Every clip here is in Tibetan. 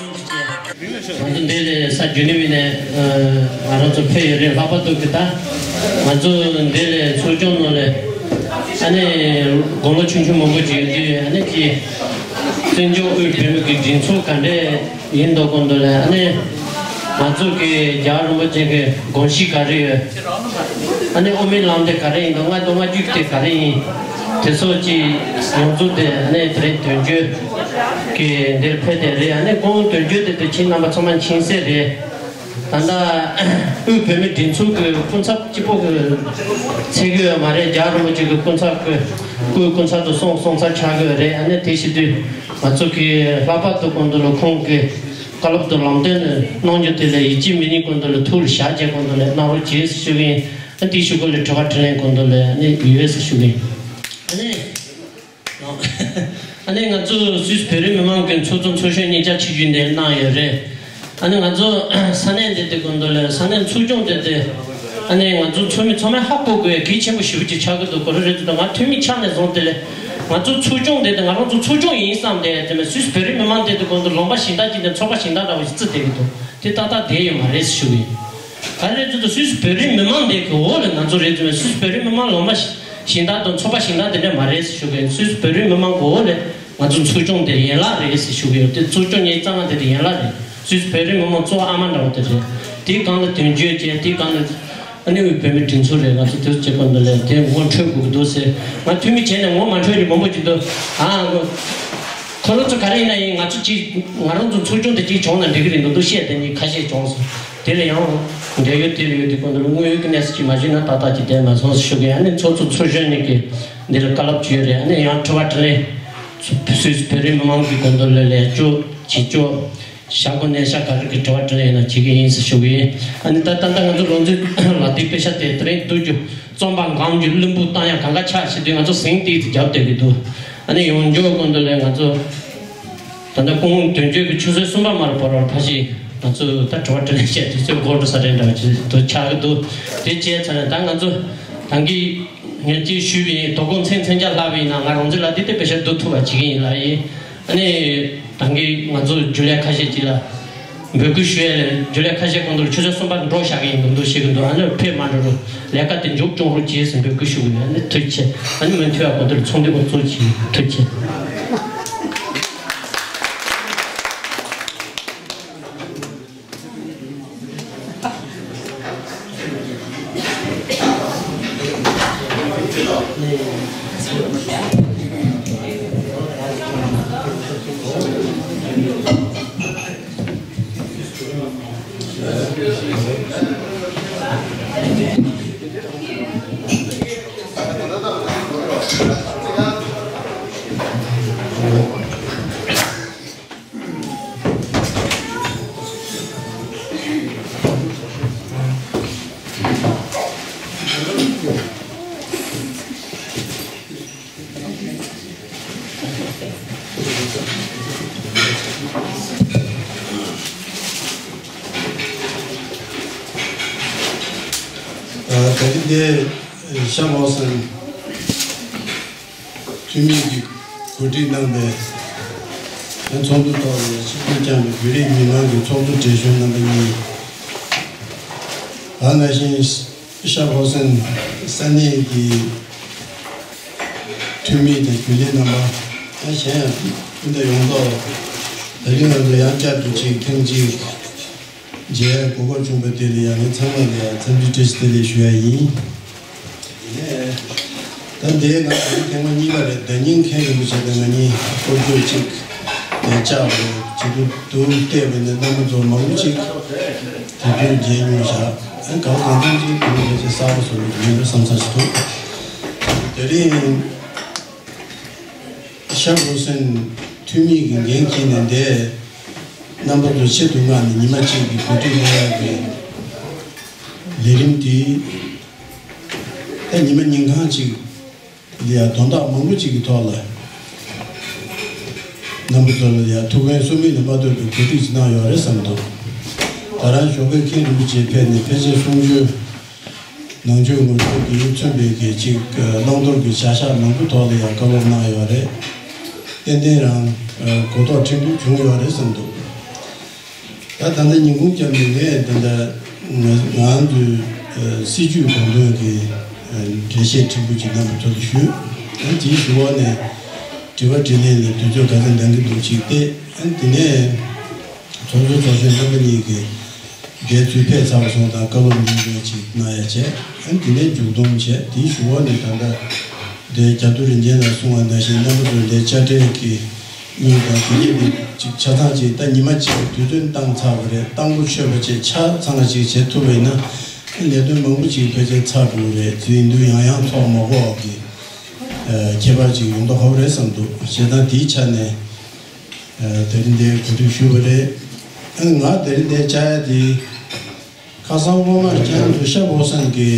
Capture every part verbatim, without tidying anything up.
ང་ཚོ་འདི་ལ་ས་རྒྱུན་ནས་མིན་ནས་ང་རང་ཚོ་ཕེབས་ཡོད་རེད། ལྷག་པར་དུ་གི་ད་ང་ཚོ་འདི་ལ་ཚོགས་ཆུང་ནང་ལ་ཨ་ནི་དགུང་ལོ་ཆུང་ཆུང་མང་པོ་ཅིག་ཡོད་དུས། ཨ་ནི་ཅི་བཙན་བྱོལ་དབུས་བོད་མི་གི་སྒྲིག་འཛུགས་ག་འདྲས་ཡིན་མདོག་གོང་དུ་ལ། ཨ་ནི་ང་ཚོ་གི་རྒྱལ་བ་རིན་པོ་ཆེ་གི་དགོངས་གཞི་ག་རེ་ཡོད། ཨ་ནི་དབུ་མའི་ལམ་དེ་ག་རེ་ཡིན་དང་། ལྔ་དང་ལྔ་བཅུ་དེ་ག་རེ་ཡིན། དེ་ཚོ་ཅིག་ཡོངས་རྫོགས་དེ་ཨ་ནི་དེ་རིང་དོན་གཅོད་ཀྱི་འདིར་ཕེབས་དེ་རེད། ཨ་ནི་ཁོང་དོན་གཅོད་དེ་དེ་ཁྱེད་རྣམ་པ་ཚང་མ་མཁྱེན་གསལ་རེད། ད་ལྟ་དབུས་བོད་མིའི་སྒྲིག་འཛུགས་ཀྱི་སྐུ་ཚབ་གཅིག་པོ་གི་ཚད་གི་ཡོད་མ་རེད། རྒྱལ་བ་རིན་པོ་ཆེ་གི་སྐུ་ཚབ་ཀྱི་སྐུའི་སྐུ་ཚབ་ཏུ་སོང་སོང་ཚར་ཆགས་ཀྱི་ཡོད་རེད། ཨ་ནི་དེ་བྱེད་དུས་ང་ཚོ་གི་ལྷག་པར་དུ་གོང་དུ་ལ་ཁོང་གི་བཀའ་སློབ་དང་ལམ་སྟོན་གནང་རྒྱུ་དེ་ལ་ཡིད་ཆེས་མི་ཉན་གོང་དུ་ལ་ཐུགས་ལ་བཞག་བྱས་གོང་དུ་ལ་གནང་རོགས་བྱེད་ཞུ་གི་ཡིན། ཨ་ནི་དེའི་གཞུག་གུ་ལ་དྲི་བ་དྲིས་ལན་གོང་དུ་ལ་ཨ་ནི་ཡོད་ཟེར་ཞུ་གི་ཡིན། ཨ་ནི། ཨ་ནི་ང་ཚོ་སུད་སི་བོད་རིགས་མི་མང་གི་ཚོགས་གཙོ་ཚོགས་གཞོན་གཉིས་ཆ་ཆིབས་བསྒྱུར་འདིར་གནང་ཡོད་རེད། ཨ་ནི་ང་ཚོ་ས་གནས་འདི་དེ་ཀུན་ཏུ་ལས་ས་གནས་ཚོགས་ཆུང་དེ་དེ་ཨ་ནི་ང་ཚོ་ཚོགས་མི་ཚང་མས་ཧ་གོ་དགོས་ཡ་གལ་ཆེན་པོ་ཞེ་པོ་ཅིག་ཆགས་ཀྱི་འདུག་ག་རེ་རེད་ཟེར་ན། ང་འཐུས་མི་ཆགས་ནས་བཟུང་དེ་ལས་ང་ཚོ་ཚོགས་ཆུང་དེ་དེ་ང་རང་ཚོ་ཚོགས་ཆུང་ཡིན་བསམ་སྟེ། དེ་མིན་སུད་སི་བོད་རིགས་མི་མང་དེ་དེ་ཀུན་ཏུ་ལུང་པ་གཞན་དག་ཅིག་ནས་ཚོགས་པ་གཞན་དག་འདྲ་བོ་ཞིག་བརྩི་བསྡད་ཀྱི་འདུག་དེ་ཏག་ཏག་བསྡད་ཡོད་མ་རེད་ཞུ་གི་ཡིན། ག་རེ་རེད་ཟེར་ན་སུད་སི་བོད་རིགས་མི་མང་དེ་གི་འོག་ལ་ང་ཚོ་རེད་ཟེར་ན། སུད་སི་བོད་རིགས་མི་མང་ལུང་པ་གཞན་དག་དང་ཚོགས་པ་གཞན་དག་དེ་འདྲ་མ་རེད་ཞུ་གི་ཡིན། སུད་སི་བོད་རིགས་མི་མང་གི་འོག་ལ་ང་ཚོ་ཚོགས་ཆུང་དེ་ཡན་ལག་རེད་ཟེར་ཞུ་གི་ཡོད། དེ་ཚོགས་ཆུང་ཉིས་རྩ་ལྔ་དེ་དེ་ཡན་ལག་རེད། སུད་སི་བོད་རིགས་མི་མང་གཙོ་བོ་ཨ་མ་འདྲ་བོ་དེ་རེད། དེའི་སྒང་ལ་དོན་གཅོད་བྱས། དེའི་སྒང་ལ་ཨ་ནི་དབུས་བོད་མིའི་སྒྲིག་འཛུགས་རེད། ང་ཚོ་དེ་ཚོ་བྱེད་དགོས་འདུག་ལས་དེ་ངོ་འཕྲོད་དགོས་ཀྱི་འདུག་ཟེར། ང་འཐུས་མི་བྱས་ནས་ངོ་མ་འཕྲོད་ཀྱི་མང་པོ་ཅིག་འདུག་ཨ་ཁོ་ཁོ་རང་ཚོ་ག་རེ་ཡིན་ན་ཡིན། ང་ཚོ་གཅིག་ང་རང་ཚོ་ཚོགས་ཆུང་དེ་གཅིག་བྱུང་ན་འགྲིག་གི་རེད་འདུག་འདུག་བཤད་དེ་ནི་ཁ་ཤས་བྱུང་སོང་། དེ་ལ་ཡང་འབྲེལ་ཡོད་དེ་ལ་ཡོད་དེ་ཁོང་ཚོ་ལ་དངོས་ཡོད་ཀྱི་གནས་ཚུལ་ཅིག་མ་ཞུས་ན་ཏག་ཏག་ཅིག་བསྡད་མ་སོང་ཞུ་གི། ཨ་ནི་ཚོགས་གཙོ་ཚོགས་གཞོན་གཉིས་ཀྱིས་འདི་ལ་བཀའ་སློབ་ཅིག་ཡོད་རེད། ཨ་ནི་ཡང་དྲི་བ་དྲིས་ལན་སུད་སི་བོད་རིགས་མི་མང་གི་ཁོང་ཚོ་ལ་ལས་ཅོ་བྱེད་ཅོ་ཞྭ་གོ་ནས་ཤ་ག་རེ་གི་དྲི་བ་དྲིས་ལན་ཡིན་ན་བྱེད་ཀྱི་ཡིན་ཟེར་ཞུ་གི་ཡིན། ཨ་ནི་ད་ད་ལྟ་ང་ཚོ་ལོ་འཛིན་ལ་དེ་དཔེ་ཤ་དེ་དེ་རིང་བསྡུ་རྒྱུ་རྩོམ་པ་སྒང་རྒྱུ་བླུན་པོ་བཏང་ཡ་གང་ག་ཆགས་ཤི་དུས་ང་ཚོ་ཟིང་ཏིག་ཏུ་རྒྱབ་བསྡད་ཀྱི་འདུག་ཨ་ནི་ཡོང་རྒྱུ་ཁོང་ཚོ་ལ་ང་ཚོ། ད་ལྟ་སྐུ་ངོ་དོན་གཅོད་ཀྱི་ཆུ་ཚོད་གསུམ་པ་མར་བར་བར་ཕ་ཞིག་ང་ཚོས་ད་དྲི་བ་དྲིས་ལན་བྱས་དུས་ཚོད་འགོར་འགྲོ་ས་རེད་འདྲ་བ་ཅིག་ཏུ་ཆགས་ཀྱི་འདུག་དེ་བྱས་ཚར་ནས་ད་ང་ཚོ་ད་གིན་ངས་ཅིག་ཞུས་པ་ཡིན། དོ་དགོང་མཚན་མཚན་རྒྱ་ལྷག་པ་ཡིན་ན་ང་རང་ཚོ་ལ་དེ་དེ་དཔེ་ཤ་བསྡུ་ཐུབ་པ་བྱེད་ཀྱི་ཡིན་ལ་ཡིན། ཨ་ནི་ད་གིན་ང་ཚོ་རྒྱུན་ལས་ཁ་ཤས་ཅིག་ལ་འབོད་སྐུལ་ཞུ་ཡ་ལས། རྒྱུན་ལས་ཁ་ཤས་ཁོང་ཚོར་ཆུ་ཚོད་གསུམ་པར་འགྲོ་བཞག་གི་ཡིན་འདུག་འདུག་ཞིག་གི་འདུག་ཨ་ནི་ཕེབས་མ་འགྲོ་རུ་ལས་ཀ་དེ་མཇུག་སྐྱོང་རོགས་གྱིས་ཟེར་འབོད་སྐུལ་ཞུ་གི་ཡོད། ཨ་ནི་ཐུགས་རྗེ་ཆེ། ཨ་ནི་མུ་མཐུད་ཡ་ཁོང་ཚོར་ཚོགས་འདུ་འགོ་བཙུགས་གྱིས། ཐུགས་རྗེ་ཆེ། ད་རིང་འདི་ཤ་མོ་སན། འཐུས་མི་གིས་གོ་སྒྲིག་གནང་བའི་ཚོགས་འདུ་ཐོག་ནས་ཆིབས་བསྒྱུར་བསྐྱངས་པའི་བོད་རིགས་མི་མང་གི་ཚོགས་གཙོ་གྲས་གཞོན་རྣམ་པ་གཉིས། ད་ནང་བཞིན་ཤར་ཧོ་སན་ས་གནས་ཀྱི་འཐུས་མི་དང་རྒྱུན་ལས་རྣམ་པ། ད་གཞན་ཡང་སྤུན་ཟླ་ཡོངས་རྫོགས། ད་རིང་ང་ཚོ་ཡང་བསྐྱར་དུ་ཅིག་ཐེངས་གཅིག་མཇལ་གོ་སྐབས་བྱུང་བ་དེ་ལ་ཡང་ངས་ཚང་མ་ལ་ཡང་འཚམས་འདྲི་བཀྲ་ཤིས་བདེ་ལེགས་ཞུ་ཡ་ཡིན། ད་འདིའི་ནང་ད་རིང་ཐེངས་མ་གཉིས་པ་རེད། ཟླ་ཉིན་མཁན་རིན་པོ་ཆེ་དང་ང་གཉིས་སྐོར་སྐྱོད་ཅིག་ནས་བཅར་བ་རེད། བྱེད་དུ་འདུག་བལྟས་པ་ནས་རྣམ་པ་ཚོ་མང་པོ་ཅིག་དེ་དུས་མཇལ་མྱོང་བཞག་ཨ་གང་གང་འཚམ་ཅིག་དེ་ནས་ཕལ་ཆེར་གསར་པ་བཟོ་བའི་ཉེན་ཁ་བསམ་ས་ཞིག་འདུག་དེ་རིང་ཤར་ཧོ་སན་འཐུས་མི་གི་འགན་འཁྱེར་ནས་འདས། རྣམ་པ་ཚོ་ཆེད་དུ་མངགས་ནས་ཉི་མ་གཅིག་གི་གོ་སྒྲིག་གནང་ཡག་གི་ལས་རིམ་དེ་ད་ཉི་མ་ཉིན་གང་ཅིག་ལ་ཡང་དོན་དག་མང་པོ་ཅིག་གི་ཐོག་ལ་རྣམ་པ་ཚོ་ལ་ཡང་ཐུགས་ཕན་གསོས་མིན་ལ་མ་ལྟོས་པའི་གོ་སྒྲིག་ཅིག་གནང་ཡོད་རེད་བསམ་འདུག་ད་རང་ཞོགས་ཀས་མཁན་རིན་པོ་ཆེ་ཕེབས་ནས་ཕལ་ཆེར་གསུང་ཆོས། ནང་ཆོས་ངོ་སྤྲོད་ཀྱིས་མཚོན་པའི་གི་ཅིག་བླང་དོར་གྱི་བྱ་གཞག་མང་པོ་ཐོག་ལ་ཡང་བཀའ་སློབ་གནང་ཡོད་རེད། ཏན་ཏན་རང་གོ་རྟོགས་ཕྲན་བུ་བྱུང་ཡོད་རེད་བསམ་འདུག་ད་ད་ལྟ་ཉིན་གུང་སྐྱབས་ནས་ངས་ད་ལྟ་ང་ང་ཚོའི་ཨ་སྲིད་ཇུས་དགོངས་དོན་གྱི་ཨ་འགྲེལ་བཤད་ཕྲན་བུ་ཅིག་རྣམ་པ་ཚོ་ལ་ཞུས། ཨ་དེའི་གཞུག་གུ་ནས་དྲི་བ་དྲིས་ལན་ལ་དུས་ཚོད་ག་ཚོད་འདང་གི་འདུག་ཅིག་བལྟས། ཨ་དེ་ནས་ཚོགས་གཙོ་ཚོགས་གཞོན་རྣམ་པ་གཉིས་ཀྱིས་འགན་ཚུར་ཕེབས་ཚར་བ་སོང་དང་བཀའ་སློབ་སྙིང་དོན་ཅིག་གནང་ཡ་བྱས། ཨ་དེ་ནས་མཇུག་སྡོམ་བྱས། དེའི་གཞུག་གུ་ནས་ད་ལྟ་འདིར་རྒྱ་ཐུ་རིན་ཆེན་ལགས་གསུངས་པ་ནང་བཞིན་རྣམ་པ་ཚོ་འདིར་དཔྱ་ཁྲལ་གྱི་དངུལ་དང་དེ་གཉིས་ནི་ཅིག་ཆ་ཚང་ཅིག་ད་ཉི་མ་གཅིག་དུས་སྟོན་བཏང་ཚར་བ་རེད། བཏང་གོ་ཆོད་པ་ཅིག་ཆ་ཚང་བ་ཅིག་བྱེད་ཐུབ་པ་ཡིན་ན་ལས་དོན་མང་པོ་ཅིག་ཕལ་ཆེར་ཚར་འགྲོ་གི་རེད། དེ་ཡིན་དུས་ཡང་ཡང་ཐོག་མ་འགོར་བ་གི་ཨ་ཁྱད་པར་ཅིག་ཡོང་མདོག་ཁ་པོ་རེད་བསམ་འདུག་བྱས་ཙང་དེའི་ཆ་ནས་ཨ་དེ་རིང་འདིར་གོ་སྒྲིག་ཞུས་པ་རེད། ཨ་ང་དེ་རིང་འདིར་བཅར་ཡ་དེ། ཁ་སང་སྔོན་མ་ཁྱེད་རང་ཚོ་ཤ་བོ་སན་གི་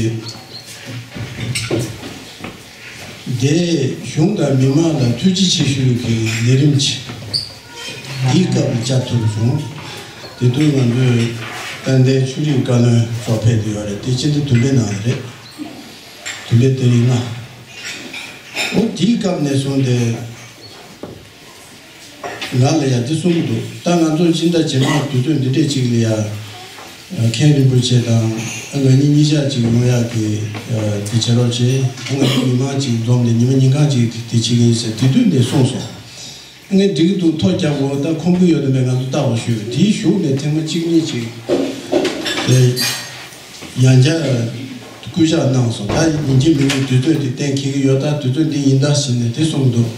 དེ་གཞུང་དང་མི་མང་ལ་ཐུགས་རྗེ་ཆེ་ཞུ་གི་ལས་རིམ་ཆེ་འདིའི་སྐབས་ལ་བཅར་ཐུབ་བྱུང་། དེ་དུས་ང་ཚོས་དཔལ་ལྡན་ཆོས་རིག་བཀའ་བློན་མཆོག་ཕེབས་བསྡད་ཡོད་རེད། དེ་སྤྱི་ཟླ་བདུན་པའི་ནང་ལ་རེད། བདུན་པའི་ཏ་རིག་ལྔ། འོ་དེའི་སྐབས་ནས་བཟུང་སྟེ། ང་ལ་ཡང་འདི་གསུང་གི་འདུག་ད་ང་ཚོ་སྤྱི་ཟླ་རྗེས་མ་དུས་ཚོད་འདི་འདྲས་ཅིག་ལ་ཡ། མཁན་རིན་པོ་ཆེ་དང་ང་གཉིས་གཉིས་ཆ་ཅིག་ཡོང་ཡག་གི་འདི་བྱེད་རོགས་བྱེད། ང་ཚོ་མི་མང་ཅིག་འཛོམས་ནས་ཉི་མ་ཉིན་གང་ཅིག་འདི་བྱེད་ཀྱི་ཡིན་ཟེར་དེ་དུས་ནས་གསུངས་སོང་། ངས་འགྲིག་གི་འདུག་ཐོ་རྒྱབ་འོ་ད་ཁོམ་གི་ཡོད་དམ་པས་ང་ཚོ་ལྟ་བ་ཞུས། དེའི་གཞུག་ནས་ཐེངས་མ་གཅིག་གཉིས་ཅིག་དེ་ཡང་བསྐྱར་སྐུལ་ལྕག་གནང་སོང་། ད་ཡིན་གཅིག་མིན་གཅིག་དུས་ཚོད་དེ་གཏན་འཁེལ་གི་ཡོད། ད་དུས་ཚོད་འདི་ཡིན་ད་ཟེར་ནས་དེ་གསུངས་འདུག་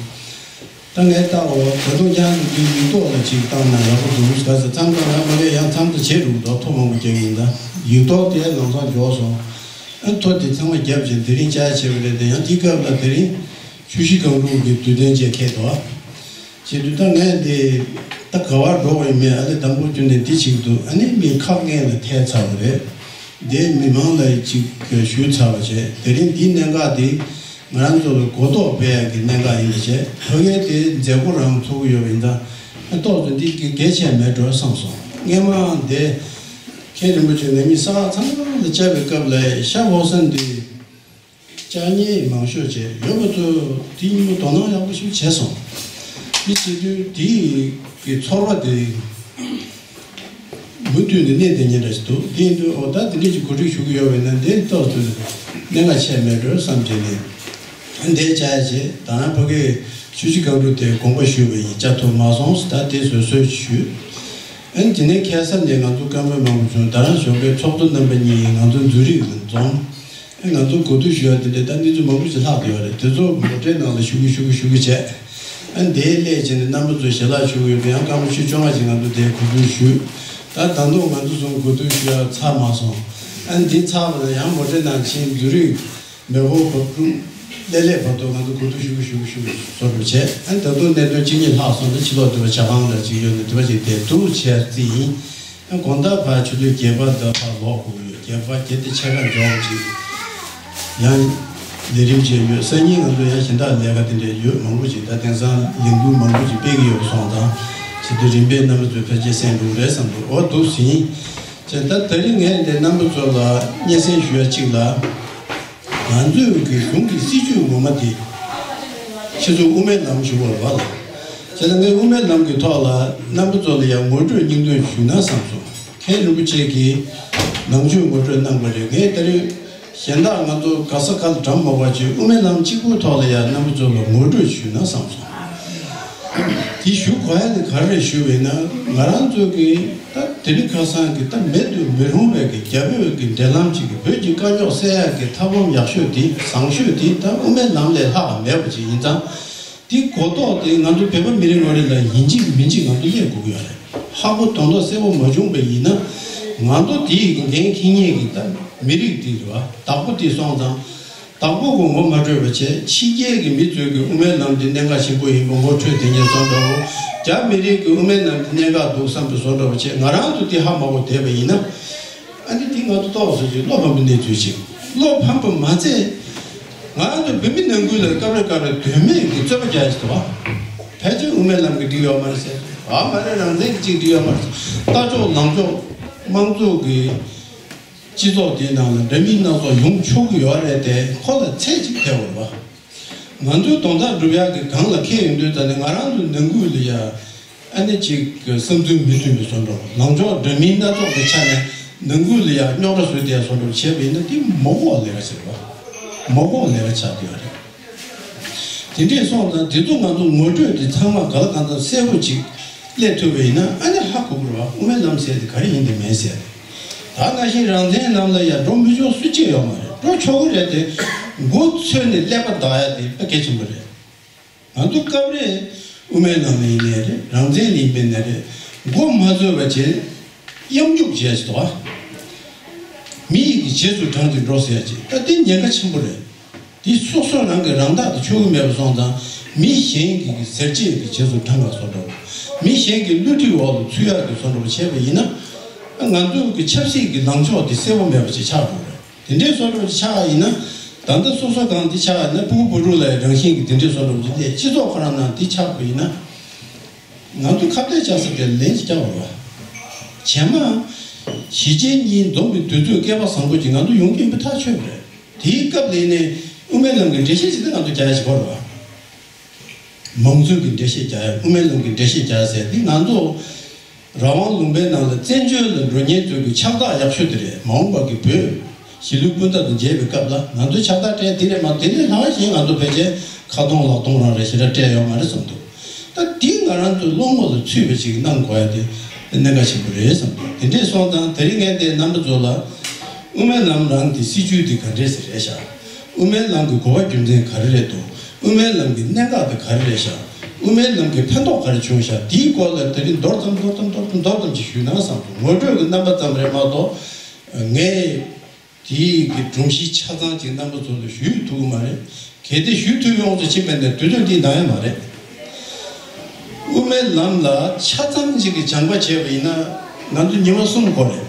ད་ངས་ལྟ་འོ་ད་དུང་ཀྱང་འདི་ཡིག་ཐོག་ལ་ཅིག་བཏང་ན་ཡག་པོ་འདུག་ག་ཟེར། མཚམས་མཚམས་ཡང་མ་ལས་ཡང་མཚམས་དུ་བྱེད་རུང་འགྲོ་ཐོ་མང་པོ་རྒྱག་ཡིན། ད་ཡིག་ཐོག་དེ་ལམ་སང་འབྱོར་སོང་། ཨ་ཐོ་དེ་ཚང་མ་བརྒྱབ་ཅིང་དེ་རིང་བཅར་བྱས་པ་རེད་དེ། ཡང་དེའི་སྐབས་ལ་དེ་རིང་ཆུ་བཞི་སྒང་དྲུག་གི་དུས་སྟོན་བཅས་འཁེལ་འདུག་ཨ། བྱེད་དུས་ད་ངས་འདི་ད་ག་བར་འགྲོ་བ་ཡིན་མིན་ཨ་ལས་དང་པོ་བརྒྱུད་ནས་འདི་བྱེད་ཀྱི་འདུག་ཨ་ནི་མི་ཁག་ངན་ལ་ཐལ་ཚར་བ་རེད། འདི་མི་མང་ལ་ཅིག་ཞུས་ཚར་བ་བྱས། དེ་རིང་འདིའི་གནད་འགག་འདི་ང་རང་ཚོ་ལ་གོ་རྟོགས་སྤེལ་ཡག་གི་གནད་འགག་ཡིན་པ་བྱས། ཕ་གིར་དེ་མཛད་སྒོ་རང་ཚོགས་ཀྱི་ཡོད་པ་ཡིན་ཙང་ཏོག་ཙམ་འདི་གི་གལ་ཆེ་མེད་འགྲོ་བསམ་སོང་། སྔས་མ་འདི་མཁན་རིན་པོ་ཆེ་ང་གཉིས་ས་ཁག་ཚང་མ་ལ་བཅར་བའི་སྐབས་ལ་ཤ་བོ་སན་འདི། བཅར་མཁན་མང་ཤོས་བྱས་ཡོད་པ་ཚོ་དེ་གཉིས་པོ་དོ་སྣང་ཡག་པོ་ཞིག་བྱས་སོང་། མི་བྱེད་དུས་དེའི་གི་ཚོར་བ་དེ་མུ་མཐུད་ནས་གནས་བསྡད་མཁན་འདྲ་ཞིག་འདུག་དེ་ཡིན་དུས་འོ་ད་དེ་འདྲ་ཞིག་གོ་སྒྲིག་ཞུ་གི་ཡོད་པས་ན་འདི་ཏོག་ཙམ་གནད་འགག་ཆེ་མེད་འགྲོ་བསམ་བྱས་ནས་འདིར་བཅར་ཡ་བྱས། ད་རང་ཕ་གིའི་ཆུ་བཞི་སྒང་དྲུག་དེ་དགོངས་པ་ཞུས་པ་ཡིན། བཅར་ཐུབ་མ་སོང་། ད་དེ་བཟོད་གསོལ་ཞུས། ཨ་ནི་དེ་ནས་ཁ་སང་ནས་ང་ཚོ་བཀའ་མོལ་མང་པོ་བྱུང་། ད་རང་ཞོགས་པའི་ཚོགས་གཙོ་རྣམ་པ་གཉིས་ང་ཚོ་འཛུལ་རིགས་ལ་འཛོམས། ཨ་ང་ཚོ་གོ་བསྡུར་ཞུ་ཡ་དེ་འདྲས་ད་གནས་ཚུལ་མང་པོ་ཞིག་ལྷག་བསྡད་ཡོད་རེད། དེ་ཚོ་མོ་ཊའི་ནང་ལ་ཞུ་གི་ཞུ་གི་ཞུ་གི་བྱས། ཨ་འདིར་སླེབས་བྱས་ནས་རྣམ་པ་ཚོ་ཞལ་ལག་ཞུ་གི་ཡོད་པ་ཡང་སྐར་མ་བཅུ་བཅོ་ལྔ་ཞིག་ང་ཚོ་དེར་གོ་བསྡུར་ཞུས། ད་ད་དུང་ང་ཚོ་ཚོ་གོ་བསྡུར་ཞུ་ཡ་ཚར་མ་སོང་། ཨ་འདི་ཚར་བ་ལ་ཡང་མོ་ཊའི་ནང་ཕྱིན་འཛུལ་རིགས་མེ་འཁོར་བབས་ཀྱི་སླེབས་སླེབས་བར་དུ་ང་ཚོ་གོ་བསྡུར་ཞུ་གི་ཞུ་གི་ཞུ་གི་བཟོ་འདྲ་བྱས། ཨ་ད་དུང་གནད་དོན་གཅིག་གཉིས་ལྷག་སོང་ན་ཕྱི་ལོགས་དུ་བ་ཇ་ཁང་འདྲ་ཅིག་ཡོད་ན་དུ་བ་ཅིག་དེར་འདུག་བྱས་རྩིས་ཡིན། དགོང་དག་ཕར་ཆུ་ཚོད་བརྒྱད་པ་དང་ཕར་ལོག་དགོས་ཀྱི་ཡོད། བརྒྱད་པ་བརྒྱད་དེ་ཕྱེད་ཀ་འཇོག་ཅིག་ཡང་ལས་རིམ་བྱས་ཡོད། སང་ཉིན་ང་ཚོ་ཡང་གཞན་དག་ལས་ཀ་དེ་འདྲས་ཡོད། མང་པོ་ཅིག་ད་དེང་སང་ལས་འགུལ་མང་པོ་ཅིག་སྤེལ་གྱི་ཡོད་པ་སོང་ཙང་། ཆེད་དུ་རིམ་པས་རྣམ་པ་ཚོས་ཕལ་ཆེར་གསན་འགྲོ་གི་རེད་བསམ་འདུག་འོ་འདུག་ཟིན་བྱས། ད་དེ་རིང་ངས་འདི་རྣམ་པ་ཚོ་ལ་སྙན་སེང་ཞུ་ཡ་གཅིག་ལ། ང་ཚོའི་གི་གཞུང་གི་སྲིད་ཇུས་ངོ་མ་དེ་ཁྱེད་ཚོ་དབུ་མའི་ལམ་ཞུ་བར་བ་ལ། བྱས་ན་ངས་དབུ་མའི་ལམ་གྱི་ཐོག་ལ་རྣམ་པ་ཚོ་ལ་ཡང་ངོ་སྤྲོད་སྙིང་དོན་ཞུས་ན་བསམ་སོང་། མཁན་རིན་པོ་ཆེ་གིས་ནང་ཆོས་ངོ་སྤྲོད་གནང་བ་རེད། ངས་ད་རེས་གཞན་དག་ང་ཚོ་ག་ས་ག་ལ་འགྲམ་མ་བ་ཅིག་དབུ་མའི་ལམ་གཅིག་པུའི་ཐོག་ལ་ཡང་རྣམ་པ་ཚོ་ལ་ངོ་སྤྲོད་ཞུས་ན་བསམ་སོང་། དེ་ཞུ་དགོས་ཡ་དེ་ག་རེ་རེད་ཞུས་པས་ན། ང་རང་ཚོ་གི་ད་དེ་རིང་ཁ་སང་གི་ད་མེད་དུ་མི་རུང་བའི་གི་རྒྱ་བོད་ཀྱི་འབྲེལ་ལམ་ཅིག་གི་བོད་ཀྱི་དཀའ་རྙོག་སེལ་ཡག་གི་ཐབས་ལམ་ཡག་ཤོས་དེ་བཟང་ཤོས་དེ་ད་དབུ་མའི་ལམ་ལས་ལྷག་པ་མེད་པ་ཅིག་ཡིན་ཙང་། དེ་གོ་རྟོགས་དེ་ང་ཚོ་བོད་པ་མི་རེ་ངོ་རེ་ལ་ཡིན་གཅིག་མིན་གཅིག་ང་ཚོ་སླེབས་དགོས་ཀྱི་ཡོད་རེད། ཧ་གོ་དོན་དག་གསལ་པོ་མ་བྱུང་བ་ཡིན་ན། ང་ཚོ་དེའི་གི་འགན་འཁྱེར་མཁན་གི་ད་མི་རིགས་དེ་རེད་བ། བདག་པོ་དེ་སོང་ཙང་། བདག་པོ་གི་ངོ་མ་འཕྲོད་པ་བྱས། ཕྱི་རྒྱལ་གྱི་མི་ཚོས་ཀྱི་དབུ་མའི་ལམ་འདི་གནད་འགག་ཆེན་པོ་ཡིན་པ་ངོ་འཕྲོད་དེ་ཉེན་བཟོ་འདྲ་བོ། རྒྱ་མི་རིགས་ཀྱི་དབུ་མའི་ལམ་འདི་གནད་འགག་འདུག་བསམ་པའི་བཟོ་འདྲ་བོ་བྱས། ང་རང་ཚོ་འདི་ཧ་མ་གོ་བསྡད་པ་ཡིན་ན། ཨ་ནི་འདི་ང་ཚོ་ཏོག་ཙམ་ཅིག་བློ་ཕམ་པའི་གནས་ཚུལ་ཅིག་བློ་ཕམ་པ་མ་ཚད། ང་རང་ཚོ་བོད་མི་ནང་ཁུལ་ལ་སྐབས་རེ་སྐབས་རེ་དོན་མེད་ཀྱི་རྩོད་པ་རྒྱག་ཡ་ཞིག་འདུག་བ། ཕལ་ཆེར་དབུ་མའི་ལམ་གྱི་འགྲིག་ཡོད་མ་རེད་ཟེར། ཨ་མ་རེད། རང་བཙན་གྱི་ཅིག་འགྲིག་ཡོད་མ་རེད་ཟེར། ལྟ་ཕྱོགས་ལངས་ཕྱོགས་དམངས་གཙོ་གི་སྤྱི་ཚོགས་དེའི་ནང་ལ་འདྲ་མིན་སྣ་ཚོགས་ཡོང་ཆོག་གི་ཡོད་རེད་དེ། ཁོ་ལ་ཚད་ཅིག་ཐེ་བ་རེད་བ། ང་ཚོའི་དོན་དག་སྒྲུབ་ཡག་གི་སྒང་ལ་འཁེལ་ཡོང་དུས་ད་ནི་ང་རང་ཚོའི་ནང་ཁུལ་ལ་ཡ། ཨ་ ཨ་ནི་གཅིག་གི་བསམ་ཚུལ་མི་མཐུན་པའི་བཟོ་འདྲ། ལངས་ཕྱོགས་འདྲ་མིན་སྣ་ཚོགས་ཀྱི་ཆ་ནས་ནང་ཁུལ་ལ་ཡང་རྙོག་དྲ་བཟོས་ཏེ་བཟོ་འདྲ་བྱས་པ་ཡིན་ན། དེ་མ་དགོས་ལས་ཀ་བྱེད་པ། མ་དགོས་ལས་ཀ་ཆགས་བསྡད་ཡོད་རེད། དེ་འདྲས་སོང་ཙང་དེ་ཚོ་ང་ཚོ་ངོ་སྤྲོད་དེ་ཚང་མ་ག་ལ་གང་འཚམ་གསལ་པོ་ཅིག་སླེབས་ཐུབ་པ་ཡིན་ན། ཨ་ནི་ཧ་གོ་གི་རེད་བ། དབུ་མའི་ལམ་ཟེར་དེ་ག་རེ་ཡིན་དེ་མིན་ཟེར། ད་ནང་བཞིན་རང་བཙན་ལམ་ལ་ཡ་འགྲོ་མི་ཆོག་སུ་གཅིག་ཡོད་མ་རེད། འགྲོ་ཆོག་གི་རེད་དེ། མགོ་འཚོས་ནས་ཀླད་པ་འདག་ཡ་དེ་དཔེ་གལ་ཆེན་པོ་རེད། ང་ཚོ་སྐབས་རེ་དབུ་མའི་ལམ་ལ་ཡིན་ནའི་རེད། རང་བཙན་ལ་ཡིན་པའི་ནའི་རེད། མགོ་མ་འཚོས་པ་བྱས་གཡམ་རྒྱུག་བྱས་ཟེར་བ། མི་ཡི་གི་རྗེས་སུ་འབྲངས་ཏེ་འགྲོ་ཟེར་ཡ་ཅིག་ད་དེ་ཉེན་ཁ་ཆེན་པོ་རེད། དེ་སོ་སོ་རང་གི་རང་རྟགས་དེ་ཆོག་གི་མེད་པ་སོང་ཙང་། མི་གཞན་གྱི་གི་ཟེར་བཅད་ཀྱི་རྗེས་སུ་འབྲང་བ་བཟོ་འདྲ། མི་གཞན་གྱི་བསླུ་བྲིད་འོག་ལ་ཚུད་ཡག་གི་བཟོ་འདྲ་བྱས་པ་ཡིན་ན། ང་ཚོ་གི་ཆབ་སྲིད་ཀྱི་ལངས་ཕྱོགས་དེ་གསལ་པོ་མེད་པ་ཞིག་ཆགས་འགྲོ་རེད། དེ་འདྲའི་བཟོ་འདྲ་ཅིག་ཆགས་ཡིན་ན། ད་ལྟ་སོ་སོ་གང་དེ་ཆགས་ཡིན་ན། ཕྲུ་གུ་བུ་ཕྲུག་ལ་རང་བཞིན་གྱི་དེ་འདྲའི་བཟོ་འདྲ་ཅིག་སླེབས། སྤྱི་ཚོགས་ཁོ་རང་ནང་དེ་ཆགས་པ་ཡིན་ན། ང་ཚོ་ཁ་གཏད་བཅག་ས་དེ་ལན་ཞིག་རྒྱག་དགོས་པ། རྗེས་མ་གཞིས་བྱེས་གཉིས་འཛོམས་པའི་དུས་ཚོད་བསྐལ་པ་བཟང་པོ་ཅིག་ང་ཚོ་ཡོང་རྒྱུ་ཡིན་པ་ཐག་ཆོད་པ་རེད། དེའི་སྐབས་ལ་ཡིན་ནའི་དབུ་མའི་ལམ་གྱི་འགྲེལ་བཤད་ཅིག་ད་ང་ཚོ་རྒྱག་ཡ་ཞིག་དགོས་རེད་བ། མང་གཙོའི་གི་འགྲེལ་བཤད་རྒྱག་ཡ། དབུ་མའི་ལམ་གྱི་འགྲེལ་བཤད་རྒྱག་ཡ་ཟེར་དེ། ང་ཚོ་རང་དབང་ལུང་པའི་ནང་ལ་བཙན་བྱོལ་ལ་འགྲོ་མཁན་ཚོའི་གི་ཕྱག་རྟགས་ཡག་ཤོས་དེ་རེད། མ་འོངས་པ་གི་བོད་གཞིས་ལུས་སྤུན་ཟླ་དང་མཇལ་བའི་སྐབས་ལ་ང་ཚོའི་ཕྱག་རྟགས་སྤྲད་དེ་རེད་མ། དེ་ལས་ལྷག་གཞན་ང་ཚོ་ཕལ་ཆེར་ཁ་སྟོང་ལག་སྟོང་རང་རེད། ཞེ་དྲག་སྤྲད་ཡོད་མ་རེད་བསམ་འདུག་ད་དེ་ང་རང་ཚོའི་བློ་ངོ་ལ་ཚུད་པ་ཞིག་གནང་དགོས་ཡ་དེ་གནད་འགག་ཆེན་པོ་རེད་བསམ་འདུག་དེ་འདྲས་སོང་ཙང་དེ་རིང་ངས་འདིར་རྣམ་པ་ཚོ་ལ་དབུ་མའི་ལམ་རང་གི་སྲིད་བྱུས་དེ་ག་འདྲས་ཞིག་རེད་ཤག་དབུ་མའི་ལམ་གྱི་དགོས་པ་རྒྱུ་མཚན་ག་རེ་རེད་འདུག་དབུ་མའི་ལམ་གྱི་གནད་འགག་དེ་ག་རེ་རེད་ཤག་དབུ་མའི་ལམ་གྱི་ཕན་ཐོགས་ག་རེ་བྱུང་ཤག་དེའི་སྐོར་ལ་དེ་རིང་མདོར་ཙམ་མདོར་ཙམ་མདོར་ཙམ་མདོར་ཙམ་ཅིག་ཞུས་ན་བསམ་སོང་། ངོ་སྤྲོད་ཀྱི་རྣམ་པ་ཙམ་རེད་མ་གཏོགས། ངས་དེའི་གི་སྒྲོམ་གཞི་ཆ་ཚང་ཅིག་རྣམ་པ་ཚོ་ལ་ཞུ་ཐུབ་ཀྱི་མ་རེད། གལ་ཏེ་ཞུ་ཐུབ་ཡོང་དུ་ཕྱིན་པ་ཡིན་ན་དུས་ཚོད་འདི་འདང་ཡ་མ་རེད། དབུ་མའི་ལམ་ལ་ཆ་ཚང་ཅིག་གི་སྦྱང་པ་བྱས་པ་ཡིན་ན་ང་ཚོ་ཉི་མ་གསུམ་འགོར་རེད།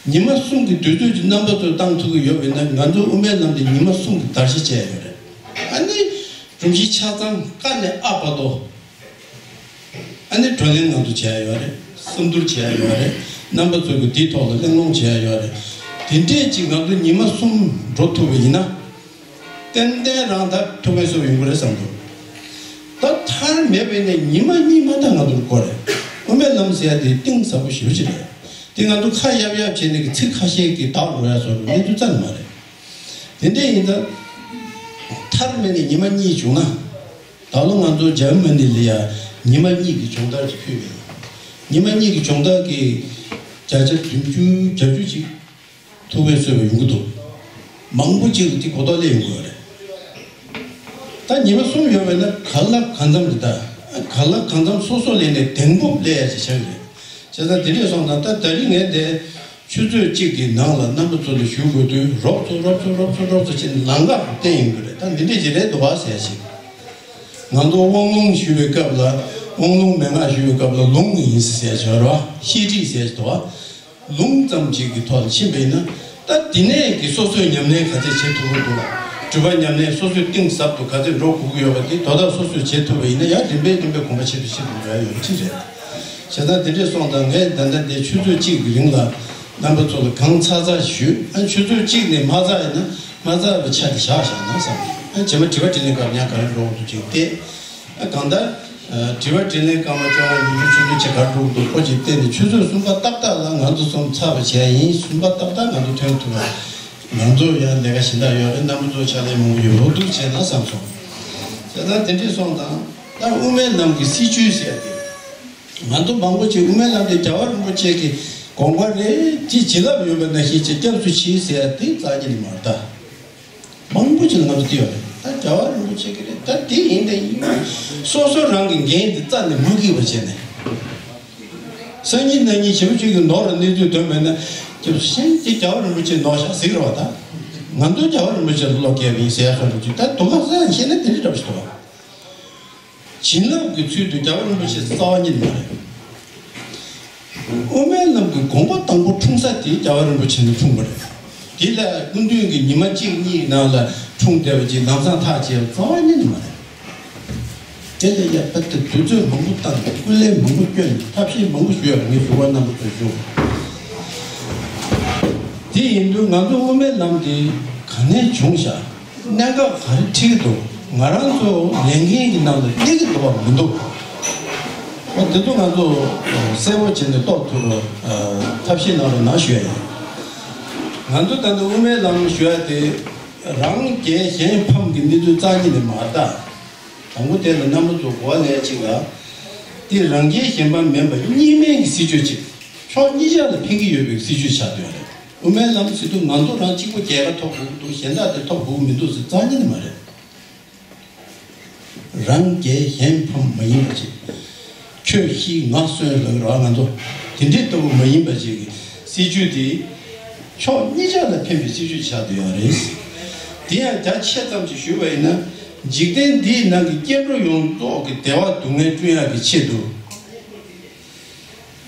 ཉི་མ་གསུམ་གྱི་དུས་ཚོད་ཀྱི་རྣམ་པ་ཚོ་བཏང་ཐུབ་ཀྱི་ཡོད་པ་ཡིན་ན། ང་ཚོ་དབུ་མའི་ལམ་འདི་ཉི་མ་གསུམ་གྱི་བརྡར་ཤ་བཅད་ཡོད་རེད། ཨ་ནི་སྒྲོམ་གཞི་ཆ་ཚང་ཀ་ནས་ཨ་བར་དུ། ཨ་ནི་བགྲོ་གླེང་ང་ཚོ་བྱས་ཡོད་རེད། བསམ་བསྡུར་བྱས་ཡོད་རེད། རྣམ་པ་ཚོ་གི་དེའི་ཐོག་ལ་གླེང་སློང་བྱས་ཡོད་རེད། དེ་འདྲས་ཅིག་ང་ཚོ་ཉི་མ་གསུམ་འགྲོ་ཐུབ་པ་ཡིན་ན། ཏན་ཏན་རང་ད་ཐུགས་ཕན་གསོས་ཡོང་གི་རེད་བསམ་འདུག་ད་མཐར་མེད་པ་ཡིན་ན་ཉི་མ་གཉིས་མ་གཏོགས་ང་ཚོར་དགོས་རེད། དབུ་མའི་ལམ་ཟེར་ཡ་དེ་གཏིང་ཟབ་པོ་ཞེ་པོ་ཅིག་རེད། དེ་ང་ཚོ་ཁ་གཡབ་གཡབ་བྱས་ནས་ཀྱི་ཚིག་ཁ་ཤས་ཀྱིས་བདག་འགྲོ་ཡ་བཟོ་འདྲ་གནས་ཚུལ་རྩ་ནས་མ་རེད། དེ་འདྲས་ཡིན་ཙང་མཐར་མེད་ནས་ཉི་མ་གཉིས་བྱུང་ན། ད་ལོ་ང་ཚོ་འཇར་མ་ནི་ལ་ཡ་ཉི་མ་གཉིས་ཀྱི་སྦྱོང་བརྡར་ཅིག་ཕུལ་བ་ཡིན། ཉི་མ་གཉིས་ཀྱི་སྦྱོང་བརྡར་གྱི་བརྒྱ་ཆ་བདུན་ཅུ་བརྒྱད་ཅུ་ཅིག་ཐུགས་ཕན་གསོས་པ་ཡོང་གི་འདུག་མང་པོ་ཅིག་ལ་དེ་གོ་རྟོགས་སླེབས་ཡོང་གི་ཡོད་རེད། ད་ཉི་མ་གསུམ་ཡོད་པས་ན་ག་ལ་གང་འཚམ་རེད། ད་ག་ལ་གང་འཚམ་སོ་སོ་ལས་ནས་གདེང་སྤོབས་སླེབས་ཡ་ཞིག་ཆགས་ཀྱི་རེད། བྱས་ཙང་དེ་འདྲས་སོང་ཙང་ད་ད་རིང་ངས་འདི་ཆུ་ཚོད་གཅིག་གི་ནང་ལ་རྣམ་པ་ཚོ་ལ་ཞུ་དགོས་དུས། རོབ་ཙམ་རོབ་ཙམ་རོབ་ཙམ་རོབ་ཙམ་བྱས་ནས་ལམ་ཁ་བསྟན་ཡོང་གི་རེད། ད་འདི་འདྲས་ཅིག་རེད་འདུག་བ་ཟེར་ཞིག་ང་ཚོ་དབང་ལུང་ཞུ་བའི་སྐབས་ལ། དབང་ལུང་མན་ངག་ཞུ་བའི་སྐབས་ལ་ལུང་ཡིན་ཟེར་བྱ་བ་རེད་བ། བཤད་ཁྲིད་ཟེར་འདུག་བ། ལུང་ཙམ་ཅིག་གི་ཐོག་ལ་ཕྱིན་པ་ཡིན་ན། ད་འདི་ནས་ཀྱི་སོ་སོས་ཉམས་ལེན་ག་ཚད་བྱེད་ཐུབ་ཀྱི་འདུག་ལ། སྒྲུབ་པ་ཉམས་ལེན་སོ་སོས་གཏིང་ཟབ་ཏུ་ག་ཚད་འགྲོ་དགོས་ཀྱི་ཡོད་པ་དེ་དོ་བདག་སོ་སོས་བྱེད་ཐུབ་པ་ཡིན་ན། ཡང་རིམ་པས་རིམ་པས་གོམས་པ་ཆེ་རུ་ཆེ་རུ་འགྲོ་ཡ་ཡོད་ཅིག་རེད། བྱས་ཙང་དེ་འདྲས་སོང་ཙང་ངས་ད་ལྟ་འདི་ཆུ་ཚོད་གཅིག་གི་རིང་ལ་རྣམ་པ་ཚོ་ལ་གང་ཚར་ཚར་ཞུས། ཨ་ཆུ་ཚོད་གཅིག་ནས་མ་ཚར་ཡིན་ན་མ་ཚར་བའི་ཆ་དེ་བཞག་བཞག་ན་བསམ། ཨ་རྗེས་མ་དྲི་བ་དྲིས་ལན་སྐབས་ཡང་ག་རེ་འགྲོ་འདུག་ཅིག་བལྟས། ཨ་གང་ལྟར། ཨ་དྲི་བ་དྲིས་ལན་སྐར་མ་བཅོ་ལྔ་ཉི་ཤུ་ཆུ་ཚོད་ཕྱེད་ཀ་དྲུག་འདུག་ཁོ་ཅིག་བལྟས་ནས་ཆུ་ཚོད་གསུམ་པ་ཏག་ཏག་ལ་ང་ཚོ་གསུམ་ཚར་བ་བྱས་ཡིན། གསུམ་པ་ཏག་ཏག་ང་ཚོ་ཐོན་ཐུབ་པ། ང་ཚོ་ཡང་ལས་ཀ་གཞན་དག་ཡོད་རེད། རྣམ་པ་ཚོ་ཕྱག་ལས་མང་པོ་ཡོད་འདུག་བྱས་ན་བསམ་སོང་། བྱས་ཙང་དེ་འདྲས་སོང་ཙང་ད་དབུ་མའི་ལམ་གྱི་སྲིད་བྱུས་ཟེར་ཡ་དེ། ང་ཚོ་མང་པོ་ཅིག་དབུ་མའི་ལམ་དེ་རྒྱལ་བ་རིན་པོ་ཆེ་གི་དགོངས་པ་རེད། ཅེས་བྱིན་རླབས་ཡོད་པ་ནང་བཞིན་ཅིག་སྐྱབས་སུ་མཆི་ཟེར་ཡ་དེ་རྩ་ཉིད་ནས་མ་རེད་ད། མང་པོ་ཅིག་ལ་ང་ཚོ་བལྟས་ཡོད་རེད། ད་རྒྱལ་བ་རིན་པོ་ཆེ་གི་རེད། ད་དེ་ཡིན་དེ་ཡིན། སོ་སོ་རང་གི་འགན་དེ་རྩ་ནས་མ་འཁྱེར་བ་བྱས་ནས། སང་ཉིན་གནངས་ཉིན་ཞེ་པོ་ཅིག་གི་ནོར་ལ་གནས་ཚུལ་ཐོན་མེད་ན། སྐྱབས་སུ་མཆི། དེ་རྒྱལ་བ་རིན་པོ་ཆེ་ནོར་བཞག་ཟིག་རེད་བ། ད་ང་ཚོ་རྒྱལ་བ་རིན་པོ་ཆེ་ལ་བློ་སྐྱེས་པ་ཡིན་ཟེར་ཡ་སོགས་རེད་ཅིག་ད་དུ་ག་ས་ཡང་ཤེས་ན་དེ་འདྲ་འདྲ་པོ་ཞིག་འདུག་བ། བྱིན་རླབས་ཀྱི་ཚུལ་དུ་རྒྱལ་བ་རིན་པོ་ཆེ་རྩ་བ་ཉིད་ནས་མ་རེད། དབུ་མའི་ལམ་གྱི་དགོངས་པ་དང་པོ་འཁྲུངས་ས་དེ་རྒྱལ་བ་རིན་པོ་ཆེ་ནས་འཁྲུངས་པ་རེད། དེ་ལ་སྐུ་མདུན་གྱི་ཉི་མ་གཅིག་གཉིས་ནང་ལ་འཁྲུངས་བསྡད་པ་ཅིག་ལམ་སང་ཐག་བཅད་པ་རྩ་བ་ཉིད་ནས་མ་རེད། དེ་ལ་ཡ་ཕར་དུ་དུས་ཚོད་མང་པོ་བཏང་ནས་སྐུ་ལས་མང་པོ་བསྐྱོན་ནས་ཐབས་ཤེས་མང་པོ་ཞུས་ཡོད་པ་ངས་ཞུ་བ་རྣམ་པ་ཚོར་ཞུ། དེ་ཡིན་དུས་ང་ཚོ་དབུ་མའི་ལམ་འདི་ག་ནས་བྱུང་ཤག་གནད་འགག་ག་རེ་འཕྲད་ཀྱི་འདུག་ང་རང་ཚོ་ལས་འགན་གྱི་ནང་ལ་སླེབས་ཀྱི་འདུག་བ་མི་འདུག་དེ་ཚོ་ང་ཚོ་གསལ་པོ་བྱས་ནས་རྟོགས་ཐུབ་པའི་ཐབས་ཤེས་གནང་རོགས་གནང་ཞུ་ཡ་ཡིན། ང་ཚོ་ད་ལྟ་དབུ་མའི་ལམ་ཞུ་ཡ་དེ་རང་རྒྱལ་གཞན་ཕམ་གྱི་གནས་ཚུལ་རྩ་ཉིད་ནས་མ་རེད། དང་པོ་དེ་ལ་རྣམ་པ་ཚོ་གོ་བ་ལེན་ཅིག་ལ། དེ་རང་རྒྱལ་གཞན་ཕམ་མིན་པ་གཉིས་སྨན་གྱི་སྲིད་བྱུས་ཅིག་ཕྱོགས་གཉིས་ཆ་ལ་ཕན་གྱི་ཡོད་པའི་སྲིད་བྱུས་ཆགས་བསྡད་ཡོད་རེད། དབུ་མའི་ལམ་ཟེར་དུས་ང་ཚོ་རང་གཅིག་པོ་རྒྱལ་ཁ་ཐོབ་དགོས་ཀྱི་འདུག་གཞན་དག་དེ་ཐོབ་དགོས་ཀྱི་མི་འདུག་ཟེར་རྩ་ཉིད་ནས་མ་རེད། རང་རྒྱལ་གཞན་ཕམ་མ་ཡིན་པ་ཅིག་ཁྱོད་ཤི་ང་གསོན་ལབ་ར་ང་ཚོ་དེ་འདྲའི་ལྟ་བུ་མ་ཡིན་པ་ཅིག་གི་སྲིད་བྱུས་དེ་ཕྱོགས་གཉིས་ཆ་ལ་ཕན་པའི་སྲིད་བྱུས་ཆགས་བསྡད་ཡོད་རེད། དེ་ཡང་རྒྱ་ཆེ་ཙམ་ཅིག་ཞུས་པ་ཡིན་ན། འཇིག་རྟེན་འདིའི་ནང་གི་སྐྱེ་འགྲོ་ཡོངས་རྫོགས་ཀྱི་བདེ་བ་སྡུག་བསྔལ་བསྐྲུན་ཡག་གི་ཆེད་དུ།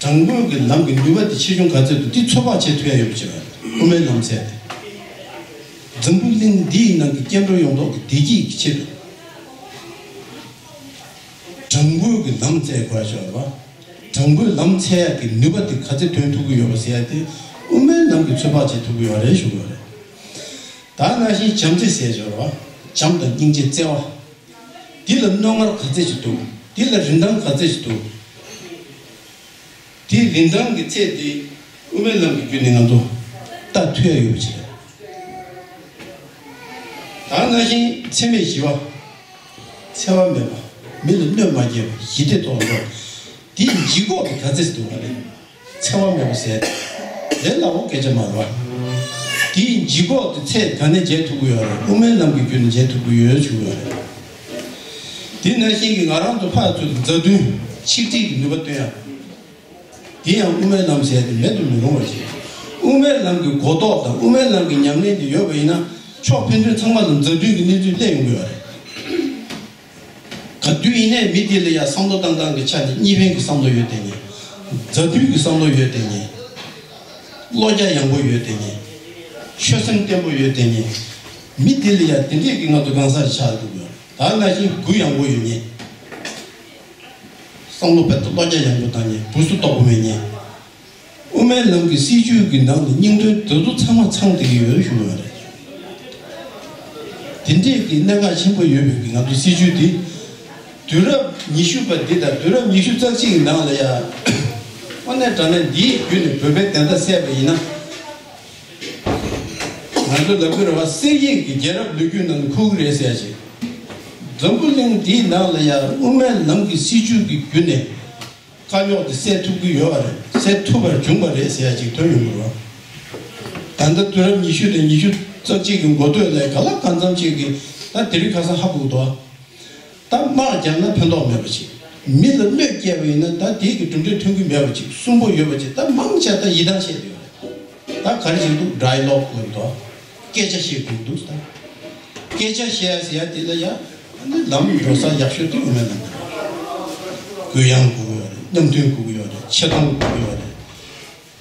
དྲང་པོའི་གི་ལམ་གྱི་ནུས་པ་དེ་ཆེ་ཆུང་ག་ཚོད་འདུག་དེ་ཚོད་དཔག་བྱེད་ཐུབ་ཡ་ཡོད་པ་ཅིག་རེད། དབུ་མའི་ལམ་ཟེར་ཏེ། འཛམ་བུ་གླིང་འདིའི་ནང་གི་སྐྱེ་འགྲོ་ཡོངས་རྫོགས་ཀྱི་བདེ་སྐྱིད་ཀྱི་ཆེད་དུ། དྲང་པོའི་གི་ལམ་བཙལ་དགོས་ཡ་ཅིག་རེད་བ། དྲང་པོའི་ལམ་འཚོལ་ཡ་གི་ནུས་པ་དེ་ག་ཚོད་ཐོན་ཐུབ་ཀྱི་ཡོད་པ་ཟེར་ཡ་དེ་དབུ་མའི་ལམ་གྱིས་ཚོད་དཔག་བྱེད་ཐུབ་ཀྱི་ཡོད་རེད་ཞུ་གི་ཡོད་རེད། ད་ནང་བཞིན་བྱམས་བརྩེ་ཟེར་ཅིག་རེད་བ། བྱམས་དང་སྙིང་རྗེ་བརྩེ་བ། འདི་ལ་རྣོ་ངར་ག་ཚད་ཅིག་འདུག་འདི་ལ་རིན་ཐང་ག་ཚད་ཅིག་འདུག་དེའི་རིན་ཐང་གི་ཚད་དེ་དབུ་མའི་ལམ་གྱི་བརྒྱུད་ནས་ང་ཚོ་ལྟ་ཐུབ་ཡ་ཡོད་པ་ཅིག་རེད། ད་ནང་བཞིན་འཚེ་མེད་ཞི་བ། འཚེ་བ་མེད་པ། མི་ལ་གནོད་མ་སྐྱེལ་བ། ཞི་བདེ་ཐོག་འགྲོ། དེའི་ལྗིད་ཁོག་དེ་ག་ཚད་ཅིག་འདུག་ག་རེད། འཚེ་བ་མེད་པ་ཟེར། ལས་སླ་བོ་སྐད་ཆ་མ་རེད་བ། དེའི་ལྗིད་ཁོག་དེ་ཚད་ག་ནས་འཇལ་ཐུབ་ཀྱི་ཡོད་རེད། དབུ་མའི་ལམ་གྱི་བརྒྱུད་ནས་འཇལ་ཐུབ་ཀྱི་ཡོད་ཞུ་གི་ཡོད་རེད། དེ་ནང་བཞིན་གྱི་ང་རང་ཚོ་ཕར་ཚུར་མཛའ་མཐུན་ཆིག་སྒྲིལ་གྱི་ནུས་པ་སྟོན་ཡ། དེ་ཡང་དབུ་མའི་ལམ་ཟེར་ཡ་དེ་མེད་དུ་མི་རུང་བ་ཞིག་དབུ་མའི་ལམ་གྱི་གོ་རྟོགས་དང་དབུ་མའི་ལམ་གྱི་ཉམས་ལེན་དེ་ཡོད་པ་ཡིན་ན་ཕྱོགས་ཕན་ཚུན་ཚང་མ་ལ་མཛའ་མཐུན་གྱི་གནས་ཚུལ་སླེབས་ཡོང་གི་ཡོད་རེད། ག་དུས་ཡིན་ནའི་མི་དེ་ལ་ཡང་བསམ་བློ་བཏང་སྟངས་ཀྱི་ཆ་ནས་གཉིས་ཕན་གྱི་བསམ་བློ་ཡོད་དེ་ཉེ། མཛའ་མཐུན་གྱི་བསམ་བློ་ཡོད་དེ་ཉེ། བློ་རྒྱ་ཡངས་པོ་ཡོད་དེ་ཉེ། ཆོད་སེམས་བརྟན་པོ་ཡོད་དེ་ཉེ། མི་དེ་ལ་ཡང་དེ་འདྲས་ཀྱི་ང་ཚོ་གང་ཟག་ཆགས་འདུག་ཡོད། ད་ནང་བཞིན་གུ་ཡངས་པོ་ཡོད་ཉེ། བསམ་བློ་བེད་དུ་བློ་རྒྱ་ཡངས་པོ་བཏང་ཉེ། བུ་སུ་དོག་པོ་མེད་ཉེ། དབུ་མའི་ལམ་གྱི་སྲིད་བྱུས་ཀྱི་ནང་དུ་སྙིང་དོན་དེ་ཚོ་ཚང་མ་ཚང་བསྡད་ཀྱི་ཡོད་ཞུ་བ་རེད། དེ་འདྲས་ཀྱི་གནད་འགག་ཆེན་པོ་ཡོད་པའི་གི་ང་ཚོའི་སྲིད་བྱུས་འདི། དུས་རབས་ཉི་ཤུ་པ་འདི་དང་དུས་རབས་ཉི་ཤུ་རྩ་གཅིག་གི་ནང་ལ་ཡ། དངོས་གནས་དྲང་གནས་འདིའི་བརྒྱུད་ནས་བོད་པའི་བདེན་མཐའ་གསལ་བ་ཡིན་ན། ང་ཚོ་ལབ་ཀྱི་རེད་བ། གསེར་ཡིག་གི་རྒྱལ་རབས་ལོ་རྒྱུས་ནང་ནས་འཁོད་ཀྱི་རེད་ཟེར་ཡ་ཅིག་འཛམ་བུ་གླིང་འདིའི་ནང་ལ་ཡ་དབུ་མའི་ལམ་གྱི་སྲིད་བྱུས་ཀྱི་བརྒྱུད་ནས། དཀའ་རྙོག་དེ་སེལ་ཐུབ་ཀྱི་ཡོད་པ་རེད། སེལ་ཐུབ་པར་བྱུང་བ་རེད་ཟེར་ཡ་ཅིག་ཐོན་ཡོང་གི་རེད་བ། ད་ལྟ་དུས་རབས་ཉི་ཤུ་དང་ཉི་ཤུ་རྩ་གཅིག་གི་འགོ་སྟོད་ལ་ག་ལ་གང་འཚམ་ཅིག་གིས་ད་དེ་རིང་ཁ་སང་ཧ་གོ་གི་འདུག་ད་དམག་རྒྱག་ན་ཕན་ཐོགས་མེད་པ་ཅིག་མི་ལ་གནོད་སྐྱེལ་བ་ཡིན་ན་ད་དེ་གི་གྲུབ་འབྲས་ཐོན་གྱི་མེད་པ་ཅིག་སུན་པོ་ཡོད་པ་ཅིག་ད་མང་ཆེ་ད་ཡིད་ཐང་ཆད་ཡོད་རེད། ད་ག་རེ་བྱེད་འདུག་ཌའི་ལོག་ལབ་འདུག་སྐད་ཆ་བཤད་དགོས་འདུག་ད་སྐད་ཆ་བཤད་ཟེར་ཡ་དེ་ལ་ཡ་ཨ་ནི་ལམ་འགྲོ་ས་ཡག་ཤོས་དེ་དབུ་མའི་ལམ་རེད། གུ་ཡངས་དགོས་ཀྱི་ཡོད་རེད། མཉམ་མཐུན་དགོས་ཀྱི་ཡོད་རེད། ཆེ་མཐོང་དགོས་ཀྱི་ཡོད་རེད།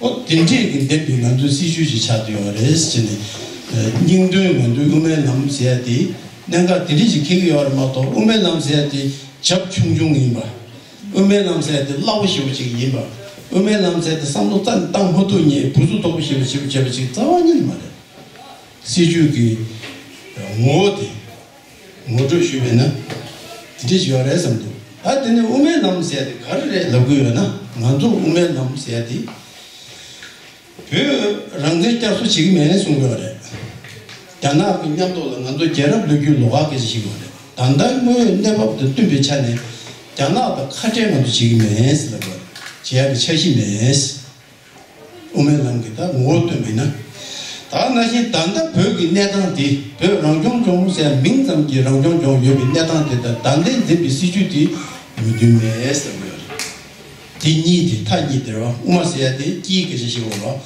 ཨོ་དེ་འདྲས་ཀྱི་ལྡན་པའི་ང་ཚོའི་སྲིད་བྱུས་ཤིག་ཆགས་བསྡད་ཡོད་རེད་ཟེར་ནས། སྙིང་དོན་ང་ཚོའི་དབུ་མའི་ལམ་ཟེར་ཡ་དེ་གནད་འགག་དེ་འདྲས་ཤིག་འཁེལ་གྱི་ཡོད་རེད་མ་གཏོགས་དབུ་མའི་ལམ་ཟེར་ཡ་དེ་བྱབ་ཆུང་ཆུང་ཡིན་པ། དབུ་མའི་ལམ་ཟེར་ཡ་དེ་སླ་བོ་ཞེ་པོ་ཅིག་ཡིན་པ། དབུ་མའི་ལམ་ཟེར་ཡ་དེ་བསམ་བློ་རྩ་ནས་བཏང་མ་ཐུབ་མཁན་བུ་སུ་དོག་པོ་ཞེ་པོ་ཞེ་པོ་བྱས་པ་ཅིག་རྩ་བ་ཉིད་ནས་མ་རེད། སྲིད་བྱུས་ཀྱི་ངོ་བོ་དེ་ངོ་སྤྲོད་ཞུས་པས་ན་དེ་འདྲ་ཞིག་ཡོད་རེད་བསམ་འདུག་ད་དེ་ནས་དབུ་མའི་ལམ་ཟེར་ཡ་དེ་ག་རེ་རེད་ལབ་ཀྱི་ཡོད་ན། ང་ཚོ་དབུ་མའི་ལམ་ཟེར་ཡ་དེ་བོད་རང་བཙན་བསྐྱར་གསོ་བྱེད་ཀྱི་མེད་གསུང་གི་ཡོད་རེད། རྒྱ་ནག་གི་མཉམ་དུ་ལ་ང་ཚོ་རྒྱལ་རབས་ལོ་རྒྱུས་ལོགས་ཀ་སྐད་ཆ་བཤད་ཀྱི་ཡོད་རེད། ད་ལྟ་དངོས་ཡོད་གནས་བབ་དང་བསྟུན་པའི་ཆ་ནས་རྒྱ་ནག་དང་ཁ་བྲལ་ང་ཚོ་བྱེད་ཀྱི་མེད་ཟེར་ལབ་ཀྱི་ཡོད་རེད། བྱེད་ཡ་གི་འཆར་གཞི་མེད། དབུ་མའི་ལམ་གྱི་ད་ངོ་བོ་སྟོན་པ་ཡིན་ན། ད་ནང་བཞིན་ད་ལྟ་བོད་ཀྱི་གནས་སྟངས་དེ་བོད་རང་སྐྱོང་ལྗོངས་ཟེར་མིང་ཙམ་གྱི་རང་སྐྱོང་ལྗོངས་ཡོད་པའི་གནས་སྟངས་དེ་དང་ད་ལྟའི་འཛིན་པའི་སྲིད་བྱུས་དེ་མོས་མཐུན་མེད་ཟེར་གྱི་ཡོད་རེད། དེ་གཉིས་དེ་མཐའ་གཉིས་དེ་རེད་བ། དབུ་མ་ཟེར་ཡ་དེ་དཀྱིལ་སྐད་ཆ་བཤད་དགོས་རེད་བ།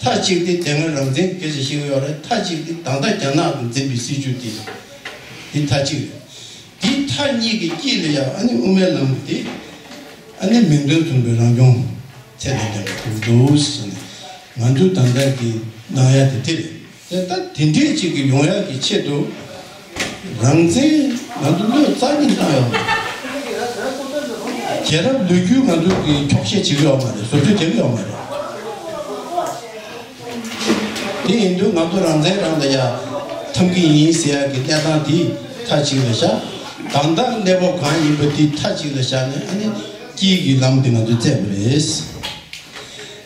མཐའ་གཅིག་དེ་དེ་སྔ་རང་བཙན་གྱི་སྐད་ཆ་བཤད་ཀྱི་ཡོད་རེད། མཐའ་གཅིག་དེ་ད་ལྟ་རྒྱ་ནག་གིས་འཛིན་པའི་སྲིད་བྱུས་དེ། དེ་མཐའ་གཅིག་རེད། དེའི་མཐའ་གཉིས་ཀྱི་དཀྱིལ་ལ་ཡང་ཨ་ནི་དབུ་མའི་ལམ་དེ་ཨ་ནི་མིང་དོན་མཚུངས་པའི་རང་སྐྱོང་ཚད་ལྡན་ལྡན་པ་དེ་འདུག་ཟེར་ནས་ང་ཚོས་ད་ལྟ་གི་གནང་ཡ་དེ་དེ་རེད། དེ་ལྟ་དེ་འདྲས་ཅིག་གི་ཡོང་ཡ་གི་ཆེད་དུ་རང་བཙན་ང་ཚོ་བློས་རྩ་གཉིས་བཏང་ཡོད་མ་རེད། རྒྱལ་རབས་ལོ་རྒྱུས་ང་ཚོ་གི་འཁྱོག་བཤད་བྱེད་ཀྱི་ཡོད་མ་རེད། བཟོ་བཅོས་རྒྱག་གི་ཡོད་མ་རེད། དེ་ཡིན་དུས་ང་ཚོ་རང་བཙན་རང་ལ་ཡ་འཐམ་གི་ཡིན་ཟེར་ཡ་གི་གནས་སྟངས་དེ་མཐའ་གཅིག་ལ་བཞག་ད་ལྟ་གནས་བབ་གང་ཡིན་པ་དེ་མཐའ་གཅིག་ལ་བཞག་ནས་ཨ་ནི་ དཀྱིལ་གྱི་ལམ་དེ་ང་ཚོས་བཙལ་བ་རེད།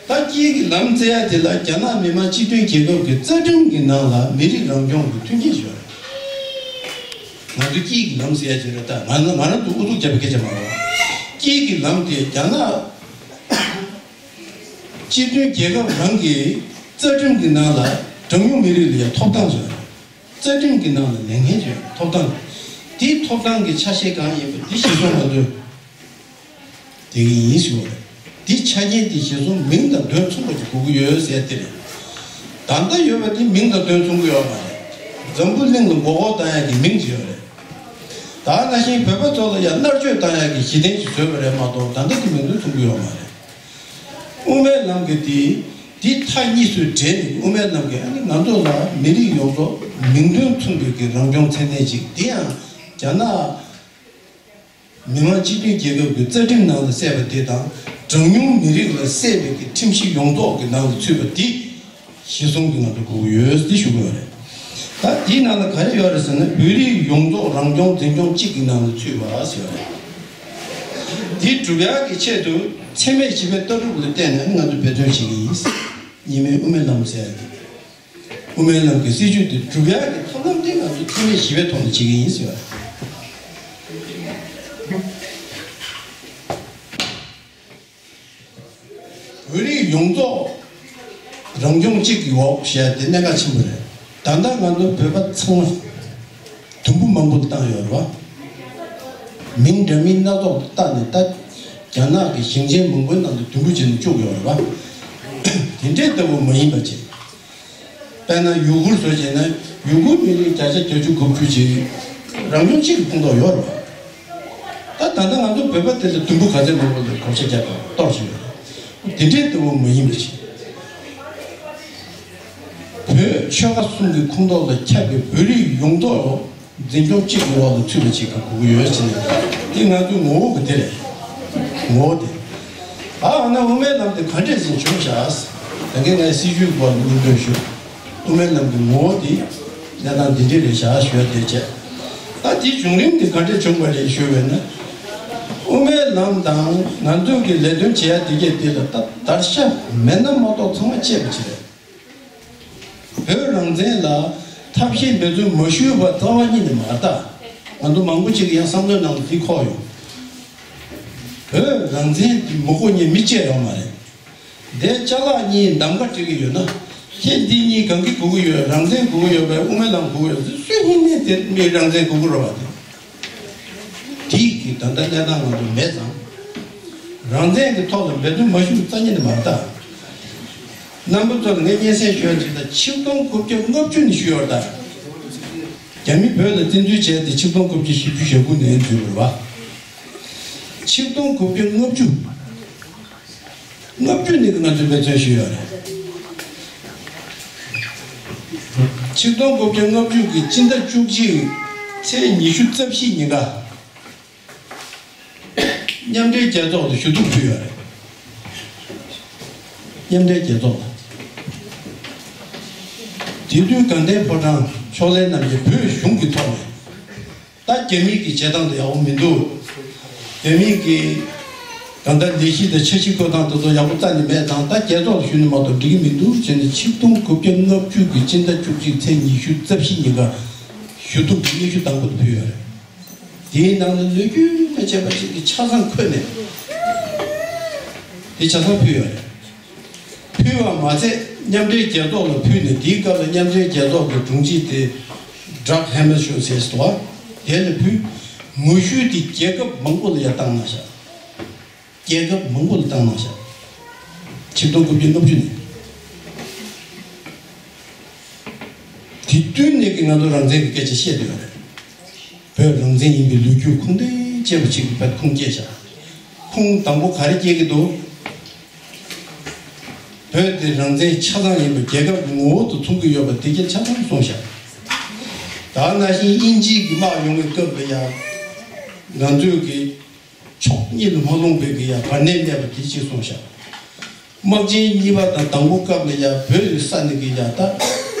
ད་དཀྱིལ་གྱི་ལམ་བཙལ་ཡ་དེ་ལ་རྒྱ་ནག་མི་དམངས་སྤྱི་མཐུན་རྒྱལ་ཁབ་ཀྱི་རྩ་ཁྲིམས་ཀྱི་ནང་ལ་མི་རིགས་རང་སྐྱོང་གི་མཐུན་རྐྱེན་ཞིག་ཡོད་རེད། ང་ཚོས་དཀྱིལ་གྱི་ལམ་ཟེར་ཡ་ཅིག་རེད། ད་ང་ང་རང་ཚོ་ཨུ་ཚུགས་བརྒྱབ་པའི་སྐད་ཆ་མ་རེད། དཀྱིལ་གྱི་ལམ་དེ་རྒྱ་ནག་སྤྱི་མཐུན་རྒྱལ་ཁབ་རང་གི་རྩ་ཁྲིམས་ཀྱི་ནང་ལ་གྲངས་ཉུང་མི་རིགས་ལ་ཡང་ཐོབ་ཐང་ཡོད་རེད། རྩ་ཁྲིམས་ཀྱི་ནང་ལ་ལེན་མཁན་ཡོད་ཐོབ་ཐང་། དེའི་ཐོབ་ཐང་གི་ཆ་ཤས་གང་ཡིན་པ་དེ་གཞིར་བཟུང་ང་ཚོས་དེ་གི་ཡིན་ཞུ་བ་རེད། དེ་ཆ་རྐྱེན་དེ་གཞིར་བཟུང་མིང་དང་དོན་མཚུངས་པ་ཅིག་དགོས་ཀྱི་ཡོད་ཟེར་དེ་རེད། ད་ལྟ་ཡོད་པ་དེ་མིང་དང་དོན་མཚུངས་ཀྱི་ཡོད་མ་རེད། འཛམ་བུ་གླིང་ལ་མགོ་སྐོར་བཏང་ཡག་གི་མིང་ཅིག་ཡོད་རེད། ད་ནང་བཞིན་བོད་པ་ཚོ་ལ་ཡང་མནར་གཅོད་བཏང་ཡག་གི་གཞི་རྟེན་ཅིག་བཟོས་པ་རེད་མ་གཏོགས་ད་ལྟ་དེ་མིང་དོན་མཚུངས་ཀྱི་ཡོད་མ་རེད། དབུ་མའི་ལམ་གྱི་དེ་དེ་མཐའ་གཉིས་སུ་འབྲེལ་ནས་དབུ་མའི་ལམ་གྱི་ཨ་ནི་ང་ཚོ་ལ་མི་རིགས་ཡོངས་རྫོགས་མིང་དོན་མཚུངས་པའི་གི་རང་སྐྱོང་ཚད་ལྡན་ཅིག་དེ་ཡང་རྒྱ་ནག་མི་དམངས་སྤྱི་མཐུན་རྒྱལ་ཁབ་ཀྱི་རྩ་ཁྲིམས་ནང་ལ་གསལ་བ་དེ་དང་གྲངས་ཉུང་མི་རིགས་ལ་གསལ་བའི་གི་ཁྲིམས་གཞི་ཡོངས་རྫོགས་ཀྱི་ནང་ལ་ཚུད་པ་དེ་གཞི་བཟུང་གི་ང་ཚོ་དགོས་ཀྱི་ཡོད་ཟེར་ཞུ་གི་ཡོད་རེད། ད་དེའི་ནང་ལ་ག་རེ་ཡོད་རེད་ཟེར་ན་བོད་རིགས་ཡོངས་རྫོགས་རང་སྐྱོང་འཛིན་སྐྱོང་གཅིག་གི་ནང་ལ་ཚུད་པ་ཟེར་བ་རེད། དེ་སྒྲུབ་ཡག་གི་ཆེད་དུ་འཚེ་མེད་ཞི་བའི་ལྟ་གྲུབ་ལ་བརྟེན་ནས་ང་ཚོ་འབད་བརྩོན་བྱེད་ཀྱི་ཡིན། གཉིས་སྨན་དབུ་མའི་ལམ་ཟེར་ཡག་དེ། དབུ་མའི་ལམ་གྱི་སྲིད་བྱུས་དེ་སྒྲུབ་ཡག་གི་ཐབས་ལམ་དེ་ང་ཚོས་འཚེ་མེད་ཞི་བའི་ཐོག་ནས་བྱེད་ཀྱི་ཡིན་ཟེར་བ། བོད་རིགས་ཡོངས་རྫོགས་རང་སྐྱོང་གཅིག་གི་འོག་བྱས་ཏེ་གནད་འགག་ཆེན་པོ་རེད། ད་ལྟ་ང་ཚོ་བོད་པ་ཚང་མ་དུམ་བུ་མང་པོ་བཏང་ཡོད་རེད་བ། མིང་འདྲ་མིན་སྣ་ཚོགས་བཏགས་ནས་ད་རྒྱ་ནག་གི་ཞིང་ཆེན་མང་པོའི་ནང་དུ་དུམ་བུ་བྱས་ནས་བཅུག་ཡོད་རེད་བ། དེ་འདྲའི་ལྟ་བུ་མ་ཡིན་པ་བྱས། དཔེར་ན་ཡུ་གུར་བཟོ་བྱས་ན་ཡུ་གུར་མི་རིགས་བརྒྱ་ཆ་བརྒྱད་ཅུ་དགུ་བཅུ་ཅིག་རང་སྐྱོང་གཅིག་གི་ཁོངས་གཏོགས་ཡོད་རེད་བ། ད་ད་ལྟ་ང་ཚོ་བོད་པ་དེ་ལ་དུམ་བུ་ག་ཚད་མང་པོ་ལ་བགོ་བཤའ་རྒྱག་པ་གཏོར་བཞིན་ཡོད་རེད། དེ་འདྲའི་ལྟ་བུ་མ་ཡིན་པ་ཞིག་བོད་ཆོལ་ཁ་གསུམ་གྱི་ཁོངས་གཏོགས་ལ་ཁྱབ་པའི་བོད་རིགས་ཡོངས་རྫོགས་འཛིན་སྐྱོང་གཅིག་གི་འོག་ལ་ཚུད་པ་ཅིག་གི་དགོས་ཀྱི་ཡོད་ཟེར་ནས་དེ་ང་ཚོའི་ངོ་བོ་གི་དེ་རེད། ངོ་བོ་དེ། ཨ་འོ་ན་དབུ་མའི་ལམ་དེ་ག་འདྲས་ཟིན་བྱུང་བཞག་ད་གིན་ངས་སྲིད་བྱུས་སྐོར་ལ་སྙིང་བསྡུས་ཞུ། དབུ་མའི་ལམ་གྱི་ངོ་བོ་དེ་གནས་སྟངས་འདི་འདྲས་རེད་བཞག་ཞུ་ཡ་དེ་བྱས། ད་དེའི་བྱུང་རིམ་དེ་ག་འདྲས་བྱུང་བ་རེད་ཞུ་བས་ན། དབུ་མའི་ལམ་དང་ང་ཚོའི་གི་ལས་དོན་བྱེད་ཡ་དེ་གས་དེ་ལ་ད་བརྡར་ཤ་མེད་ན་མ་གཏོགས་ཚང་མ་བཅད་པ་ཅིག་རེད། བོད་རང་བཙན་ལ་ཐབས་ཤེས་འབད་བརྩོན་མ་ཞུས་པ་རྩ་བ་ཉིད་ནས་མ་རེད་ད། ང་ཚོ་མང་པོ་ཅིག་གིས་ཡང་བསམ་བློའི་ནང་དུ་འདི་འཁོར་ཡོང་། བོད་རང་བཙན་འདི་མི་དགོས་མཁན་མི་གཅིག་ཡོད་མ་རེད། འདིར་ཅ་ལག་གཉིས་གདམ་ག་སྤྲད་ཀྱི་ཡོད་ན། ཁྱེད་འདི་གཉིས་གང་གི་དགོས་ཀྱི་ཡོད། རང་བཙན་དགོས་ཀྱི་ཡོད་པས་དབུ་མའི་ལམ་དགོས་ཀྱི་ཡོད། སུ་ཡིན་ནའི་དེ་མིའི་རང་བཙན་དགོས་ཀྱི་རེད་བ་དེ། དེ་གི་ད་ལྟ་གནས་སྟངས་ང་ཚོ་མེད་ཙང་། རང་བཙན་གྱི་ཐོག་ལ་འབད་བརྩོན་མ་ཞུ་རྩ་ཉིད་ནས་མ་རེད་ད། རྣམ་པ་ཚོ་ལ་ངས་སྙན་སེང་ཞུ་ཡ་ཅིག་ད་ཆིག་སྟོང་དགུ་བརྒྱ་ལྔ་བཅུ་ནས་ཞུས་ཡོད་རེད་ད། རྒྱ་མི་བོད་ལ་བཙན་འཛུལ་བྱས་ཏེ་ཆིག་སྟོང་དགུ་བརྒྱ་བཞི་བཅུ་ཞེ་དགུ་ནས་འཛུལ་བ་རེད་བ། ཆིག་སྟོང་དགུ་བརྒྱ་ལྔ་བཅུ། ལྔ་བཅུ་ནས་ང་ཚོས་འབད་བརྩོན་ཞུས་ཡོད་རེད། ཆིག་སྟོང་དགུ་བརྒྱ་ལྔ་བཅུ་གི་སྤྱི་ཟླ་བཅུ་གཅིག་ཚེས་ཉི་ཤུ་རྩ་བཞི་ཉིན་ཀ་མཉམ་འབྲེལ་རྒྱལ་ཚོགས་ལ་ཞུ་གཏུག་ཕུལ་ཡོད་རེད། མཉམ་འབྲེལ་རྒྱལ་ཚོགས་ལ། དེ་དུས་དགའ་ལྡན་ཕོ་བྲང་ཕྱོགས་ལྷན་རྣམས་ཀྱིས་བོད་གཞུང་གི་ཐོག་ནས། ད་རྒྱ་མི་གི་བྱེད་སྟངས་དེ་ཡག་པོ་མི་འདུག་རྒྱ་མི་གི་ད་ལྟ་ལས་གཞི་དང་འཆར་གཞི་བཀོད་སྟངས་དེ་ཚོ་ཡག་པོ་རྩ་ནས་མེད་ཙང་ད་རྒྱལ་ཚོགས་ལ་ཞུ་ནི་མ་གཏོགས་འགྲིག་གི་མི་འདུག་ཟེར་ནས་ཆིག་སྟོང་དགུ་བརྒྱ་ལྔ་བཅུ་གི་སྤྱི་ཟླ་བཅུ་གཅིག་ཚེས་ཉི་ཤུ་རྩ་བཞི་ཉིན་ཀ་ཞུ་གཏུག་གི་སྙན་ཞུ་དང་པོ་དེ་ཕུལ་ཡོད་རེད། དེའི་ནང་ནས་ལོ་རྒྱུས་མ་བྱས་པ་ཞིག་གི་ཆ་ཚང་འཁོད་ནས་དེ་ཆ་ཚང་ཕུལ་ཡོད་རེད། ཕུལ་བ་མ་ཚད་མཉམ་འབྲེལ་རྒྱལ་ཚོགས་ལ་ཕུལ་ནས་དེའི་སྐབས་ལ་མཉམ་འབྲེལ་རྒྱལ་ཚོགས་ཀྱི་དྲུང་ཆེ་དེ་Dag Hammarskjöld་ཟེར་སོང་བ། དེ་ལ་ཕུལ། ངོ་ཤུལ་དེ་རྒྱལ་ཁབ་མང་པོ་ལ་ཡང་བཏང་གནང་ཤག་རྒྱལ་ཁབ་མང་པོ་ལ་བཏང་གནང་ཤག་ཆིག་སྟོང་དགུ་བརྒྱ་ལྔ་བཅུ་ནས། དེ་དུས་ནས་ཀྱི་ང་ཚོ་རང་བཙན་གྱི་སྐད་ཆ་བཤད་བསྡད་ཡོད་རེད། བོད་རང་བཙན་ཡིན་པའི་ལོ་རྒྱུས་ཁུངས་ལྡན་ཅན་པ་ཞིག་གི་བར་ཁུངས་སྐྱེལ་བཞག་ཁུངས་དང་པོ་ག་རེ་སྐྱེལ་གྱི་འདུག་བོད་དེ་རང་བཙན་ཆ་ཚང་ཡིན་པ་རྒྱལ་ཁབ་ཀྱི་ངོ་བོ་དང་མཚུངས་ཀྱི་ཡོད་པ་དེ་གྱད་ཆ་ཚང་གསུངས་བཞག་ད་ནང་བཞིན་དབྱིན་ཇི་གི་དམག་ཡོང་བའི་སྐབས་ལ་ཡང་ང་ཚོས་ཀྱི་ཕྱོགས་གཉིས་ལ་མ་ལྷུང་བའི་གི་ཡང་བར་གནས་གནས་པ་དེ་གཅིག་གསུངས་བཞག་དམག་ཆེན་གཉིས་པ་དང་དང་པོ་སྐབས་ལ་ཡང་བོད་ཀྱི་ས་ནས་ཀྱི་ཡང་ད་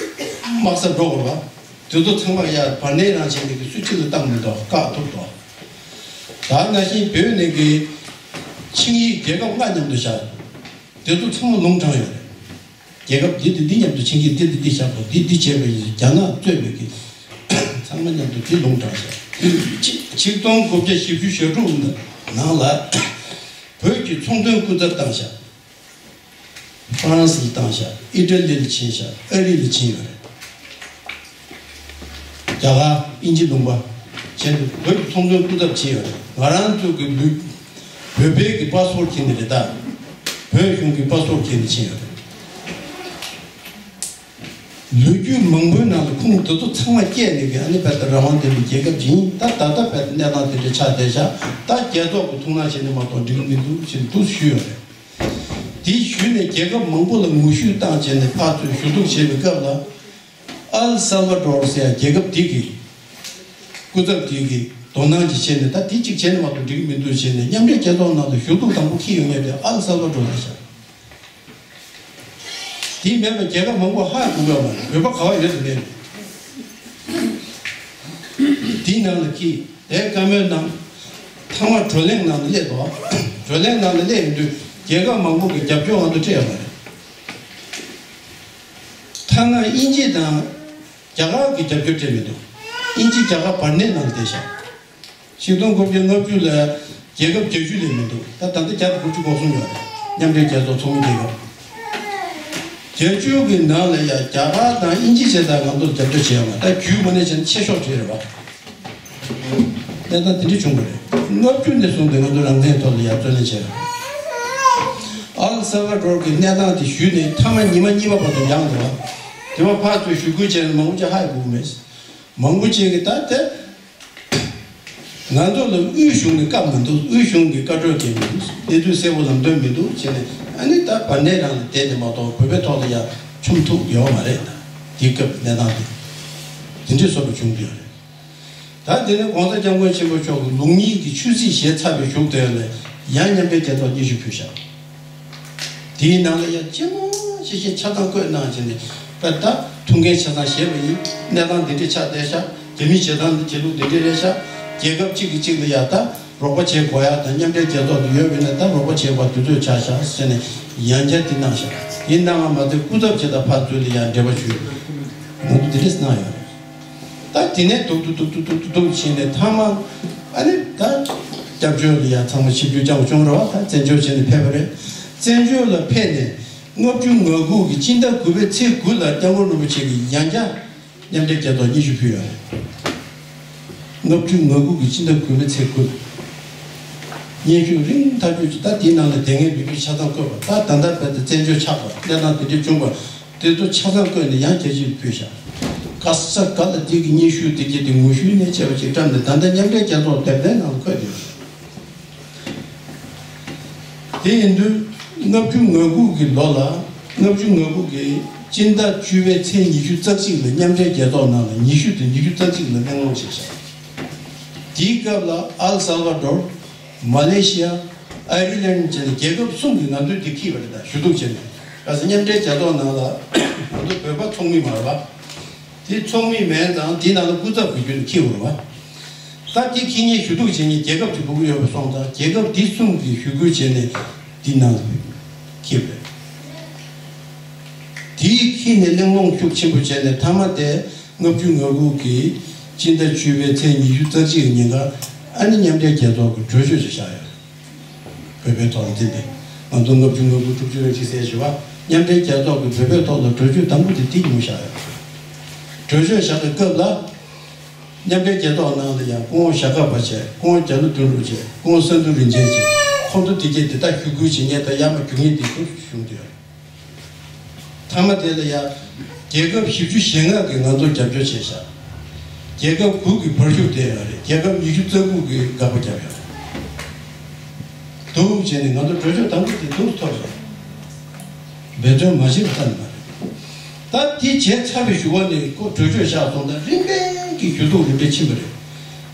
དམག་ས་འགྲོ་དགོས་པ། དེ་ཚོ་ཚང་མ་ཡང་བར་གནས་རང་བྱས་ནས་ཀྱི་སུ་གཅིག་ལ་བཏང་མི་འདུག་བཀག་ཐུབ་འདུག་ད་ནང་བཞིན་བོད་ནས་ཀྱི་ ཆིངས་ཡིག་རྒྱལ་ཁབ་ལྔ་མཉམ་དུ་བཞག་དེ་ཚོ་ཚང་མ་ལུང་དྲངས་ཡོད་རེད། རྒྱལ་ཁབ་འདི་དེ་འདི་མཉམ་དུ་ཆིངས་ཡིག་འདི་དེ་འདི་བཞག་དགོས། འདི་འདི་བྱས་པ་ཡིན། རྒྱ་ནག་གཙོས་པའི་གི་ཚང་མ་མཉམ་དུ་འདི་ལུང་དྲངས་བཞག་ཆིག་སྟོང་དགུ་བརྒྱ་བཞི་བཅུ་ཞེ་དྲུག་ནང་ལ་བོད་ཀྱི་ཚོང་དོན་སྐུ་ཚབ་བཏང་བཞག་ཧྥ་རན་སི་ལ་བཏང་བཞག་ཨི་ཊ་ལི་ལ་ཕྱིན་བཞག་ཨ་རི་ལ་ཕྱིན་ཡོད་རེད། རྒྱ་གར་དབྱིན་ཇི་ལུང་པ་བྱས་ནས་བོད་ཀྱི་ཚོང་དོན་སྐུ་ཚབ་ཕྱིན་ཡོད་རེད། ང་རང་ཚོ་གི་ལུས་བོད་པའི་གི་པ་སི་པོར་ཊི་ཁྱེར་ནས་རེད་ད། བོད་གཞུང་གི་པ་སི་པོར་ཊི་ཁྱེར་ནས་ཕྱིན་ཡོད་རེད། ལོ་རྒྱུས་མང་པོའི་ནང་ལ་ཁུངས་དེ་ཚོ་ཚང་མ་སྐྱེལ་ནས་གི་ཨ་ནི་བོད་དང་རང་དབང་ལྡན་པའི་རྒྱལ་ཁབ་ཅིག་ཡིན། ད་ད་ལྟ་བོད་དུ་གནས་སྟངས་དེ་འདྲ་ཆགས་བསྡད་བཞག་ད་རྒྱལ་ཚོགས་ཀྱི་ཐུགས་སྣང་བྱས་ནས་མ་གཏོགས་འགྲིག་གི་མི་འདུག་ཅེས་འདུག་ཞུས་ཡོད་རེད། དེ་ཞུས་ནས་རྒྱལ་ཁབ་མང་པོ་ལ་ངོ་བཤུས་བཏང་བྱས་ནས་ཕར་ཚུར་ཞུ་གཏུག་བྱེད་པའི་སྐབས་ལ། ཨལ་སལ་བ་ཌོར་ཟེར་ཡ་རྒྱལ་ཁབ་དེ་གི་སྐུ་ཚབ་དེ་གི་དོ་སྣང་ཅིག་བྱས་ནས་ད་དེ་གཅིག་བྱས་ནས་མ་གཏོགས་འགྲིག་གི་མི་འདུག་བྱས་ནས་མཉམ་འབྲེལ་རྒྱལ་ཚོགས་ནང་དུ་ཞུ་གཏུག་དང་པོ་འཁྱེར་ཡོང་མཁན་དེ་ཨལ་སལ་བ་ཌོར་ལ་བཞག་དེ་མེད་པའི་རྒྱལ་ཁབ་མང་པོ་ཧ་གོ་གི་ཡོད་མ་རེད། བོད་པ་ག་བ་ཡོད་དམ་མེད། དེའི་ནང་ལ་འཁྱེར། དེའི་བཀའ་མོལ་གནང་། ཐ་མ་བགྲོ་གླེང་ནང་ལ་སླེབས་འདུག་བགྲོ་གླེང་ནང་ལ་སླེབས་ཡོང་དུས་རྒྱལ་ཁབ་མང་པོ་གི་རྒྱབ་སྐྱོར་ང་ཚོ་སྤྲད་ཡོད་མ་རེད། ཐ་ན་དབྱིན་ཇི་དང་རྒྱ་གར་གྱི་རྒྱབ་སྐྱོར་སྤྲད་མི་འདུག་དབྱིན་ཇི་རྒྱ་གར་བར་གནས་ནང་བསྡད་ཤག་ཆིག་སྟོང་དགུ་བརྒྱ་ལྔ་བཅུ་ལ་རྒྱལ་ཁབ་བརྒྱད་ཅུ་ལས་མི་འདུག་ད་ད་ལྟ་བརྒྱ་དང་དགུ་བཅུ་གོ་གསུམ་ཡོད་རེད། མཉམ་འབྲེལ་རྒྱལ་ཚོགས་ཚོགས་མི་རྒྱལ་ཁབ་བརྒྱད་ཅུ་གི་ནང་ལ་ཡང་རྒྱ་གར་དང་དབྱིན་ཇི་བྱས་ཙང་ང་ཚོར་རྒྱབ་སྐྱོར་བྱས་ཡོད་མ་རེད། ད་རྒྱུས་དངོས་གནས་བྱས་ན་ཆེ་ཤོས་དེ་རེད་པ། གནས་སྟངས་དེ་འདྲ་བྱུང་བ་རེད། ལྔ་བཅུ་ནས་བཟུང་སྟེ་ང་ཚོ་རང་བཙན་ཐོག་ལ་ཡར་རྩོད་ལེན་བྱས་རེད། ཨལ་སལ་བ་ཌོར་གྱི་གནས་སྟངས་དེ་ཞུས་ནས་མཐའ་མ་ཉི་མ་གཉིས་པ་བར་དུ་འགྱངས་འདུག་དེ་བ་ཕར་ཚུར་ཞུ་སྐུལ་བྱས་ནས་མང་པོ་ཅིག་ཧ་གོ་གི་མེད། མང་པོ་ཅིག་གིས་ད་དེ་ང་ཚོ་ལ་དབུས་གཞུང་ནས་བཀའ་མི་འདུག་དབུས་གཞུང་གི་བཀའ་འཁྲོལ་གྱི་མི་འདུག་གནས་ཚུལ་གསལ་པོ་ལམ་སྟོན་མི་འདུག་བྱས་ནས་ཨ་ནི་ད་བར་གནས་རང་ལ་བསྡད་ནས་མ་གཏོགས་བོད་པའི་ཐོག་ལ་ཡང་ཆོམ་ཐུག་ཡོད་མ་རེད། ད་དེའི་སྐབས་གནས་སྟངས་དེ་དེ་འདྲའི་བཟོ་འདྲ་བྱུང་གི་ཡོད་རེད། ད་དེ་ནས་༸གོང་ས་༸སྐྱབས་མགོན་ཆེན་པོ་མཆོག་གིས་ལུགས་གཉིས་ཀྱི་ཆོས་སྲིད་བཞེས་ཚར་བའི་གཞུག་དེ་ལ་ཡང་མཉམ་འབྲེལ་རྒྱལ་ཚོགས་སྙན་ཞུ་ཕུལ་བཞག་དེའི་ནང་ལ་ཡང་ཅི་མ་ཤེས་ཤེས་ཆ་ཚང་བཀོད་གནང་བྱས་ནས་དཔེ་ད་ཐུགས་འགན་ཆ་ཚང་བཞེས་པ་ཡིན། གནས་སྟངས་འདི་འདྲའི་ཆགས་བསྡད་ཤག་རྒྱ་མིའི་བྱེད་སྟངས་འདི་བྱེད་ལུགས་འདི་འདྲའི་རེད་ཤག་རྒྱལ་ཁབ་གཅིག་གིས་གཅིག་ལ་ཡ་ད་རོགས་པ་བྱེད་དགོས་ཡ་དང་མཉམ་འབྲེལ་རྒྱལ་ཚོགས་འདི་ཡོད་པ་ཡིན་ན་ད་རོགས་པ་བྱེད་དགོས་དུས་ཚོད་ཆགས་ཤག་ཟེར་ནས་ཡང་བསྐྱར་འདི་གནང་ཤག་དེ་གནང་བ་མ་ཟད་སྐུ་ཚབ་བྱེད་དང་ཕར་ཚུར་ལ་ཡང་འབྲེལ་བ་ཞུས། ང་ཚོ་འདི་འདྲས་གནང་ཡོད་རེད། ད་དེ་ནས་ཐུག་ཐུག་ཐུག་ཐུག་ཐུག་ཐུག་ཐུག་བྱས་ནས་མཐའ་མ་ཨ་ནི་ད་སྐྱབས་བཅོལ་ལ་ཡ་ཚང་མ་ཆིབས་བསྒྱུར་བསྐྱངས་བྱུང་རེད་བ། ད་བཙན་བྱོལ་བྱས་ནས་ཕེབས་པ་རེད། བཙན་བྱོལ་ལ་ཕེབས་ནས་ལྔ་བཅུ་ང་དགུ་གི་སྤྱི་ཟླ་དགུ་པའི་ཚེས་དགུ་ལ་སྐྱབས་མགོན་རིན་པོ་ཆེ་གིས་ཡང་བསྐྱར་མཉམ་འབྲེལ་རྒྱལ་ཚོགས་སྙན་ཞུ་ཕུལ་ཡོད་རེད། ལྔ་བཅུ་ང་དགུ་གི་སྤྱི་ཟླ་དགུ་པའི་ཚེས་དགུ་ལ་སྙན་ཞུ་རིང་ཐག་ཆོད་ཅིག་ད་དེའི་ནང་ལ་དེ་སྔའི་ལོ་རྒྱུས་ཆ་ཚང་བཀོད་པ། ད་ད་ལྟ་བར་དུ་བཙན་བྱོལ་ཆགས་པ་གནས་སྟངས་དེ་འདྲ་བྱུང་བ། དེ་ཚོ་ཆ་ཚང་བཀོད་ནས་ཡང་རྒྱལ་སྤྱིར་ཕུལ་བཞག་ག་ས་ག་ལ་དེ་གི་སྙན་ཞུ་དེ་གྱད་དེ་ངོ་བཤུས་ནས་བྱས་པ་ཅིག་བཀྲམ་ནས་ད་ལྟ་མཉམ་འབྲེལ་རྒྱལ་ཚོགས་དེབ་ཐེར་ནང་ལ་འཁོད་ཡོད། དེ་ཡིན་དུས་ལྔ་བཅུ་ང་དགུ་གི་ལོ་ལ་ལྔ་བཅུ་ང་དགུ་གི་སྤྱི་ཟླ་བཅུ་པའི་ཚེས་ཉི་ཤུ་རྩ་གཅིག་ལ་མཉམ་འབྲེལ་རྒྱལ་ཚོགས་ནང་ལ་ཉི་ཤུ་དང་ཉི་ཤུ་རྩ་གཅིག་ལ་གླེང་སློང་བྱས་བཞག་དེའི་སྐབས་ལ་ཨལ་སལ་བ་ཌོར། མ་ལེ་ཤི་ཡ། ཨའི་རི་ལན་བཅས་ནས་རྒྱལ་ཁབ་གསུམ་གྱིས་ང་ཚོའི་འདི་འཁྱེར་བ་རེད། ད་ཞུ་གཏུག་བྱས་ནས་ག་ས་མཉམ་འབྲེལ་རྒྱལ་ཚོགས་ནང་ལ་ང་ཚོ་བོད་པ་ཚོགས་མི་མ་རེད་པ། དེ་ཚོགས་མི་མིན་ཙང་དེའི་ནང་ལ་སྐུ་ཚབ་ཀྱི་བརྒྱུད་ནས་འཁྱེར་བ་རེད་པ། ད་དེ་འཁྱེར་མཁན་ཞུ་གཏུག་བྱེད་མཁན་རྒྱལ་ཁབ་ཅིག་དགོས་ཀྱི་ཡོད་པ་སོང་ཙང་རྒྱལ་ཁབ་འདི་གསུམ་གྱིས་ཞུ་སྐུལ་བྱས་ནས་འདི་ནང་ལ་འཁྱེར་བ་རེད། དེ་འཁྱེར་ནས་གླེང་སློང་ཤུགས་ཆེན་པོ་བྱས་ནས་མཐའ་མ་དེ་ལྔ་བཅུ་ང་དགུ་གི་སྤྱི་ཟླ་བཅུ་པའི་ཚེས་ཉི་ཤུ་རྩ་གཅིག་ཉིན་ཀ་ཨ་ནི་མཉམ་འབྲེལ་རྒྱལ་ཚོགས་ཀྱི་གྲོས་ཆོད་ཅིག་བཞག་ཡོད། བོད་པའི་ཐོག་ལ་འཛིན་པའི་ང་ཚོ་ལྔ་བཅུ་ང་དགུ་དྲུག་ཅུ་རེ་གཅིག་ཟེར་བཞིན་པ་མཉམ་འབྲེལ་རྒྱལ་ཚོགས་ཀྱི་བོད་པའི་ཐོག་ལ་གྲོས་ཆོད་དང་པོ་དེ་འདི་ཉིད་བཞག་ཡོད། གྲོས་ཆོད་བཞག་པའི་སྐབས་ལ་མཉམ་འབྲེལ་རྒྱལ་ཚོགས་ནང་ལ་ཡང་སྐུ་ངོ་ཞྭ་སྒབ་པ་བྱས། སྐུ་ངོ་རྒྱ་ལོ་དོན་གྲུབ་བྱས། སྐུ་ངོ་ས་འདུ་རིན་ཆེན་བྱས། ཁོང་ཚོ་དེ་གྱད་དེ་དག་ཞུ་སྐུལ་བྱེད་མཁན་དང་ཡར་མར་རྒྱུག་མཁན་དེ་ཚོ་བྱུང་བསྡད་ཡོད་རེད། མཐའ་མ་དེ་ལ་ཡང་རྒྱལ་ཁབ་བཞི་བཅུ་ཞེ་ལྔ་གིས་ང་ཚོར་རྒྱབ་སྐྱོར་བྱས་ཤག་རྒྱལ་ཁབ་དགུ་གིས་བར་ཞུགས་བསྡད་ཡོད་རེད། རྒྱལ་ཁབ་ཉི་ཤུ་རྩ་དགུ་གིས་དགག་པ་བརྒྱབ་ཡོད་རེད། འདུག་བྱས་ནས་ང་ཚོ་གྲོས་ཆོད་དང་པོ་དེ་འདུག་ཐོབ་སོང་། འབད་བརྩོན་མ་བྱེད་པ་ཙམ་མ་རེད། ད་དེ་བྱས་ཚར་བའི་གཞུག་གུ་ནས་ཁོ་གྲོས་ཆོད་བཞག་སོང་། ད་རིམ་པས་ཀྱི་ཞུ་གཏུག་རིམ་པས་ཕྱིན་པ་རེད།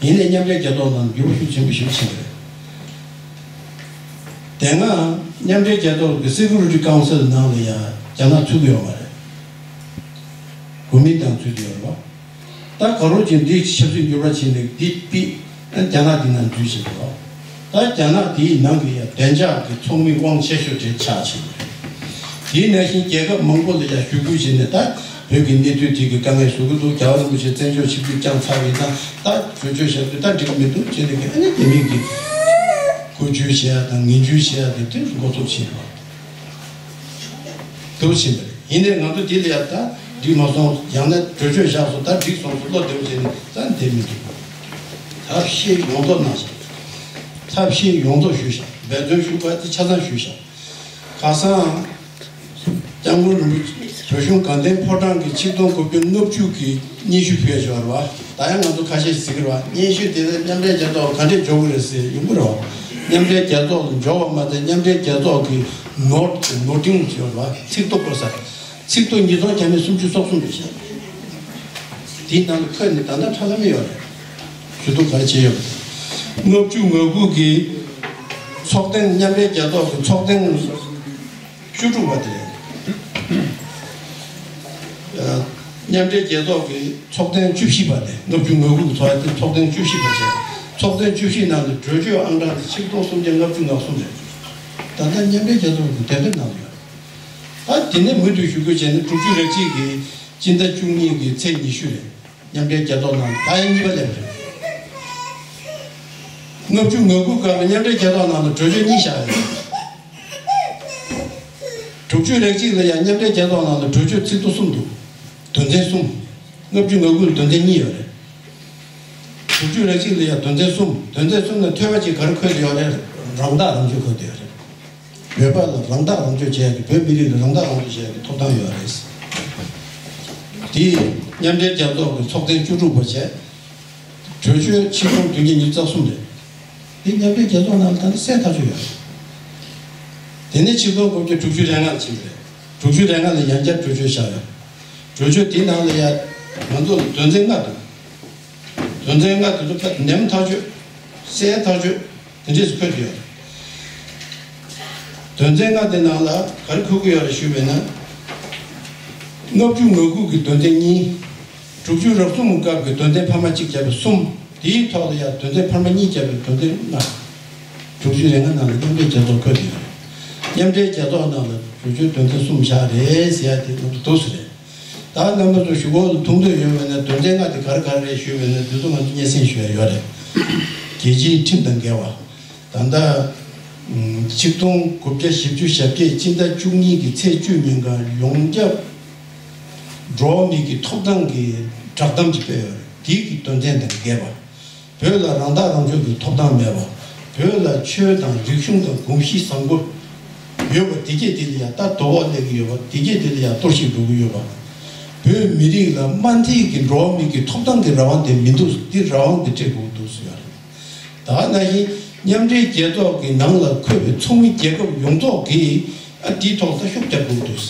ཡིན་ནའི་མཉམ་འབྲེལ་རྒྱལ་ཚོགས་ནང་འགྱུར་བ་ཤུགས་ཆེན་པོ་ཞིག་ཕྱིན་པ་རེད། དེ་སྔ་མཉམ་འབྲེལ་རྒྱལ་ཚོགས་ཀྱི་སི་ཀུ་རི་ཊི་ཀའུན་སིལ་ནང་ལ་ཡང་རྒྱ་ནག་ཚུད་ཀྱི་ཡོད་མ་རེད། གོ་མིན་ཏང་ཚུད་ཀྱི་ཡོད་རེད་པ། ད་ག་རོ་ཅིག་འདི་ཆབ་སྲིད་འགྱུར་བ་ཕྱིན་ནས་འདི་ཕྱིས་རྒྱ་ནག་འདི་ནང་འཛུལ་བྱེད་དགོས། ད་ ད་རྒྱ་ནག་དེའི་ནང་གི་ཡང་བདེ་འཇགས་ཀྱི་ཚོགས་མི་དབང་ཆེ་ཤོས་དེ་ཆགས་ཕྱིན་པ་རེད། དེའི་ནང་བཞིན་རྒྱལ་ཁབ་མང་པོ་ལ་ཡང་ཞུ་སྐུལ་བྱས་ནས། ད་བོད་ཀྱི་གནས་ཚུལ་དེ་གི་དཀའ་ངལ་བཟོ་གི་འདུག་རྒྱལ་བ་རིན་པོ་ཆེ་བཙན་བྱོལ་ཆིབས་བསྒྱུར་བསྐྱངས་ཚར་བའི་ནང་། ད་གྲོས་ཆོད་བཞག་དུས་ད་འགྲིག་གི་མི་འདུག་བྱས་ནས་གི། ཨ་ནི་རྒྱ་མི་གི་བཀོལ་སྤྱོད་བྱེད་ཡ་དང་ངན་ཇུས་བྱེད་ཡ་དེ་དེ་འགོ་ཚུགས་ཕྱིན་པ། དུ་ཕྱིན་པ་རེད། ཡིན་ནའི་ང་ཚོ་འདི་ལ་ཡ་ད་འགྲིག་མ་སོང་། ཡང་ན་གྲོས་ཆོད་བཞག་སོང་། ད་འགྲིག་སོང་སོང་། བློ་བདེ་པོ་བྱས་ནས་ད་འདེད་མི་འདུག་ཐབས་ཤེས་ཡོངས་རྫོགས་གནང་བཞག་ཐབས་ཤེས་ཡོངས་རྫོགས་ཞུས་བཞག་འབད་བརྩོན་ཞུ་དགོས་དེ་ཆ་ཚང་ཞུས་བཞག་ཁ་སང་སྐྱབས་མགོན་རིན་པོ་ཆེ། བོད་གཞུང་དགའ་ལྡན་ཕོ་བྲང་གི་ཆིག་སྟོང་དགུ་བརྒྱ་ལྔ་བཅུ་གི་སྙན་ཞུ་ཕུལ་ཡ་ཞིག་ཡོད་རེད་པ། ད་ཡང་ང་ཚོ་ཁ་ཤས་ཤིག་གཟིགས་ཀྱི་རེད་པ། སྙན་ཞུ་དེ་ལ་མཉམ་འབྲེལ་རྒྱལ་ཚོགས་ག་འདྲས་འཇོག་གི་རེད་ཟེར་ཡོང་གི་རེད་པ། མཉམ་འབྲེལ་རྒྱལ་ཚོགས་ལ་འབྱོར་བ་མ་ཚད། མཉམ་འབྲེལ་རྒྱལ་ཚོགས་ཀྱི་ནོཊ་ནོ་ཊིང་ཡོད་རེད་པ། ཚིག་ཐོ་བཀོད་ས། ཚིག་ཐོ་ཉིས་སྟོང་བརྒྱ་མེད་སུམ་ཅུ་སོ་གསུམ་རེད་ཤག་དེའི་ནང་ལ་འཁོད་ནས་ད་ལྟ་ཁྲ་ལམ་ཡོད་རེད། ཞུ་གཏུག་ག་རེ་བྱས་ཡོད་པ་དེ། ལྔ་བཅུ་ང་དགུ་གི་ཚོགས་ཐེངས། མཉམ་འབྲེལ་རྒྱལ་ཚོགས་ཀྱི་ཚོགས་ཐེངས་བཅུ་དྲུག་པ་དེ་རེད། ཨ། མཉམ་འབྲེལ་རྒྱལ་ཚོགས་ཀྱི་ཚོགས་ཐེངས་བཅུ་བཞི་པ་དེ། ལྔ་བཅུ་ང་དགུ་གི་ཚོགས་ཐེངས་ཚོགས་ཐེངས་བཅུ་བཞི་པ་བྱས། ཚོགས་ཐེངས་བཅུ་བཞི་ནང་དུ་གྲོས་ཆོད་ཨང་གྲངས་ཆིག་སྟོང་སུམ་བརྒྱ་ལྔ་བཅུ་ང་གསུམ་རེད། ད་ལྟ་མཉམ་འབྲེལ་རྒྱལ་ཚོགས་ཀྱི་དོན་ཚན་ནང་དུ་ཡོད་རེད། ད་དེ་ནས་མུ་མཐུད་ཞུ་སྐུལ་བྱས་ནས། དྲུག་ཅུ་རེ་གཅིག་གི་སྤྱི་ཟླ་བཅུ་གཉིས་ཀྱི་ཚེས་ཉི་ཤུ་རེད། མཉམ་འབྲེལ་རྒྱལ་ཚོགས་ནང་ད་ཡང་གཉིས་པ་སླེབས་རེད། ལྔ་བཅུ་ང་དགུ་སྐབས་ལ་མཉམ་འབྲེལ་རྒྱལ་ཚོགས་ནང་ལ་གྲོས་ཆོད་གཉིས་བཞག་ཡོད། དྲུག་ཅུ་རེ་གཅིག་ལ་ཡང་མཉམ་འབྲེལ་རྒྱལ་ཚོགས་ནང་ལ་གྲོས་ཆོད་ཚིག་ཐོ་གསུམ་འདུག་དོན་ཚན་གསུམ། ལྔ་བཅུ་ང་དགུ་ལ་དོན་ཚན་གཉིས་ཡོད་རེད། དྲུག་ཅུ་རེ་གཅིག་ལ་ཡང་དོན་ཚན་གསུམ། དོན་ཚན་གསུམ་ནང་ཐོལ་པ་གཅིག་ག་རེ་འཁོད་ཡོད་རེད། རང་ཐག་རང་གཅོད་འཁོད་ཡོད་རེད། བོད་པ་ལ་རང་ཐག་རང་གཅོད་བྱས་ཏེ། བོད་མི་རིགས་ལ་རང་ཐག་རང་གཅོད་བྱས་ཏེ་ཐོབ་ཐང་ཡོད་རེད། དེ་མཉམ་འབྲེལ་རྒྱལ་ཚོགས་ཀྱི་ཚོགས་ཐེངས་བཅུ་དྲུག་པ་བྱས། གྲོས་ཆོད་ཆིག་སྟོང་བདུན་བརྒྱ་ཉི་ཤུ་རྩ་གསུམ་རེད། འདི་མཉམ་འབྲེལ་རྒྱལ་ཚོགས་ནང་ལ་ད་ནི་གསལ་ཐག་ཆོད་ཡོད་རེད། དེ་ནས་ཆིག་སྟོང་དགུ་བརྒྱ་དྲུག་ཅུ་རེ་ལྔ་ལ་ཕྱིན་པ་རེད། དྲུག་ཅུ་རེ་ལྔ་ལ་ཡང་བསྐྱར་གྲོས་ཆོད་བཞག་ཡོད། གྲོས་ཆོད་དེའི་ནང་ལ་ཡང་ང་ཚོ་ལ་དོན་ཚན་ལྔ་འདུག་དོན་ཚན་ལྔ་དེ་ཚོ་ད་ནེམ་ཐག་ཆོད། གསལ་ཐག་ཆོད། དེ་འདྲས་སུ་འཁོད་ཀྱི་ཡོད་རེད། དོན་ཚན་ལྔ་དེ་ནང་ལ་ག་རེ་འཁོད་ཀྱི་ཡོད་རེད་ཞུས་པ་ཡིན་ན། ལྔ་བཅུ་ང་དགུ་གི་དོན་ཚན་གཉིས། དྲུག་ཅུ་རེ་གསུམ་སྐབས་ཀྱི་དོན་ཚན་འཕར་མ་གཅིག་བརྒྱབ་པ་གསུམ། དེའི་ཐོག་ལ་ཡང་དོན་ཚན་འཕར་མ་གཉིས་བརྒྱབ་པའི་དོན་ཚན་ལྔ། དྲུག་ཅུ་རེ་ལྔ་ནང་ལ་མཉམ་འབྲེལ་རྒྱལ་ཚོགས་འཁོད་ཀྱི་ཡོད་རེད། མཉམ་འབྲེལ་རྒྱལ་ཚོགས་ནང་ལ་གྲོས་ཆོད་དོན་ཚན་གསུམ་བཞག་རེད་ཟེར་ཡ་དེ་ང་ཚོ་འདུག་སེ་རེད། ད་རྣམ་པ་ཚོ་གཞུག་གུ་ལ་ཐུག་འདོད་ཡོད་པ་ན། དོན་ཚན་ལྔ་དེ་ག་རེ་ག་རེ་རེད་ཞུས་པ་ཡིན་ན། འདི་ཚོ་ང་ཚོ་སྙན་སེང་ཞུ་ཡ་ཡོད་རེད། རྒྱལ་སྤྱིའི་ཁྲིམས་དང་འགལ་བ། ད་ལྟ་ཆིག་སྟོང་དགུ་བརྒྱ་བཞི་བཅུ་ཞེ་བརྒྱད་སྤྱི་ཟླ་བཅུ་གཉིས་ཀྱི་ཚེས་བཅུ་ཉིན་གང་ཡོངས་ཁྱབ་འགྲོ་བ་མི་གི་ཐོབ་ཐང་གི་བསྒྲགས་གཏམ་ཅིག་སྤེལ་ཡོད་རེད། དེ་གི་དོན་ཚན་དང་འགལ་བ། བོད་ལ་རང་ཐག་རང་གཅོད་ཀྱི་ཐོབ་ཐང་མེད་པ། བོད་ལ་ཆོས་དང་རིག་གཞུང་དང་གོམས་གཤིས་བཟང་པོ་ཡོད་པ་དེ་གས་དེ་ལ་ཡང་ད་དོ་ཕོག་སླེབས་ཀྱི་ཡོད་པ། དེ་གས་དེ་ལ་ཡང་གཏོར་བཤིག་འགྲོ་གི་ཡོད་པ། བོད་མི་རིགས་ལ་མ་མཐུན་གྱི་འགྲོ་བ་མི་གི་ཐོབ་ཐང་གི་རང་དབང་དེ་མི་འདུག་འདི་རང་དབང་དེ་སྤྲད་དགོས་འདུག་ཟེར་ཡ་རེད། ད་ནང་བཞིན་མཉམ་འབྲེལ་རྒྱལ་ཚོགས་ཀྱི་ནང་ལ་འཁོད་པའི་ཚོགས་མི་རྒྱལ་ཁབ་ཡོངས་རྫོགས་ཀྱིས་ཨ་དེའི་ཐོག་ལ་ཤུགས་རྒྱག་དགོས་འདུག་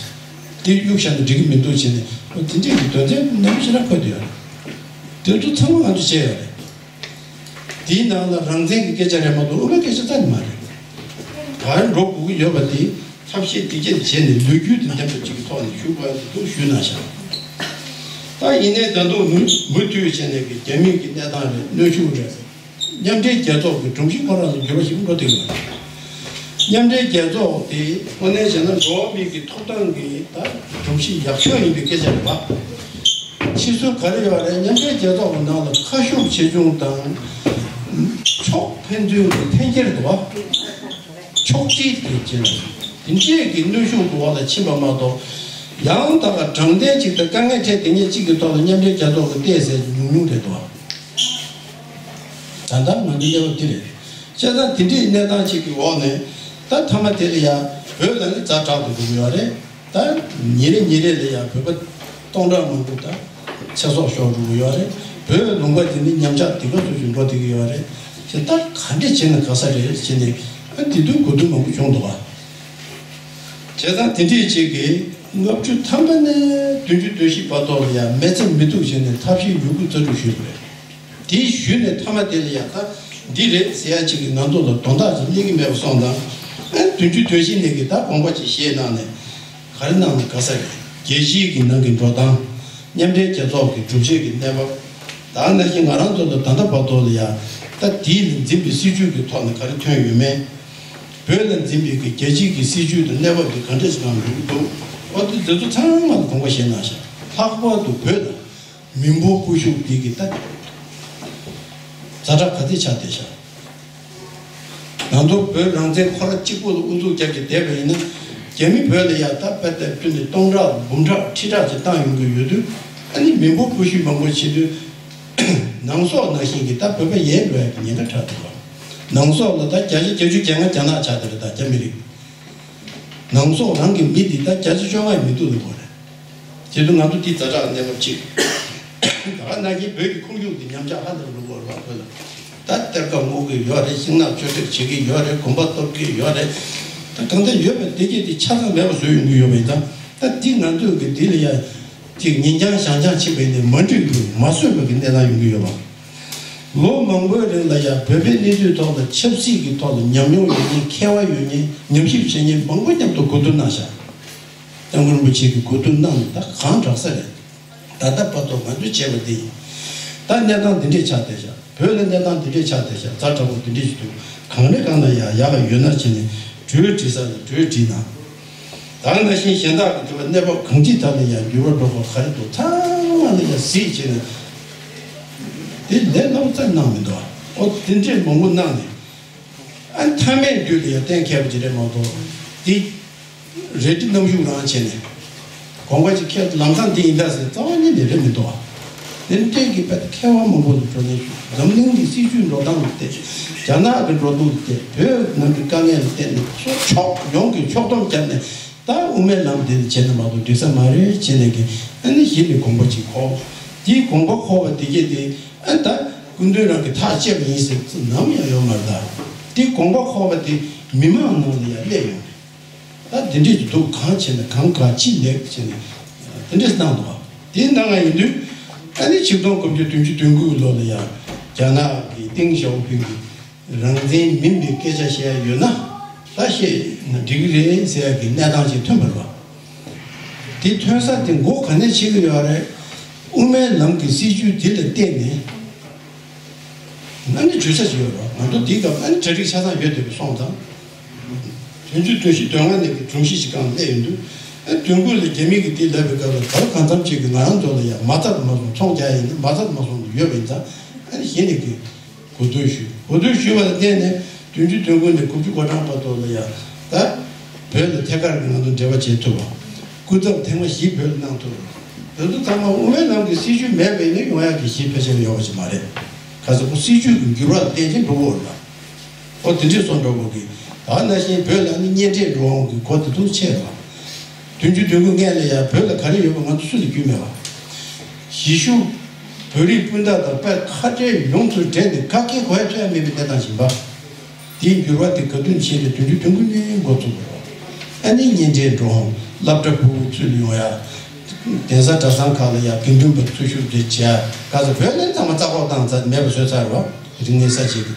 དེ་གཡུག་བཞག་ན་འགྲིག་གི་མི་འདུག་བྱས་ནས། འོ་དེ་འདྲས་ཀྱི་དོན་ཚན་ནང་བཞིན་ར་འཁོད་དེ་ཡོད་རེད། དེ་ཚོ་ཚང་མ་ང་ཚོ་བྱས་ཡོད་རེད། དེའི་ནང་ལ་རང་བཙན་གྱི་སྐད་ཆ་རེད་མ་གཏོགས་དབུ་མའི་སྐད་ཆ་རྩ་ནས་མ་རེད། ག་རེ་འགྲོ་དགོས་ཀྱི་ཡོད་པ་དེ་ཐབས་ཤེས་དེ་གྱད་བྱས་ནས་ལོ་རྒྱུས་དང་ལྡན་པ་ཅིག་གི་ཐོག་ནས་ཞུ་དགོས་ཡ་དེ་ཚོ་ཞུས་གནང་བཞག་ད་ཡིན་ནའི་ད་དུང་མུ་མུ་མཐུད་བྱས་ནས་ཀྱི་རྒྱ་མིའི་གི་གནས་སྟངས་རེད། གནོན་ཤུགས་རེད། མཉམ་འབྲེལ་རྒྱལ་ཚོགས་ཀྱི་སྒྲོམ་གཞི་ཁོ་རང་ལ་འགྱུར་བ་ཞིག་འགྲོ་ཐུབ་ཀྱི་མ་རེད། མཉམ་འབྲེལ་རྒྱལ་ཚོགས་དེ་དངོས་གནས་བྱས་ན་འགྲོ་བ་མི་གི་ཐོབ་ཐང་གི་ད་སྒྲོམ་གཞི་ཡག་ཤོས་ཡིན་པའི་སྐད་ཆ་རེད་པ། ཕྱི་སོ་ག་རེ་ཡོད་རེད། མཉམ་འབྲེལ་རྒྱལ་ཚོགས་ཀྱི་ནང་ལ་ཁ་ཤུགས་ཆེ་ཆུང་དང་ཕྱོགས་ཕན་ཚུན་གྱི་འཐེན་འཁྱེར་འདུག་བ། ཕྱོགས་སྒྲིལ་གྱི་རྐྱེན་དེ་འདྲས་ཀྱི་གནོན་ཤུགས་འདུ་བ་ལ་ཕྱིན་པ་མ་གཏོགས། ཡང་ད་ག་དྲང་བདེན་གཅིག་དང་དཀའ་ངལ་འཕྲད་དེ་ཉིད་གཅིག་གི་ཐོག་ལ་མཉམ་འབྲེལ་རྒྱལ་ཚོགས་ཀྱི་བལྟས་ཟེར་ཉུང་ཉུང་རེད་དོ། ད་ལྟ་ང་ཚོའི་གནས་བབ་འདི་རེད། བྱས་ཙང་དེ་འདྲའི་གནས་སྟངས་ཅིག་གི་འོག་ནས། ད་མཐའ་མ་དེ་ལ་ཡ་བོད་ལ་ནི་ཛ་དྲག་ཏུ་འགྲོ་གི་ཡོད་རེད། ད་ཉིན་རེ་ཉིན་རེ་ལ་ཡ་བོད་པ་སྟོང་ཕྲག་མང་པོ་ད་ཚེ་སྲོག་ཤོར་འགྲོ་གི་ཡོད་རེད། བོད་ལུང་པ་འདི་ནི་ཉམས་ཆག་སྡིག་པ་སོགས་ཀྱི་འགྲོ་བསྡད་ཀྱི་ཡོད་རེད། དེ་ད་ག་འདྲས་བྱས་ན་དགའ་ས་རེད་ཟེར་ནས། ཨ་དེ་དུས་གོ་དུས་མང་པོ་བྱུང་འདུག་ག་བྱས་ཙང་དེ་འདྲས་ཅིག་གིས་ལྔ་བཅུ་ཐམ་པ་ནས་བདུན་ཅུ་དོན་བཞི་བར་ཐོག་ལ་ཡང་མེད་ཚེ་མི་ཐུབ་བྱས་ནས་ཐབས་ཤེས་ཡོད་རྒུ་རྩལ་སྤྲུགས་ཞུས་པ་རེད། དེ་ཞུས་ནས་མཐའ་མ་དེ་ལ་ཡང་ད་འདི་རེད་ཟེར་ཡ་ཅིག་གིས་ང་ཚོ་ལ་དོན་དག་ཅིག་སླེབས་ཀྱི་མེད་པ་སོང་ཙང་། ཨ་བདུན་ཅུ་དོན་བཞི་ནས་ཀྱི་ད་དགོངས་པ་ཅིག་བཞེས་གནང་ནས། ག་རེ་གནང་ན་དགའ་ས་རེད། རྒྱལ་སྤྱིའི་གི་ནང་གི་འགྲོ་སྟངས། མཉམ་འབྲེལ་རྒྱལ་ཚོགས་ཀྱི་སྒྲུབ་བྱེད་ཀྱི་གནས་བབ། ད་ནང་བཞིན་ང་རང་ཚོ་ལ་ད་ལྟ་བར་དུ་ལ་ཡ་ ད་དེའི་ལ་འཛིན་པའི་སྲིད་ཇུས་ཀྱི་ཐོག་ནས་ག་རེ་ཐོན་ཡོད་མེད། བོད་ལ་འཛིན་པའི་གི་རྒྱལ་སྤྱིའི་གི་སྲིད་ཇུས་དང་གནས་བབ་དེ་ག་འདྲ་ཞིག་ནང་འགྲོ་གི་འདུག་འོ་དེ་འདི་ཚོ་ཚང་མ་ལ་དགོངས་པ་བཞེས་གནང་ཤག་ལྷག་པར་དུ་བོད་དང་མི་འབོར་སྤོ་ཤུགས་འདི་གི་ད་ཛ་དྲག་ག་ཚད་ཆགས་བསྡད་ཤག་ང་ཚོ་བོད་རང་བཙན་ཁོ་ར་གཅིག་པུ་ལ་ཨུ་ཚུགས་རྒྱབ་ཀྱི་བསྡད་པ་ཡིན་ན། རྒྱ་མི་བོད་ལ་ཡ་ད་དཔེ་དེབ་བསྐྲུན་ནས་སྟོང་ཕྲག་འབུམ་ཕྲག་ཁྲི་ཕྲག་ཅིག་བཏང་ཡོང་གི་ཡོད་དུས། ཨ་ནི་མི་འབོར་སྤོ་ཤུགས་མང་པོ་བྱེད་དུས། ནང་སོག་ནང་བཞིན་གྱི་ད་བོད་པ་ཡལ་འགྲོ་ཡ་གི་ཉེན་ཁ་དྲག་འདུག་བ། ནང་སོག་ལ་ད་བརྒྱ་ཆ་བརྒྱད་ཅུ་གྱ་ལྔ་རྒྱ་ནག་ཆགས་བསྡད་རེད། ད་རྒྱ་མི་རིགས། ནང་སོག་རང་གི་མི་འདི་ད་བརྒྱ་ཆ་བཅོ་ལྔ་ཡི་མི་འདུག་ལབ་དགོས་རེད། བྱེད་དུས་ང་ཚོ་འདི་ཛ་དྲག་གནས་བབ་ཅིག་ད་ག་ནང་བཞིན་བོད་ཀྱི་ཁོར་ཡུག་འདི་ཉམས་ཆག་ཧ་ལས་པ་འགྲོ་གི་ཡོད་རེད་བ། བོད་ལ་ད་གཏེར་ཁ་སྔོག་གི་ཡོད་རེད། ཤིང་ནགས་གཅོད་འབྲེག་བྱེད་ཀྱི་ཡོད་རེད། དགོན་པ་གཏོར་གྱི་ཡོད་རེད། ད་གང་ལྟར་ཡོད་པའི་བདེ་སྐྱིད་དེ་ཆ་ཚང་མེད་པ་བཟོས་ཡོང་གི་ཡོད་པ་ཡིན་ཙང་། ད་འདི་ང་ཚོས་ཀྱི་འདི་ལ་ཡ་ཅིག་ཉིན་འགྱངས་ཞག་འགྱངས་ཕྱིན་པ་ཡིན་ནའི་མ་འགྲིག་གི་མ་བཟོད་པའི་གི་གནས་སྟངས་ཡོང་གི་ཡོད་པ། ལོ་མང་པོའི་རིང་ལ་ཡང་བོད་པའི་གནས་ཚུལ་ཐོག་ལ་ཆབ་སྲིད་ཀྱི་ཐོག་ལ་ཉམས་མྱོང་ཡོད་མཁན། མཁས་པ་ཡོད་མཁན། ཉམས་ཞིབ་བྱེད་མཁན་མང་པོ་མཉམ་དུ་གོ་བསྡུར་གནང་བཞག་སྐྱབས་མགོན་རིན་པོ་ཆེ་གིས་གོ་བསྡུར་གནང་ནས་ད་གང་དྲག་ས་རེད། ད་ལྟ་བར་དུ་ང་ཚོས་བྱས་པ་འདི་ཡིན། ད་གནས་སྟངས་འདི་འདྲས་ཆགས་བསྡད་བཞག་བོད་ལ་གནས་སྟངས་འདི་འདྲས་ཆགས་བསྡད་བཞག་ཛ་དྲག་པོ་འདི་འདྲས་ཞིག་འདུག་གང་རེད། གང་ན་ཡ་ཡག་ག་ཡོད་ན་བྱས་ནས་གྲོས་འགྲིག་ས་ལ་གྲོས་འགྲིག་ན། ད་ནང་བཞིན་གཞན་དག་གི་དུས་བབ་གནས་བབ་གང་ཅིའི་ཐད་ལ་ཡང་འགྱུར་བ་འགྲོ་དགོས་ག་རེ་འདུག་ཚང་མ་ལ་ཡང་གཟིགས་བྱས་ནས། དེ་ལས་སླ་པོ་རྩ་གནང་མི་འདུག་ཨོ་དེ་འདྲས་མང་པོ་གནང་ནས། ཨ་མཐའ་མའི་དུས་ལ་ཡང་གཏན་འཁེལ་བ་ཅིག་རེད་མ་གཏོགས། དེ་རེ་འདུན་རྣམ་གཞུག་རང་བྱས་ནས། དགོངས་པ་ཅིག་ཁྱེད་ལམ་སང་འདི་ཡིན་ད་ཟེར་རྩ་བ་ཉིད་ནས་རེད་མི་འདུག་ཨ། དེ་འདྲས་ཀྱི་དཔེ་མཁས་པ་མང་པོ་ལ་བགྲོ་གླེང་ཞུས། འཛམ་གླིང་གི་སྲིད་ཇུས་འགྲོ་སྟངས་ལ་བལྟས། རྒྱ་ནག་གི་འགྲོ་ལུགས་ལ་བལྟས། བོད་ནང་གི་དཀའ་ངལ་ལ་བལྟས་ནས་སོ་ཕྱོགས་ཡོངས་ཀྱི་ཕྱོགས་བསྡོམས་བརྒྱབ་ནས། ད་དབུ་མའི་ལམ་དེ་ལ་བྱས་ན་མ་གཏོགས་འགྲིག་ས་མ་རེད་བྱས་ནས་ཀྱི། ཨ་ནི་གཞི་ནས་དགོངས་པ་ཅིག་འཁོར། དེའི་དགོངས་པ་འཁོར་བ་དེ་གས་དེ། ཨ་ད་སྐུ་མདུན་རང་གིས་ཐག་བཅད་པ་ཡིན་ཟེར་ཚུལ་ནམ་ཡང་ཡོད་མ་རེད་ད། དེ་དགོངས་པ་འཁོར་བ་དེ་མི་མང་ནང་ལ་ཡང་སླེབས་ཡོང་རེད། ད་དེ་འདྲས་ཀྱི་འདུག་གང་བྱས་ན་གང་ག་ཅི་ལེགས་བྱས་ནས་དེ་འདྲས་གནང་འདུག་དེ་གནང་ཡིན་དུས། ཨ་ནི་ཆིག་སྟོང་དགུ་བརྒྱ་བདུན་ཅུ་དོན་དགུ་ལོ་ལ་ཡང་རྒྱ་ནག་གི་ཏེང་ཞའོ་ཕིང་གིས་རང་བཙན་མིན་པའི་སྐད་ཆ་བཤད་ཡ་ཡོད་ན་ད་བཤད་ན་འགྲིག་གི་རེད་ཟེར་ཡ་གི་གནས་སྟངས་ཤིག་ཐོན་པ་རེད་བ། དེ་ཐོན་ས་དེ་མགོ་ག་ནས་ཕྱེ་གི་ཡོད་རེད། དབུ་མའི་ལམ་གྱི་སྲིད་བྱུས་དེ་ལ་བརྟེན་ནས། ཨ་ནི་བརྗོད་བྱ་ཞིག་ཡོད་རེད། ང་ཚོ་དེའི་སྐབས་ཨ་ནི་གྲ་སྒྲིག་ཆ་ཚང་ཡོད་བསྡད་པ་སོང་ཙང་། བདུན་ཅུ་དོན་བཞི་དོན་ལྔ་ནས་ཀྱི་སྒྲོམ་གཞི་ཞིག་སྒང་སླེབས་ཡོང་དུས། ཨ་དོན་དགུ་ལ་རྒྱ་མི་གིས་དེ་ལབ་པའི་སྐབས་ལ་ད་གང་འཚམ་ཅིག་གིས་ང་རང་ཚོ་ལ་ཡང་མ་རྩ་དུ་མ་སོང་། ཚོང་རྒྱག་ཡ་ཡིན་ན་མ་རྩ་དུ་མ་སོང་དུ་ཡོད་པ་ཡིན་ཙང་། ཨ་ནི་གཞི་ནས་ཀྱི་གོ་བསྡུར་ཞུས། གོ་བསྡུར་ཞུས་པ་ལ་བརྟེན་ནས་བདུན་ཅུ་དོན་དགུ་ནས་དགུ་བཅུ་གོ་གྲངས་བར་དུ་ལ་ཡང་ད་བོད་ལ་ཐད་ཀར་གྱི་ང་ཚོ་འབྲེལ་བ་བྱེད་ཐུབ་པ། སྐུ་ཚབ་ཐེངས་མ་བཞི་བོད་ལ་གནང་ཐུབ་པ། དེ་ཚོ་ཚང་མ་དབུ་མའི་ལམ་གྱི་སྲིད་བྱུས་མེད་པ་ཡིན་ན་ཡོང་ཡག་གི་གཞི་ཕལ་ཆེར་ཡོད་པ་ཞིག་མ་རེད། ག་ཚོད་པོ་སྲིད་བྱུས་ཀྱི་འགྱུར་བ་ལ་བརྟེན་ཅིང་འགྲོ་གི་ཡོད་རེད་པ། ཨོ་དེ་འདྲས་སོང་འགྲོ་དགོས་ཀྱི། ད་ནང་བཞིན་བོད་ལ་ནི་གཉེན་འཕྲད་འགྲོ་འོང་གི་གོ་དེ་ཚོ་ཆེ་རེད་པ། བདུན་ཅུ་དོན་དགུ་སྔོན་ལ་ཡང་བོད་ལ་ག་རེ་ཡོད་པ་ང་ཚོ་སུ་ལ་རྒྱུས་མེད་པ། གཞིས་བཞུགས་བོད་རིགས་སྤུན་ཟླ་དང་དཔེ་ཁ་བྲལ་ཡོངས་སུ་འདྲེས་ནས་ག་གེ་གོ་ཡ་ཐོས་ཡ་མེད་པའི་གནས་སྟངས་ཤིག་ཡིན་པ། དེའི་འགྱུར་བ་དེ་ག་དུས་ཕྱིན་ཏེ་བདུན་ཅུ་དོན་དགུ་ནས་འགོ་བཙུགས་པ་རེད། ཨ་ནི་གཉེན་འཕྲད་འགྲོ་འོང་། སློབ་གྲྭ་ཕྲུ་གུ་ཚུར་ཡོང་ཡ། གདན་ས་གྲྭ་ཚང་ཁག་ལ་ཡ་དགེ་འདུན་པ་འཚོལ་ཞུགས་རེ་བྱས། ག་ཚོད་བོད་ལ་ཚང་མ་རྩ་བཀོག་བཏང་ཚར། མེད་པ་བཟོས་ཚར་བ། རིག་གནས་གསར་བརྗེ་གི།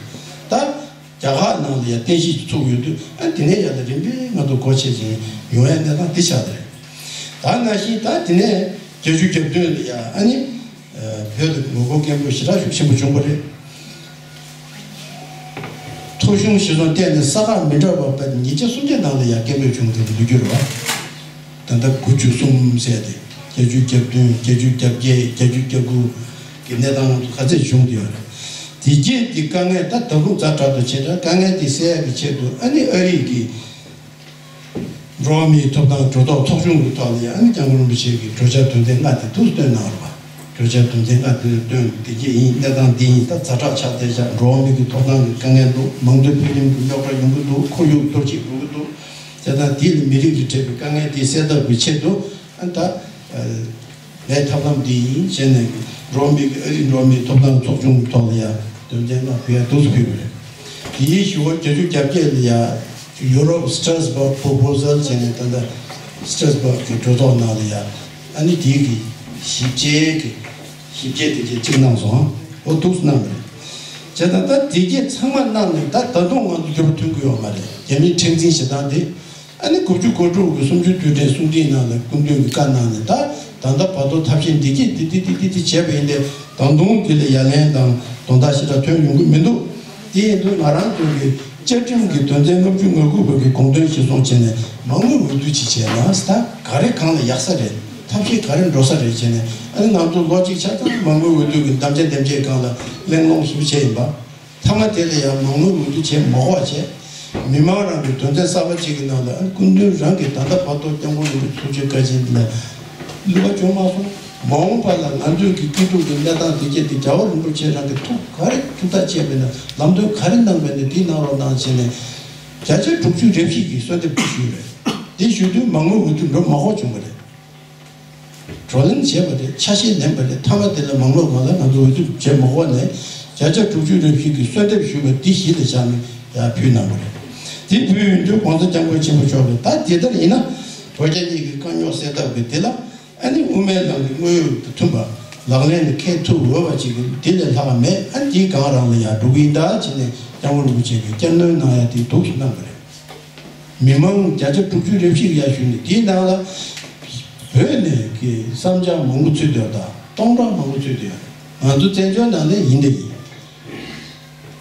ད་རྒྱ་གར་ནང་ལ་ཡ་རྟེན་གཞི་ཅིག་ཚུགས་ཡོད་དུས། ཨ་དེ་ནས་ཡ་ད་རིམ་པས་ང་ཚོ་སྒོ་ཕྱེ་བཞིན་ཡོང་ཡ་གནས་སྟངས་འདི་ཆགས་བསྡད་རེད། ད་ནང་བཞིན་ད་དེ་ནས་བརྒྱད་ཅུ་གྱ་བདུན་ལ་ཡ་ཨ་ནི། བོད་ལ་ངོ་རྒོལ་སྐད་འབོད་ཞེ་དྲག་ཤུགས་ཆེན་པོ་བྱུང་བ་རེད། ཐོ་གཞུང་གཞིར་བཟུང་བལྟས་ནས་ས་ཁག་མི་འདྲ་བ་བར་ཉིས་བརྒྱ་སུམ་བརྒྱ་ནང་ལ་ཡང་སྐད་འབོད་བྱུང་བསྡད་པའི་ལོ་རྒྱུས་རེད་བ། ད་ལྟ་དགུ་བཅུ་གསུམ་ཟེར་ཏེ་བརྒྱད་ཅུ་གྱ་བདུན། བརྒྱད་ཅུ་གྱ་བརྒྱད། བརྒྱད་ཅུ་གྱ་དགུ་གི་གནས་སྟངས་ང་ཚོ་ག་ཚད་བྱུང་བསྡད་ཡོད་རེད། དེ་རྗེས་ཀྱི་དཀའ་ངལ་ད་ད་དུང་ཛ་དྲག་ཏུ་ཕྱིན་ཙང་། དཀའ་ངལ་དེ་སེལ་ཡག་གི་ཆེད་དུ་ཨ་ནི་ཨ་རི་གི་འགྲོ་བ་མིའི་ཐོབ་ཐང་གྲོས་ཚོགས་ཚོགས་ཆུང་གི་ཐོག་ལ་ཡང་ཨ་ནི་སྐྱབས་མགོན་རིན་པོ་ཆེ་གིས་གྲོས་འཆར་དོན་ཚན་ལྔ་དེ་འདུག་སེ་བཏོན་གནང་རེད་པ། གྲོས་འཆར་དོན་ཚན་ལྔ་དེ་བཏོན། དེ་གྱད་ཡིན། གནས་སྟངས་འདི་ཡིན། ད་ཛ་དྲག་ཆགས་བསྡད་ཤག་འགྲོ་བ་མི་གི་ཐོབ་ཐང་གི་དཀའ་ངལ་འདུག་མང་གཙོའི་འཕེལ་རིམ་གྱི་རྙོག་དྲ་ཡོང་གི་འདུག་ཁོར་ཡུག་གཏོར་བཤིག་འགྲོ་གི་འདུག་བྱས་ཙང་དེ་ལ་མི་རིགས་ལ་འཕྲད་པའི་དཀའ་ངལ་དེ་སེལ་ཐབས་ཀྱི་ཆེད་དུ། ཨ་ད། ངའི་ཐབས་ལམ་འདི་ཡིན་བྱས་ནས། འགྲོ་བ་མི་གི་ཨ་རིའི་འགྲོ་བ་མིའི་ཐོབ་ཐང་ཚོགས་ཆུང་གི་ཐོག་ལ་ཡང་དོན་ཚན་ལྔ་ཕུལ་ཡ་འདུག་སེ་ཕུལ་བ་རེད། དེའི་གཞུག་གུ་བརྒྱད་ཅུ་གྱ་བརྒྱད་ལ་ཡང་Europe Strasbourg Proposal བྱས་ནས། ད་ལྟ་Strasbourg གི་གྲོས་ཚོགས་ནང་ལ་ཡང་ཨ་ནི་དེའི་གི་ཞིབ་དཔྱད་ཀྱི་ཞིབ་དཔྱད་དེ་གྱད་ཅིག་གནང་སོང་། འོ་འདུག་སེ་གནང་བ་རེད། བྱས་ཙང་ད་དེ་གྱད་ཚང་མ་གནང་ནས་ད་ད་དུང་ང་ཚོ་འགྱུར་བ་ཐོན་གི་ཡོད་མ་རེད། རྒྱ་མིའི་མཁྲེགས་འཛིན་བྱེད་སྟངས་དེ། ཨ་ནི་དགུ་བཅུ་གོ་དྲུག་གི་གསུམ་བཅུའི་དུས་དྲན་གསུང་འཕྲིན་ནང་ལ་སྐུ་མདུན་གྱིས་བཀའ་གནང་ནས། ད་ ད་ལྟ་བར་དུ་ཐབས་ཤེས་འདི་གྱིས་འདི་འདི་འདི་འདི་འདི་བྱས་པ་ཡིན་ཏེ། ད་དུང་འདི་ལ་ཡ་ལན་དང་དོན་དག་ཞེ་དྲག་ཐོན་ཡོང་གི་མི་འདུག་དེ་ཡིན་དུས་ང་རང་ཚོ་གི་བཅའ་ཁྲིམས་ཀྱི་དོན་ཚན་ལྔ་བཅུ་ང་དགུ་བ་གི་དགོངས་དོན་གཞིར་བཟུང་བྱས་ནས་མ་དངུལ་འོས་བསྡུ་ཅིག་བྱས་ན། ད་ག་རེ་གང་ལ་ཡག་ས་རེད། ཐབས་ཤེས་ག་རེ་འགྲོ་ས་རེད་བྱས་ནས། ཨ་ནི་ང་ཚོ་ལོ་གཅིག་ཆ་ཚང་མ་དངུལ་འོས་བསྡུ་གི་དམ་བཅའ་འདེམས་བྱེད་སྒང་ལ་གླེང་སློང་ཞིབ་བྱས་ཡིན་པ། མཐའ་མ་དེ་ལ་ཡང་མ་དངུལ་འོས་བསྡུ་བྱེད་མ་དགོས་པ་བྱས། མི་མང་རང་གི་དོན་ཚན་གསར་པ་གཅིག་གི་ནང་ལ་སྐུ་མདུན་རང་གིས་ད་ལྟ་བར་དུ་སྐྱབས་མགོན་རིན་པོ་ཆེ་ཐུགས་རྗེ་བཀའ་དྲིན་ལ་བསླུ་བ་བྱུང་མ་སོང་། མ་འོངས་པ་ལ་ང་ཚོའི་གི་སྐྱིད་སྡུག་གི་གནས་སྟངས་དེ་གྱད་དེ་རྒྱལ་བ་རིན་པོ་ཆེ་རང་གིས་ཐུགས་ག་རེ་ཐུགས་ཐག་བཅད་པ་ཡིན་ན། ལམ་སྟོན་ག་རེ་གནང་པ་ཡིན་ན་དེ་གནང་རོགས་གནང་བྱས་ནས། བརྒྱ་ཆ་དྲུག་ཅུ་རེ་བཞི་གི་གསོལ་འདེབས་དེ་ཞུས་རེད། དེ་ཞུ་དུས་མ་དངུལ་འོས་བསྡུ་འགྲོ་མ་དགོས་བྱུང་བ་རེད། བགྲོ་གླེང་བྱས་པ་རེད། ཆ་ཤས་ལེན་པ་རེད། མཐའ་མ་དེ་ལ་མ་དངུལ་སྒང་ལ་ང་ཚོ་འོས་བསྡུ་བྱེད་མ་དགོས་ནས་བརྒྱ་ཆ་དྲུག་ཅུ་རེ་བཞི་གི་གསོལ་འདེབས་ཞུས་པ་འདི་གཞི་ལ་བཞག་ནས་ཡར་ཕུལ་གནང་བ་རེད། དེ་ཕུལ་ཡོང་དུས་༸གོང་ས་༸སྐྱབས་མགོན་ཆེན་པོ་མཆོག་གིས་ད་འདི་ལྟར་ཡིན་ན་བོད་རྒྱ་གཉིས་ཀྱི་དཀའ་རྙོག་སེལ་ཐབས་ཀྱི་དེ་ལ་ཨ་ནི་དབུ་མའི་ལམ་གྱི་དངོས་ཡོད་དང་མཐུན་པ་ལག་ལེན་དུ་འཁེལ་ཐུབ་འོས་པ་ཅིག་གི་དེ་ལས་ལྷག་མེད། ཨ་ནི་དེའི་སྒང་རང་ལ་ཡར་འགྲོ་གི་ཡིན་ད་བྱས་ནས་༸སྐྱབས་མགོན་རིན་པོ་ཆེ་གིས་བསྐྱར་སྣོན་གནང་ཡ་དེ་འདུག་སེ་གནང་བ་རེད། མི་མང་བརྒྱ་ཆ་དྲུག་ཅུ་རེ་བཞི་ཡར་ཞུས་ནས་དེའི་ནང་ལ་བོད་ནས་ཀྱི་བསམ་འཆར་མང་པོ་ཚུད་ཡོད་ད། སྟོང་ཕྲག་མང་པོ་ཚུད་ཡོད། ང་ཚོ་བཙན་བྱོལ་ནང་ནས་ཡིན་ད་ཡིན།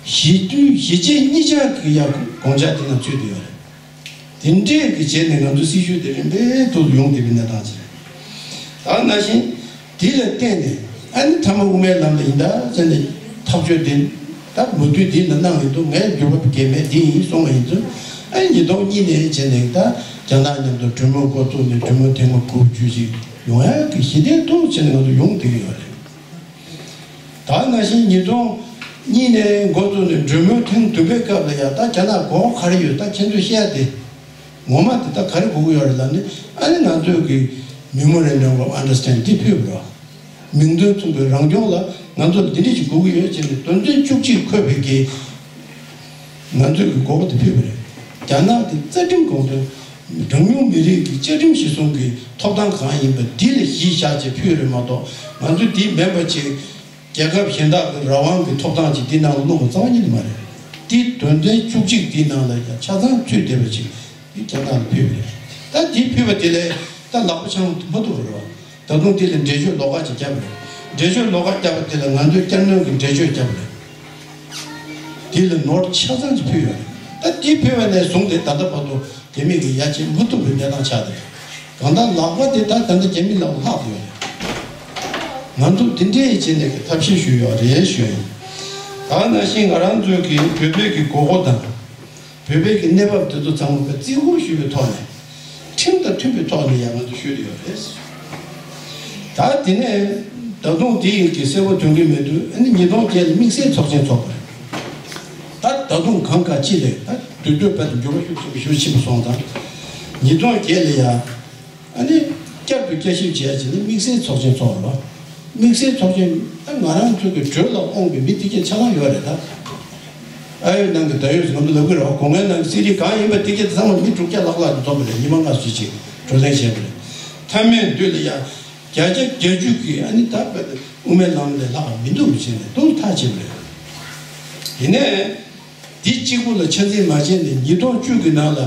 གཞིས་དུས་གཞིས་བྱེས་གཉིས་ཆར་གྱི་ཡར་དགོངས་འཆར་དེ་ནང་ཚུད་ཡོད་རེད། དེ་འདྲས་ཀྱི་བྱས་ནས་ང་ཚོ་སྲི་ཞུ་དེ་རིམ་པས་ཐོག་ཏུ་ཡོང་བསྡད་པའི་གནས་སྟངས་ཅིག་རེད། ད་ནང་བཞིན་དེ་ལ་བརྟེན་ནས་ཨ་ནི་མཐའ་མ་དབུ་མའི་ལམ་ལ་ཡིན་ད་བྱས་ནས་ཐག་གཅོད་དེ་ད་མུ་མཐུད་དེ་ལ་གནང་ཡིན་འདུག་ངས་འགྱུར་བ་གལ་མེད་དེ་ཡིན་གསུངས་པ་ཡིན་ཚུལ། ཨ་ནི་ཉིས་སྟོང་གཉིས་ནས་བྱས་ནས་ད་རྒྱ་ནག་མཉམ་དུ་གྲོས་མོལ་འགོ་བཙུགས་ནས་གྲོས་མོལ་ཐེངས་མ་དགུ་བཅུ་ཞིག་ཡོང་ཡག་གི་གཞི་རྟེན་ཐོག་བྱས་ནས་ང་ཚོ་ཡོང་བསྡད་ཀྱི་ཡོད་རེད། ད་ནང་བཞིན་ཉིས་སྟོང་གཉིས་ནས་འགོ་བཙུགས་ནས་གྲོས་མོལ་ཐེངས་བདུན་པའི་སྐབས་ལ་ཡང་ད་རྒྱ་ནག་དགོས་མཁོ་ག་རེ་ཡོད། ད་ཁྱེད་ཚོས་བཤད་དེ། ངོ་མ་དེ་ད་ག་རེ་དགོས་ཀྱི་ཡོད་རེད་ལབ་ནས། ཨ་ནི་ང་ཚོས་ཀྱི་Memorandum of Understanding འདི་ཕུལ་བ་རེད། མིང་དོན་མཚུངས་པའི་རང་སྐྱོང་ལ་ང་ཚོ་ལ་འདི་འདྲ་ཞིག་དགོས་ཀྱི་ཡོད་ཅེས་ནས་དོན་ཚན་བཅུ་གཅིག་འཁོད་པའི་གི་ང་ཚོས་ཀྱི་དགོས་པ་དེ་ཕུལ་བ་རེད། རྒྱ་ནག་གི་རྩ་ཁྲིམས་དགོངས་དོན་གྲངས་ཉུང་མི་རིགས་ཀྱི་བཅའ་ཁྲིམས་གཞིར་བཟུང་གི་ཐོབ་ཐང་གང་ཡིན་པ་འདི་ལ་གཞི་བཞག་ཅེས་ཕུལ་རེད་མ་གཏོགས། ང་ཚོས་འདི་མིན་པ་ཅིག་རྒྱལ་ཁབ་གཞན་དག་གི་རང་དབང་གི་ཐོབ་ཐང་ཅིག་འདི་ནང་ལ་བླུགས་པ་རྩ་བ་ཉིད་ནས་མ་རེད། འདི་དོན་ཚན་བཅུ་གཅིག་འདི་ནང་ལ་ཡང་ཆ་ཚང་ཚུད་བསྡད་པ་ཅིག་འདི་རྒྱ་ནག་ལ་ཕུལ་བ་རེད། ད་འདི་ཕུལ་བ་དེ་ལས་ད་ལག་པ་འཆང་མ་ཐུབ་པ་རེད་བ། ད་དུང་དེ་ལ་འགྲེལ་བརྗོད་ལོགས་ཀ་ཅིག་བརྒྱབ་པ་རེད། འགྲེལ་བརྗོད་ལོགས་ཀ་བརྒྱབ་པ་དེ་ལ་ང་ཚོས་བསྐྱར་སྣོན་གྱི་འགྲེལ་བརྗོད་བརྒྱབ་པ་རེད། དེ་ལ་ནོར་ཆ་ཚང་ཅིག་ཕུལ་ཡོད་རེད། ད་དེ་ཕུལ་བ་ནས་བཟུང་སྟེ་ད་ལྟ་བར་དུ་རྒྱ་མི་གིས་ཡ་བྱེད་མ་ཐུབ་པའི་གནས་སྟངས་ཆགས་བསྡད་རེད། གང་ལྟར་ལག་པ་དེ་ད་ད་ལྟ་རྒྱ་མི་ལག་ལ་ལྷག་ཡོད་རེད། ང་ཚོ་དེ་འདྲའི་བྱས་ནས་ཀྱི་ཐབས་ཤེས་ཞུས་ཡོད་རེད་ཞུ་ཡིན། ད་ནང་བཞིན་ང་རང་ཚོའི་གི་བོད་པའི་གི་དགོས་མཁོ་དང་། བོད་པའི་གི་གནས་བབ་དེ་ཚོ་ཚང་མ་བརྩི་བཀུར་ཞུས་པའི་ཐོག་ནས། ཁྲིམས་དང་མཐུན་པའི་ཐོག་ནས་ཡང་ང་ཚོ་ཞུས་ཡོད་རེད། ད་དེ་ནས་ད་དུང་དེ་ཡི་གི་གསལ་པོ་ཐོན་གྱི་མེད་དུས། ཨ་ནི་ཉིས་སྟོང་བརྒྱད་ལ་དམིགས་བསལ་ཚོགས་ཆེན་ཚོགས་པ་རེད། ད་ད་དུང་གང་ག་ཅི་རེད། ད་དུས་ཚོད་དཔེ་འགྱུར་བ་ཤུགས་ཆེན་པོ་ཞིག་ཕྱིན་པ་སོང་ཙང་། ཉིས་སྟོང་བརྒྱད་ལ་ཡ། ཨ་ནི་བསྐྱར་དུ་བསྐྱར་ཞིབ་བྱས་བྱས་ནས་དམིགས་བསལ་ཚོགས་ཆེན་ཚོགས་རོགས། དམིགས་བསལ་ཚོགས་ཆེན་ད་ང་རང་ཚོ་གི་བྲོས་ལ་འོང་བའི་མི་དེ་གས་ཆ་ཚང་ཡོད་རེད་ད། ཨ་ཡོད་ནང་གི་ད་ཡོད་ཟེར་ང་ཚོ་ལབ་གི་རེད་བ། སྒོ་ལྔའི་ནང་གི་སི་ཏི་གང་ཡིན་པ་དེ་གས་ཚང་མ་མི་དྲུག་བརྒྱ་ལྷག་ལྷག་ཅིག་འཛོམས་པ་རེད། ཉི་མ་ལྔ་བཅུ་ཅིག་བགྲོ་གླེང་བྱས་པ་རེད། མཐའ་མའི་མདུན་ལ་ཡ་བརྒྱ་ཆ་བརྒྱད་ཅུ་གིས་ཨ་ནི་ད་དཔེ་དབུ་མའི་ལམ་ལས་ལྷག་པ་མི་འདུག་ཅེས་ནས་ཏོག་ཙམ་ཐག་བཅད་པ་རེད། དེ་ནས་འདི་གཅིག་པུ་ལ་ཆ་འཛིན་མ་བྱས་ནས་ཉིས་སྟོང་བཅུ་གི་ནང་ལ།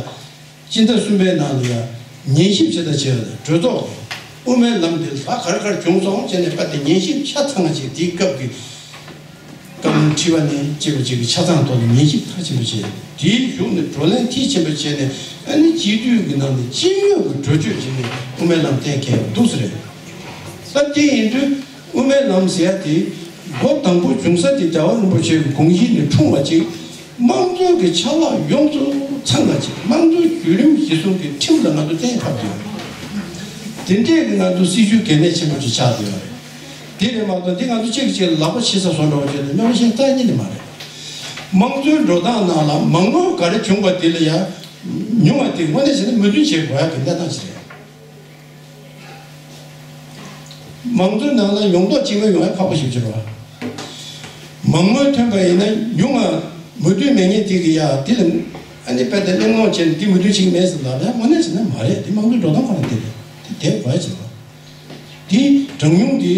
སྤྱི་ཟླ་གསུམ་པའི་ནང་ལ་ཡང་ཉན་ཞིབ་བྱེད་ད་བྱས་ལ་གྲོས་ཚོགས་དབུ་མའི་ལམ་འདི་ལ་ག་རེ་ག་རེ་བྱུང་སོང་བྱས་ནས་པ་དེ་ཉན་ཞིབ་ཆ་ཚང་ཅིག་དེའི་སྐབས་ཀྱི་བཀའ་མོལ་དྲི་བ་ནས་བཅས་པ་ཅིག་གི་ཆ་ཚང་ཐོག་ནས་ཉན་ཞིབ་མཐའ་ཕྱིན་པ་བྱས། དེའི་གཞུག་ནས་བགྲོ་གླེང་མཐིལ་ཕྱིན་པ་བྱས་ནས། ཨ་ནི་སྤྱི་འཐུས་ཀྱི་ནང་ནས་སྤྱི་མོས་ཀྱི་གྲོས་ཆོད་བྱས་ནས་དབུ་མའི་ལམ་གཏན་འཁེལ་བ་འདུག་ས་རེད། ད་དེ་ཡིན་དུས། དབུ་མའི་ལམ་ཟེར་ཡ་དེ་འགོ་དང་པོ་བྱུང་ས་དེ་རྒྱལ་བ་རིན་པོ་ཆེ་གི་དགོངས་གཞི་ནས་འཁྲུངས་པ་ཅིག་དམངས་གཙོའི་གི་ཆ་ལག་ཡོངས་སུ་ཚང་བ་ཅིག་དམངས་གཙོའི་བརྒྱུད་རིམ་གཞིར་བཟུང་གི་ཁྲིམས་ལ་ང་ཚོ་གཏན་ཕབ་ཡོད་རེད། དེ་འདྲས་ཀྱི་ང་ཚོ་སྲིད་ཇུས་གལ་གནད་ཆེན་པོ་ཅིག་ཆགས་བསྡད་ཡོད་རེད། དེ་རེད་མ་གཏོགས་འདི་ང་ཚོ་གཅིག་གིས་གཅིག་ལ་ལག་པ་ཕྱི་ས་བཟོ་འདྲ་བོ་བྱས་ནས་སྨྱོ་ཤེས་རྩ་ཉིད་ནས་མ་རེད། དམངས་གཙོའི་འགྲོ་སྟངས་ནང་ལ་མང་མོས་ག་རེ་བྱུང་བ་དེ་ལ་ཡང་ཉུང་བ་དེ་དངོས་གནས་བྱས་ན་མོས་མཐུན་བྱེད་དགོས་ཡ་གི་གནས་སྟངས་ཤིག་རེད། མང་གཙོའི་ནང་ལ་ཡོང་མདོག་གཅིག་མ་ཡོང་ཡ་ཁག་པོ་ཞིག་ཅིག་རེད་བ། མང་མོས་ཐོན་པ་ཡིན་ན་ཉུང་ང་མོས་མཐུན་མེད་མཁན་དེ་གི་ཡ་དེ་ལ་ཨ་ནི་དཔེ་དེ་གླེང་སློང་བྱས་ནས་དེ་མོས་མཐུན་བྱེད་ཀྱི་མེད་ཟེར་ལབ་ཡ་དངོས་གནས་བྱས་ན་མ་རེད། དེ་དམངས་གཙོའི་འགྲོ་སྟངས་ཁོ་ན་དེ་རེད། དེ་དེ་དགོས་ཡ་ཅིག་རེད་བ། དེ་གྲངས་ཉུང་དེ་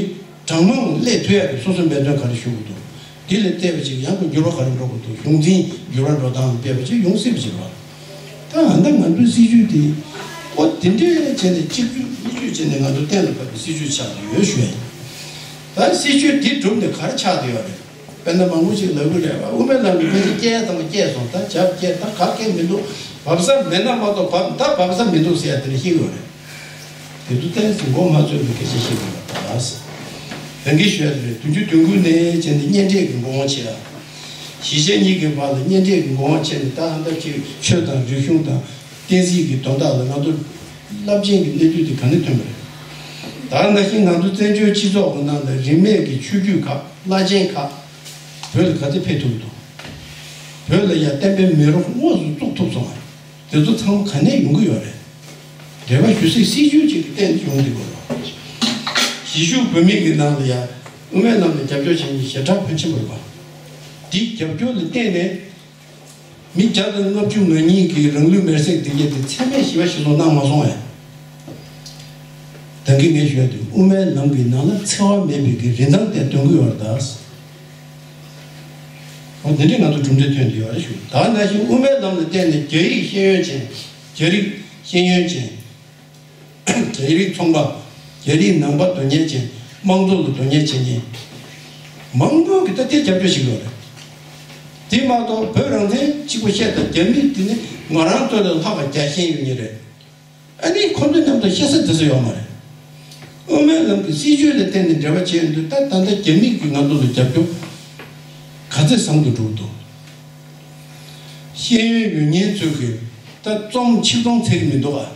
གྲངས་མང་སླེབས་ཐུབ་ཡ་གི་སོ་སོའི་འབད་བརྩོན་ག་རེ་ཞུ་དགོས་འདུག་དེ་ལ་བལྟས་པ་ཅིག་ཡང་ཁོ་འགྱུར་བ་ག་རེ་འགྲོ་དགོས་འདུག་གཞུང་འཛིན་འགྱུར་བ་འགྲོ་སྟངས་དཔེ་བ་ཅིག་ཡོང་སྲིད་པ་ཅིག་རེད་བ། ད་ཨ་ད་ང་ཚོའི་སྲིད་ཇུས་དེ་ཨོ་དེ་འདྲས་བྱས་ནས་གཅིག་བཅུ་གཉིས་བཅུ་ བྱས་ནས་ང་ཚོ་གཏན་ལ་ཕབ་པའི་སྲིད་ཇུས་ཆགས་ཀྱི་ཡོད་ཞུ་ཡ་ཡིན། ད་སྲིད་ཇུས་འདི་བསྒྲུབས་ནས་ག་རེ་ཆགས་བསྡད་ཡོད་རེད། དཔེར་ན་མང་པོ་ཞིག་ལབ་གི་རེད་བ། དབུ་མའི་ལམ་གྱི་ཕལ་ཆེར་སྐྱེལ་ཡ་ཚང་མ་སྐྱེལ་སོང་། ད་བྱབ་སྐྱེལ། ད་ག་སྐྱེལ་མི་འདུག་བབས་ས་མེད་ན་མ་གཏོགས་བབས། ད་བབས་ས་མི་འདུག་ཟེར་ཡ་དེ་འདྲ་ཤེས་ཀྱི་ཡོད་རེད། དེ་ཚོ་ཏོག་ཙམ་མགོ་མ་ཚོས་པའི་སྐད་ཆ་བཤད་དགོས་པ་དང་། དེང་གི་ཞོལ་རེད། བདུན་ཅུ་དོན་དགུ་ནས་བྱས་ནས་གཉེན་འཕྲད་ཀྱི་འགོ་དབང་བྱས་ཡ། གཞིས་བྱེས་གཉིས་ཀྱི་བར་ལ་གཉེན་འཕྲད་ཀྱི་འགོ་དབང་བྱས་ནས། ད་ལྟ་ཅིག་ཆོས་དང་རིག་གཞུང་དང་བསྟན་སྲིད་ཀྱི་དོན་དག་ལ་ང་ཚོ་རླབས་ཆེན་གྱི་གནས་ཚུལ་དེ་ག་ནས་ཐོན་པ་རེད། ད་ག་ནང་བཞིན་ང་ཚོ་བཙན་བྱོལ་སྤྱི་ཚོགས་ཀྱི་ནང་ལ་རིས་མེད་ཀྱི་ཆོས་བརྒྱུད་ཁག་བླ་ཆེན་ཁག་བོད་ལ་ག་ཚོད་ཕེབས་ཐུབ་འདུག་བོད་ལ་ཡ་བསྟན་པའི་མེ་རོ་དངོས་སུ་བཙུགས་ཐུབ་སོང་བ། དེ་ཚོ་ཚང་མ་ག་ནས་ཡོང་གི་ཡོད་རེད། འབྲེལ་བ་ཞུ་སའི་སྲིད་ཇུས་ཅིག་གི་སྟེང་དུ་ཡོང་གི་ཡོད་རེད། གཞིས་བཞུགས་བོད་མི་གི་ནང་ལ་ཡ་དབུ་མའི་ལམ་ལ་རྒྱབ་སྐྱོར་བྱེད་མཁན་ཞེ་དྲག་ཕོན་ཆེན་པོ་རེད་པ། དེའི་རྒྱབ་སྐྱོར་ལ་བརྟེན་ནས་མི་བརྒྱ་དང་ལྔ་བཅུ་ང་གཉིས་ཀྱིས་རང་ལུས་མེར་སྲེག་བཏང་མཁན་དེ་འཚེ་མེད་ཞི་བ་ཞིག་བཟོ་གནང་མ་སོང་ངས། ད་གིན་ངས་ཞུས་དུས་དབུ་མའི་ལམ་གྱི་ནང་ལ་འཚེ་བ་མེད་པའི་གི་རིན་ཐང་དེ་སྟོན་གྱི་ཡོད་རེད་ད། འོ་དེ་འདྲའི་ང་ཚོ་གྲུབ་འབྲས་ཐོན་གྱི་ཡོད་རེད་ཞུ། ད་ནང་བཞིན་དབུ་མའི་ལམ་ལ་བརྟེན་ནས་རྒྱ་ཡིག་ཤེས་ཡོན་ཅན། རྒྱ་རིགས་ཤེས་ཡོན་ཅན། རྒྱ་རིགས་ཚོང་པ། རྒྱ་རིགས་ནང་པ་དོན་གཉེར་ཅན། དམངས་གཙོ་ལ་དོན་གཉེར་བྱེད་མཁན་མང་པོ་གིས་ད་དེ་རྒྱབ་སྐྱོར་བྱེད་ཀྱི་ཡོད་རེད། དེ་མ་གཏོགས་བོད་རང་བཙན་གཅིག་པོ་བཤད་དང་། རྒྱ་མི་དེ་ནི་ང་རང་ཚོ་ལས་ལྷག་པ་རྒྱ་ཤེས་ཡོད་མཁན་རེད། ཨ་ནི་ཁོ་ཚོ་མཉམ་དུ་བཤད་ས་དེ་ཚོ་ཡོད་མ་རེད། དབུ་མའི་ལམ་གྱི་སྲིད་ཇུས་ལ་བརྟེན་ནས་འབྲེལ་བ་བྱས་ཡོང་དུས། ད་ད་ལྟ་རྒྱ་མི་གིས་ང་ཚོ་ལ་རྒྱབ་སྐྱོར་ག་ཚོད་བཟང་དུ་འགྲོ་གི་འདུག་ཤེས་ཡོན་ཡོད་མཁན་ཚོས་གི་ད་རྩོམ་ཆིག་སྟོང་ཚར་གི་མི་འདུག་ཨ།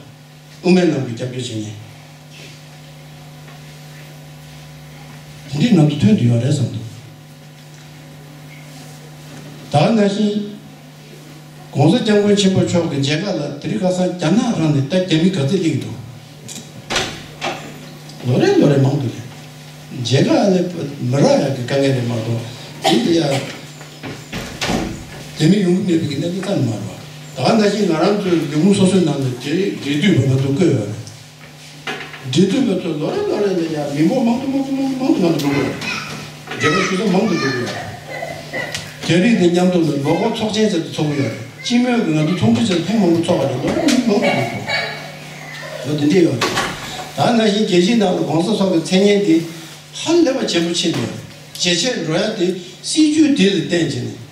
དབུ་མའི་ལམ་གྱི་རྒྱབ་སྐྱོར་བྱེད་མཁན་དེ་འདྲའི་ནང་དུ་ཐོན་དུ་ཡོད་རེད་བསམ་འདུག་ད་ག་ནང་བཞིན་༸གོང་ས་༸སྐྱབས་མགོན་ཆེན་པོ་མཆོག་གི་མཇལ་ཁ་ལ་དེ་རིང་ཁ་སང་རྒྱ་ནག་རང་ནས་ད་རྒྱ་མི་ག་ཚོད་སླེབས་འདུག་ལོ་རེ་ལོ་རེ་མང་དུ་རེད། མཇལ་ཁ་ལ་མི་རག་ཡག་གི་དཀའ་ངལ་རེད་མ་གཏོགས། དེ་ལ་ཡ་རྒྱ་མི་ཡོང་གི་མེད་པའི་གི་གནད་དོན་ཙམ་མ་རེད་བ། ད་ག་ནང་བཞིན་ང་རང་ཚོའི་ལས་ཁུངས་སོ་སོའི་ནང་ལ་དེ་འབྲེལ་མཐུད་པ་ང་ཚོ་བསྐོས་ཡོད་རེད། འབྲེལ་མཐུད་པ་ཚོ་ལོ་རེ་ལོ་རེ་ལ་ཡང་མི་འབོར་མང་དུ་མང་དུ་མང་དུ་མང་དུ་མང་དུ་འགྲོ་གི་ཡོད་རེད། འབྲེལ་བ་ཞུ་ས་མང་དུ་འགྲོ་གི་ཡོད་རེད། རྒྱ་རིགས་དང་མཉམ་དུ་ལ་ལོ་འཁོར་ཚོགས་ཆེན་ཟེར་དུ་ཚོགས་ཀྱི་ཡོད་རེད། སྤྱི་མོས་ཀྱི་ང་ཚོ་ཚོགས་འདུ་ཟེར་ཐེངས་མང་པོ་ཚོགས་པ་རེད། ལོ་རེ་མི་མང་དུ་འགྲོ་གི་ཡོད། ལོ་དེ་འདྲས་ཡོད་རེད། ད་ནང་བཞིན་རྒྱལ་སྤྱིའི་ནང་ལ་༸གོང་ས་མཆོག་གི་མཚན་སྙན་དེ་ཧ་ལས་པ་ཆེན་པོ་ཕྱིན་ཡོད་རེད། ཇེ་ཆེར་འགྲོ་ཡ་དེ་སྲིད་ཇུས་དེ་ལ་བརྟེན་བྱས་ནས།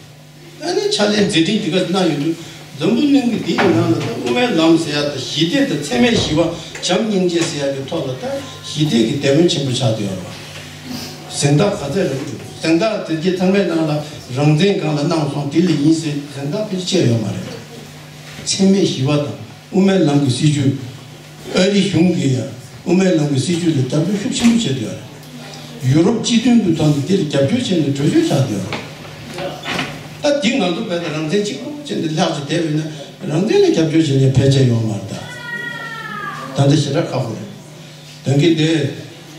ཨ་ནི་ཕྱག་ལས་མཛད་འཕྲིན་འདི་ག་གནང་ཡོང་དུས། འཛམ་བུ་གླིང་གི་འདི་ཡི་ནང་ལ་ད་དབུ་མའི་ལམ་ཟེར་ཡ་དང་། ཞི་བདེ་དང་། འཚེ་མེད་ཞི་བ། བྱམས་སྙིང་རྗེ་ཟེར་ཡ་གི་ཐོག་ལ་ད་ཞི་བདེ་གི་དེད་དཔོན་ཆེན་པོ་ཆགས་བསྡད་ཡོད་རེད་བ། གཟེངས་རྟགས་ག་ཚད་རག་གི་འདུག་གཟེངས་རྟགས་དེ་གྱད་ཚང་མའི་ནང་ལ་རང་བཙན་སྒང་ལ་གནང་སོང་། དེ་ལ་ཡིན་ཟེར་གཟེངས་རྟགས་ཕལ་ཆེར་ཡོད་མ་རེད། འཚེ་མེད་ཞི་བ་དང་། དབུ་མའི་ལམ་གྱི་སྲིད་བྱུས། ཨ་རི་གཞུང་གིས་ཡང་དབུ་མའི་ལམ་གྱི་སྲིད་བྱུས་ལ་རྒྱབ་སྐྱོར་ཤུགས་ཆེན་པོ་བྱས་བསྡད་ཡོད་རེད། ཡུ་རོབ་སྤྱི་མཐུན་གྱི་ཐོག་ནས་འདིར་རྒྱབ་སྐྱོར་བྱས་ནས་གྲོས་ཆོད་ཆགས་བསྡད་ཡོད་རེད། ད་འདི་ང་ཚོ་བས་ན་རང་བཙན་གཅིག་པོ་བྱས་ནས་ལྷག་ཅིག་བསྡད་པ་ཡིན་ན། རང་བཙན་ལ་རྒྱབ་སྐྱོར་བྱས་ནས་ཕལ་ཆེར་ཡོང་མ་རེད་ད། ད་འདི་ཞེ་དྲག་ཁག་པོ་རེད། ད་གིན་དེ་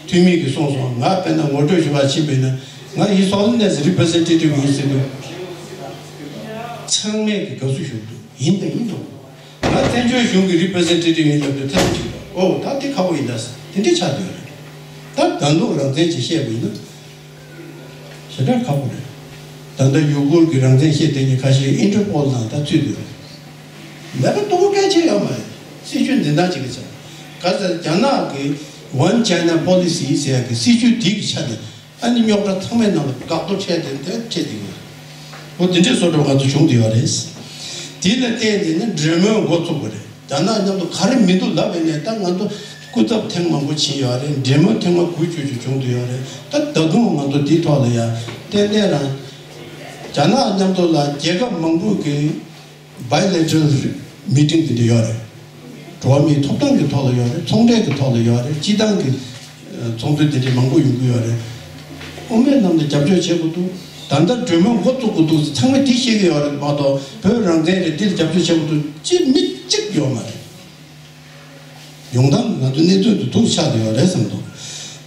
འཐུས་མི་གིས་གསུངས་སོང་། ང་དཔེར་ན་ངོ་སྤྲོད་ཞུ་བར་ཕྱིན་པ་ཡིན་ན། ང་His Holiness representative ཡིན་ཟེར་དུས། ཚང་མས་ཀྱི་དགའ་བསུ་ཞུ་འདུག་ཡིན་དང་ཡིན་འདུག་ང་བཙན་བྱོལ་གཞུང་གི་རི་པི་རི་ཛེན་ཊེ་ཊིབ་ཡིན་ལབ་དུས་ཐབས་ཅིག་ཨོ་ད་དེ་ཁག་པོ་ཡིན་ད་ཟེར། དེ་འདྲས་ཆགས་བསྡད་ཡོད་རེད། ད་ད་དུང་རང་བཙན་ཅིག་བཤད་པ་ཡིན་ན་ཞེ་དྲག་ཁག་པོ་རེད། ད་ལྟ་ཡུ་གུར་གྱི་རང་བཙན་བཤད་བསྡད་མཁན་ཁ་ཤས་ཨིན་ཊར་པོལ་ནང་ད་ཚུད་འདུག་ལས་ཀ་སྡུག་པོ་གལ་ཆེ་ཡོད་མ་རེད། སྲིད་བྱུས་འཛིན་སྟངས་ཅིག་གི་ཆ་ག་ཚོད་རྒྱ་ནག་གི་One China Policy ཟེར་ཡག་གི་སྲིད་བྱུས་དེ་གི་ཆ་ནས། ཨ་ནི་རྙོག་དྲ་ཚང་མའི་ནང་ལ་འགག་གཏོར་འཕྲད་དེ་འདྲ་འཕྲད་དེ་ཡོད། འོ་དེ་འདྲའི་བཟོ་འདྲ་ང་ཚོ་བྱུང་བསྡད་ཡོད་རེད། དེ་ལ་བརྟེན་ནས་ནི་འབྲེལ་མོལ་འགོ་ཚུགས་པ་རེད། རྒྱ་ནག་མཉམ་དུ་ག་རེ་མི་འདུག་ལབ་པ་ཡིན་ནའི་ད་ང་ཚོ་སྐུ་ཚབ་ཐེངས་མང་པོ་ཕྱིན་ཡོད་རེད། འབྲེལ་མོལ་ཐེངས་མ་དགུ་བཅུ་བཅུ་བྱུང་བསྡད་ཡོད་རེད། ད་ད་དུང་ང་ཚོ་འདིའི་ཐོག་ལ་ཡ་ཏན་ཏན་རང་རྒྱ་ནག་མཉམ་དུ་ལ་རྒྱལ་ཁབ་མང་པོ་གི་Bilateral Meeting དེ་འདྲ་ཡོད་རེད། འགྲོ་བ་མིའི་ཐོབ་ཐང་གི་ཐོག་ལ་ཡོད་རེད། ཚོང་འབྲེལ་གྱི་ཐོག་ལ་ཡོད་རེད། སྤྱི་བཏང་གི་ཚོགས་འདུ་དེ་འདྲ་མང་པོ་ཡོང་གི་ཡོད་རེད། དབུ་མའི་ལམ་ལ་རྒྱབ་སྐྱོར་བྱེད་དགོས་འདུག་ད་ལྟ་གྲོས་མོལ་འགོ་བཙུགས་དགོས་འདུག་ཚང་མས་དེ་ཤེས་ཀྱི་ཡོད་རེད་མ་གཏོགས། བོད་རང་བཙན་རེད། འདི་ལ་རྒྱབ་སྐྱོར་བྱེད་དགོས་འདུག་ཅེས་མི་གཅིག་ཡོད་མ་རེད། ཡོང་སྟངས་ང་ཚོ་གནས་ཚུལ་དེ་སྡུག་ཆགས་བསྡད་ཡོད་རེད་བསམ་འདུག་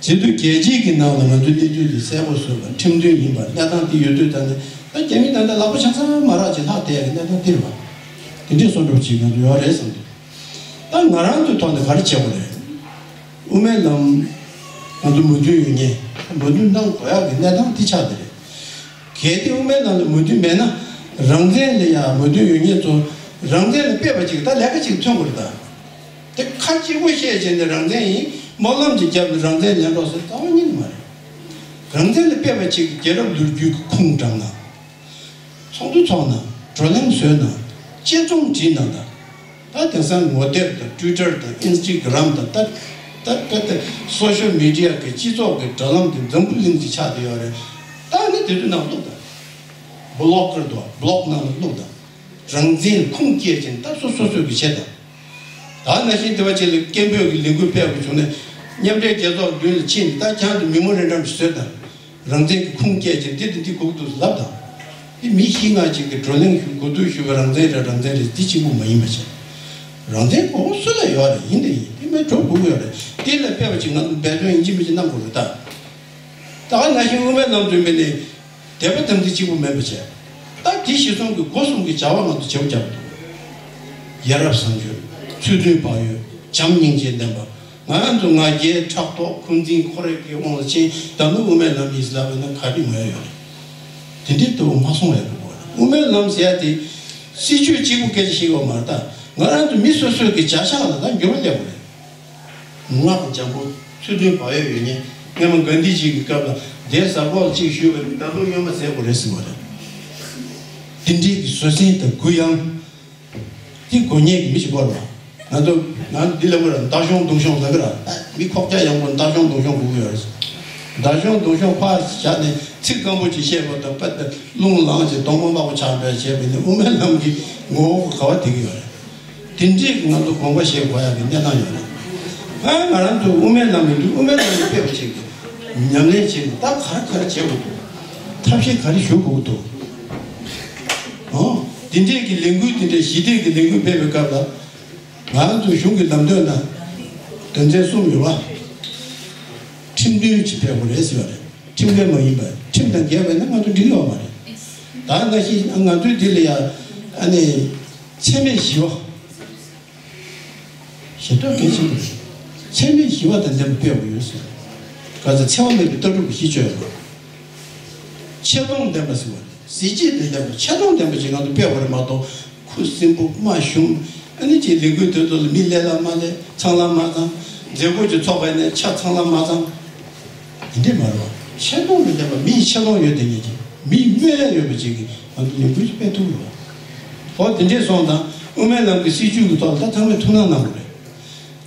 བྱེད་དུས་རྒྱལ་སྤྱིའི་གི་ནང་ལ་ང་ཚོའི་གནས་ཚུལ་དེ་གསལ་པོ་བཟོས་པ་ཁྲིམས་མཐུན་ཡིན་པ་གནས་སྟངས་དེ་ཡོད་དུས། ད་ནི་ད་རྒྱ་མི་ད་ལྟ་ལག་པ་ཆ་ཚང་མ་རག་ཅིག་ལྷག་བསྡད་ཡ་གི་གནས་སྟངས་འདི་རེད་བ། དེ་འདྲའི་བཟོ་འདྲ་ཅིག་ང་ཚོ་ཡོད་རེད་བསམ་འདུག་ད་ང་རང་ཚོའི་ཐོག་ནས་ག་རེ་བྱེད་དགོས་རེད། དབུ་མའི་ལམ་ང་ཚོ་མོས་མཐུན་ཡོད་མཁན་མོས་མཐུན་གནང་དགོས་ཡ་གི་གནས་སྟངས་འདི་ཆགས་བསྡད་རེད། གལ་ཏེ་དབུ་མའི་ལམ་ལ་མོས་མཐུན་མེད་ན། རང་བཙན་ལ་ཡ་མོས་མཐུན་ཡོད་མཁན་ཚོ་རང་བཙན་ལ་དཔེ་བ་ཅིག་ད་ལས་ཀ་ཅིག་མཚོན་དགོས་རེད་ད། དེ་ཁ་གཅིག་པོ་བཤད་བྱས་ནས་རང་བཙན་ཡིན། སྨོན་ལམ་གྱི་རྒྱབ་ནས་རང་བཙན་ལེན་རོགས་ཟེར་རྩ་བ་ཉིད་ནས་མ་རེད། རང་བཙན་ལ་དཔེ་བ་ཅིག་གི་རྒྱལ་རབས་ལོ་རྒྱུས་ཀྱི་ཁུངས་དྲངས་ན། ཚོགས་འདུ་ཚོགས་ན། བགྲོ་གླེང་བཟོས་ན། དཔྱད་རྩོམ་བྲིས་གནང་དང་། ད་དེང་སང་ངོ་དེབ་དང་ཊུའི་ཊར་དང་ཨིན་སི་ཊ་གྷི་རམ་དང་ད་ད་ད་ད་སོ་ཤལ་མི་ཌི་ཡ་གི་སྤྱི་ཚོགས་ཀྱི་དྲ་ལམ་དེ་འཛམ་བུ་གླིང་གི་ཆགས་བསྡད་ཡོད་རེད། ད་ནི་དེ་ཚོའི་ནང་བླུགས་དང་། བི་ལོག་ཀར་དུ་བི་ལོག་ནང་ལ་བླུགས་དང་། རང་བཙན་ཁུངས་སྐྱེལ་ཅིང་ད་སོ་སོ་སོ་གི་བྱེད་དང་། ད་ནང་བཞིན་དེ་བ་ཅིག་ལ་སྐད་འབོད་ཀྱི་ལས་འགུལ་སྤེལ་དགོས་བྱུང་ནས། མཉམ་འབྲེལ་རྒྱལ་ཚོགས་མདུན་ལ་ཕྱིན་ནས་ད་ཁྱང་དུ་མི་མོ་རེ་འགྲམ་ཞིག་བཟོས་དང་། རང་བཙན་གྱི་ཁུངས་སྐྱེལ་ཅིང་འདི་དང་འདི་དགོས་འདུག་ལབ་དང་། དེ་མི་བཞི་ལྔ་ཅིག་གིས་བགྲོ་གླེང་ཞུ་གོ་བསྡུར་ཞུ་བའི་རང་བཙན་རེད་རང་བཙན་རེད་འདི་གཅིག་པུ་མ་ཡིན་པ་བྱས། རང་བཙན་གོ་སུ་ལ་ཡོད་རེད་ཡིན་དེ་ཡིན་དེ་མེད་འགྲོ་དགོས་ཀྱི་ཡོད་རེད། དེ་ལ་དཔེ་བ་ཅིག་ང་ཚོ་འབད་བརྩོན་ཡིན་གཅིག་མིན་གཅིག་གནང་དགོས་རེད་ད། ད་ག་ནང་བཞིན་དབུ་མའི་ལམ་དུ་མི་ནི་དད་པ་དམ་ཚིག་གཅིག་པུ་མེད་པ་བྱས། ད་དེ་གཞི་བཟུང་གི་སྒོ་གསུམ་གྱི་བྱ་བ་ང་ཚོ་བྱེད་པོ་བརྒྱབ་འདུག་ཡ་རབས་བཟང་སྤྱོད། ཚུལ་མཐུན་བག་ཡོད། བྱམས་སྙིང་རྗེ་ལྡན་པ། ང་ཚོ་ང་རྒྱལ་ཕྲག་དོག་འཁོན་འཛིན་ཁོ་རེ་གི་དབང་ལ་ཕྱིན་ད་ནི་དབུ་མའི་ལམ་ཡིན་ཟེར་ལབ་པ་ན་ག་རེ་ངོས་ཡོད་རེད། དེ་འདྲའི་ལྟ་བུ་མ་སོང་བའི་རེ་བ་རེད། དབུ་མའི་ལམ་ཟེར་ཡ་དེ་སྲིད་ཇུས་གཅིག་པུ་སྐད་ཆ་བཤད་ཡོད་མ་རེད་ད། ང་རང་ཚོ་མི་སོ་སོའི་གི་བྱ་གཞག་ལ་ད་འགྱུར་བ་སླེབས་པ་རེད། ངག་འཇམ་པོ་ཚུལ་མཐུན་བག་ཡོད་ཡོད་ཉེན་སྔོན་མ་གྷན་དྷི་ཇི་གི་སྐབས་ལ་དེ་གཟའ་ཕོགས་གཅིག་ཞུས་པ་ནི་ད་དུང་སྨྱོན་པ་ཟེར་དགོས་རེད་ཟེར་བ་རེད། དེ་འདྲའི་གི་བཟོད་བསྲན་དང་གུ་ཡངས་དེ་དགོས་ངེས་ཀྱི་མི་ཞིག་དགོས་རེད་བ། ང་ཚོ་ང་ཚོ་འདི་ལ་མོ་ར་མདའ་གཞུང་མདུང་གཞུང་ལ་གི་ར་མི་ཁོག་རྒྱ་ཡངས་པོ་མདའ་གཞུང་མདུང་གཞུང་དགོས་ཀྱི་ཡོད་རེད། མདའ་གཞུང་མདུང་གཞུང་ཕར་བཞག་ནས་ཚིག་སྐམ་པོ་ཅིག་བཤད་པ་དང་པད་རླུང་ལངས་ཅིག་གདོང་པ་དམར་པོ་ཆགས་འདྲ་བྱས་པ་ནི་དབུ་མའི་ལམ་གྱི་ངོ་བོ་ག་བ་དེ་གི་ཡོད་རེད། དེ་འདྲའི་ང་ཚོ་དགོངས་པ་བཞེས་དགོས་ཡག་གི་གནས་སྟངས་ཡོད་རེད། ཨ་ང་རང་ཚོ་དབུ་མའི་ལམ་མི་འདུག་དབུ་མའི་ལམ་གྱི་དཔེ་བ་ཅིག་ཉམས་ལེན་བྱེད་དགོས་ད་ག་རེ་ག་རེ་བྱེད་དགོས་འདུག་ཐབས་ཤེས་ག་རེ་ཞུ་དགོས་འདུག་ཨོ། དེ་འདྲའི་གི་ལས་འགུལ་དེ་འདྲའི་ཞི་བདེ་གི་ལས་འགུལ་སྤེལ་བའི་སྐབས་ལ་ང་ཚོ་གཞུང་གི་ལམ་སྟོན་ན་དོན་ཚན་གསུམ་ཡོད་པ། ཁྲིམས་མཐུན་གྱི་སྤེལ་དགོས་རེད་ཟེར་བ་རེད། ཁྲིམས་འགལ་མ་ཡིན་པ་ཁྲིམས་དང་འགལ་བས་ན་ང་ཚོ་འགྲིག་ཡོད་མ་རེད། ད་ནང་བཞིན་ང་ཚོའི་འདི་ལ་ཡ་ཨ་ནི་འཚེ་མེད་ཞི་བ། ཞེ་དྲག་གལ་ཆེན་པོ་རེད། འཚེ་མེད་ཞི་བ་དང་ལྡན་པ་སྤེལ་དགོས་ཡོད་ཟེར། ག་ཚོད་འཚེ་བ་མེད་པའི་ལྟ་གྲུབ་ཀྱི་གཞི་བཅོལ་དགོས། ཆེ་མཐོང་ལྡན་པ་ཟེར་བ་རེད། གཟི་བརྗིད་དང་ལྡན་པ་ཆེ་མཐོང་ལྡན་པ་ཅིག་ང་ཚོ་སྤེལ་དགོས་རེད་མ་གཏོགས་ཁུ་སིམ་པོ་དམའ་ཞུམ་ཨ་ནི་ཅིག་ལས་འགུལ་དེ་ཚོ་ལ་མི་ལས་ལ་མ་ལས་ཚང་ལ་མ་ཚང་མཛད་སྒོ་ཅིག་ཚོགས་པ་ནས་ཆ་ཚང་ལ་མ་ཚང་། དེ་འདྲས་མ་རེད་བ། ཆེ་མཐོང་དང་ལྡན་པ་མི་ཡི་ཆེ་མཐོང་ཡོད་དེ་ཉིད་ཀྱི་མི་ཡི་སྨོན་ལམ་ཡོད་པ་ཅིག་གིས་ང་ཚོ་ལས་འགུལ་ཅིག་སྤེལ་ཐུབ་རེད་བ། འོ་དེ་འདྲས་སོང་ཙང་དབུ་མའི་ལམ་གྱི་སྲིད་བྱུས་ཀྱི་ཐོག་ལ་ད་ཚང་མས་ཐུགས་སྣང་གནང་དགོས་རེད།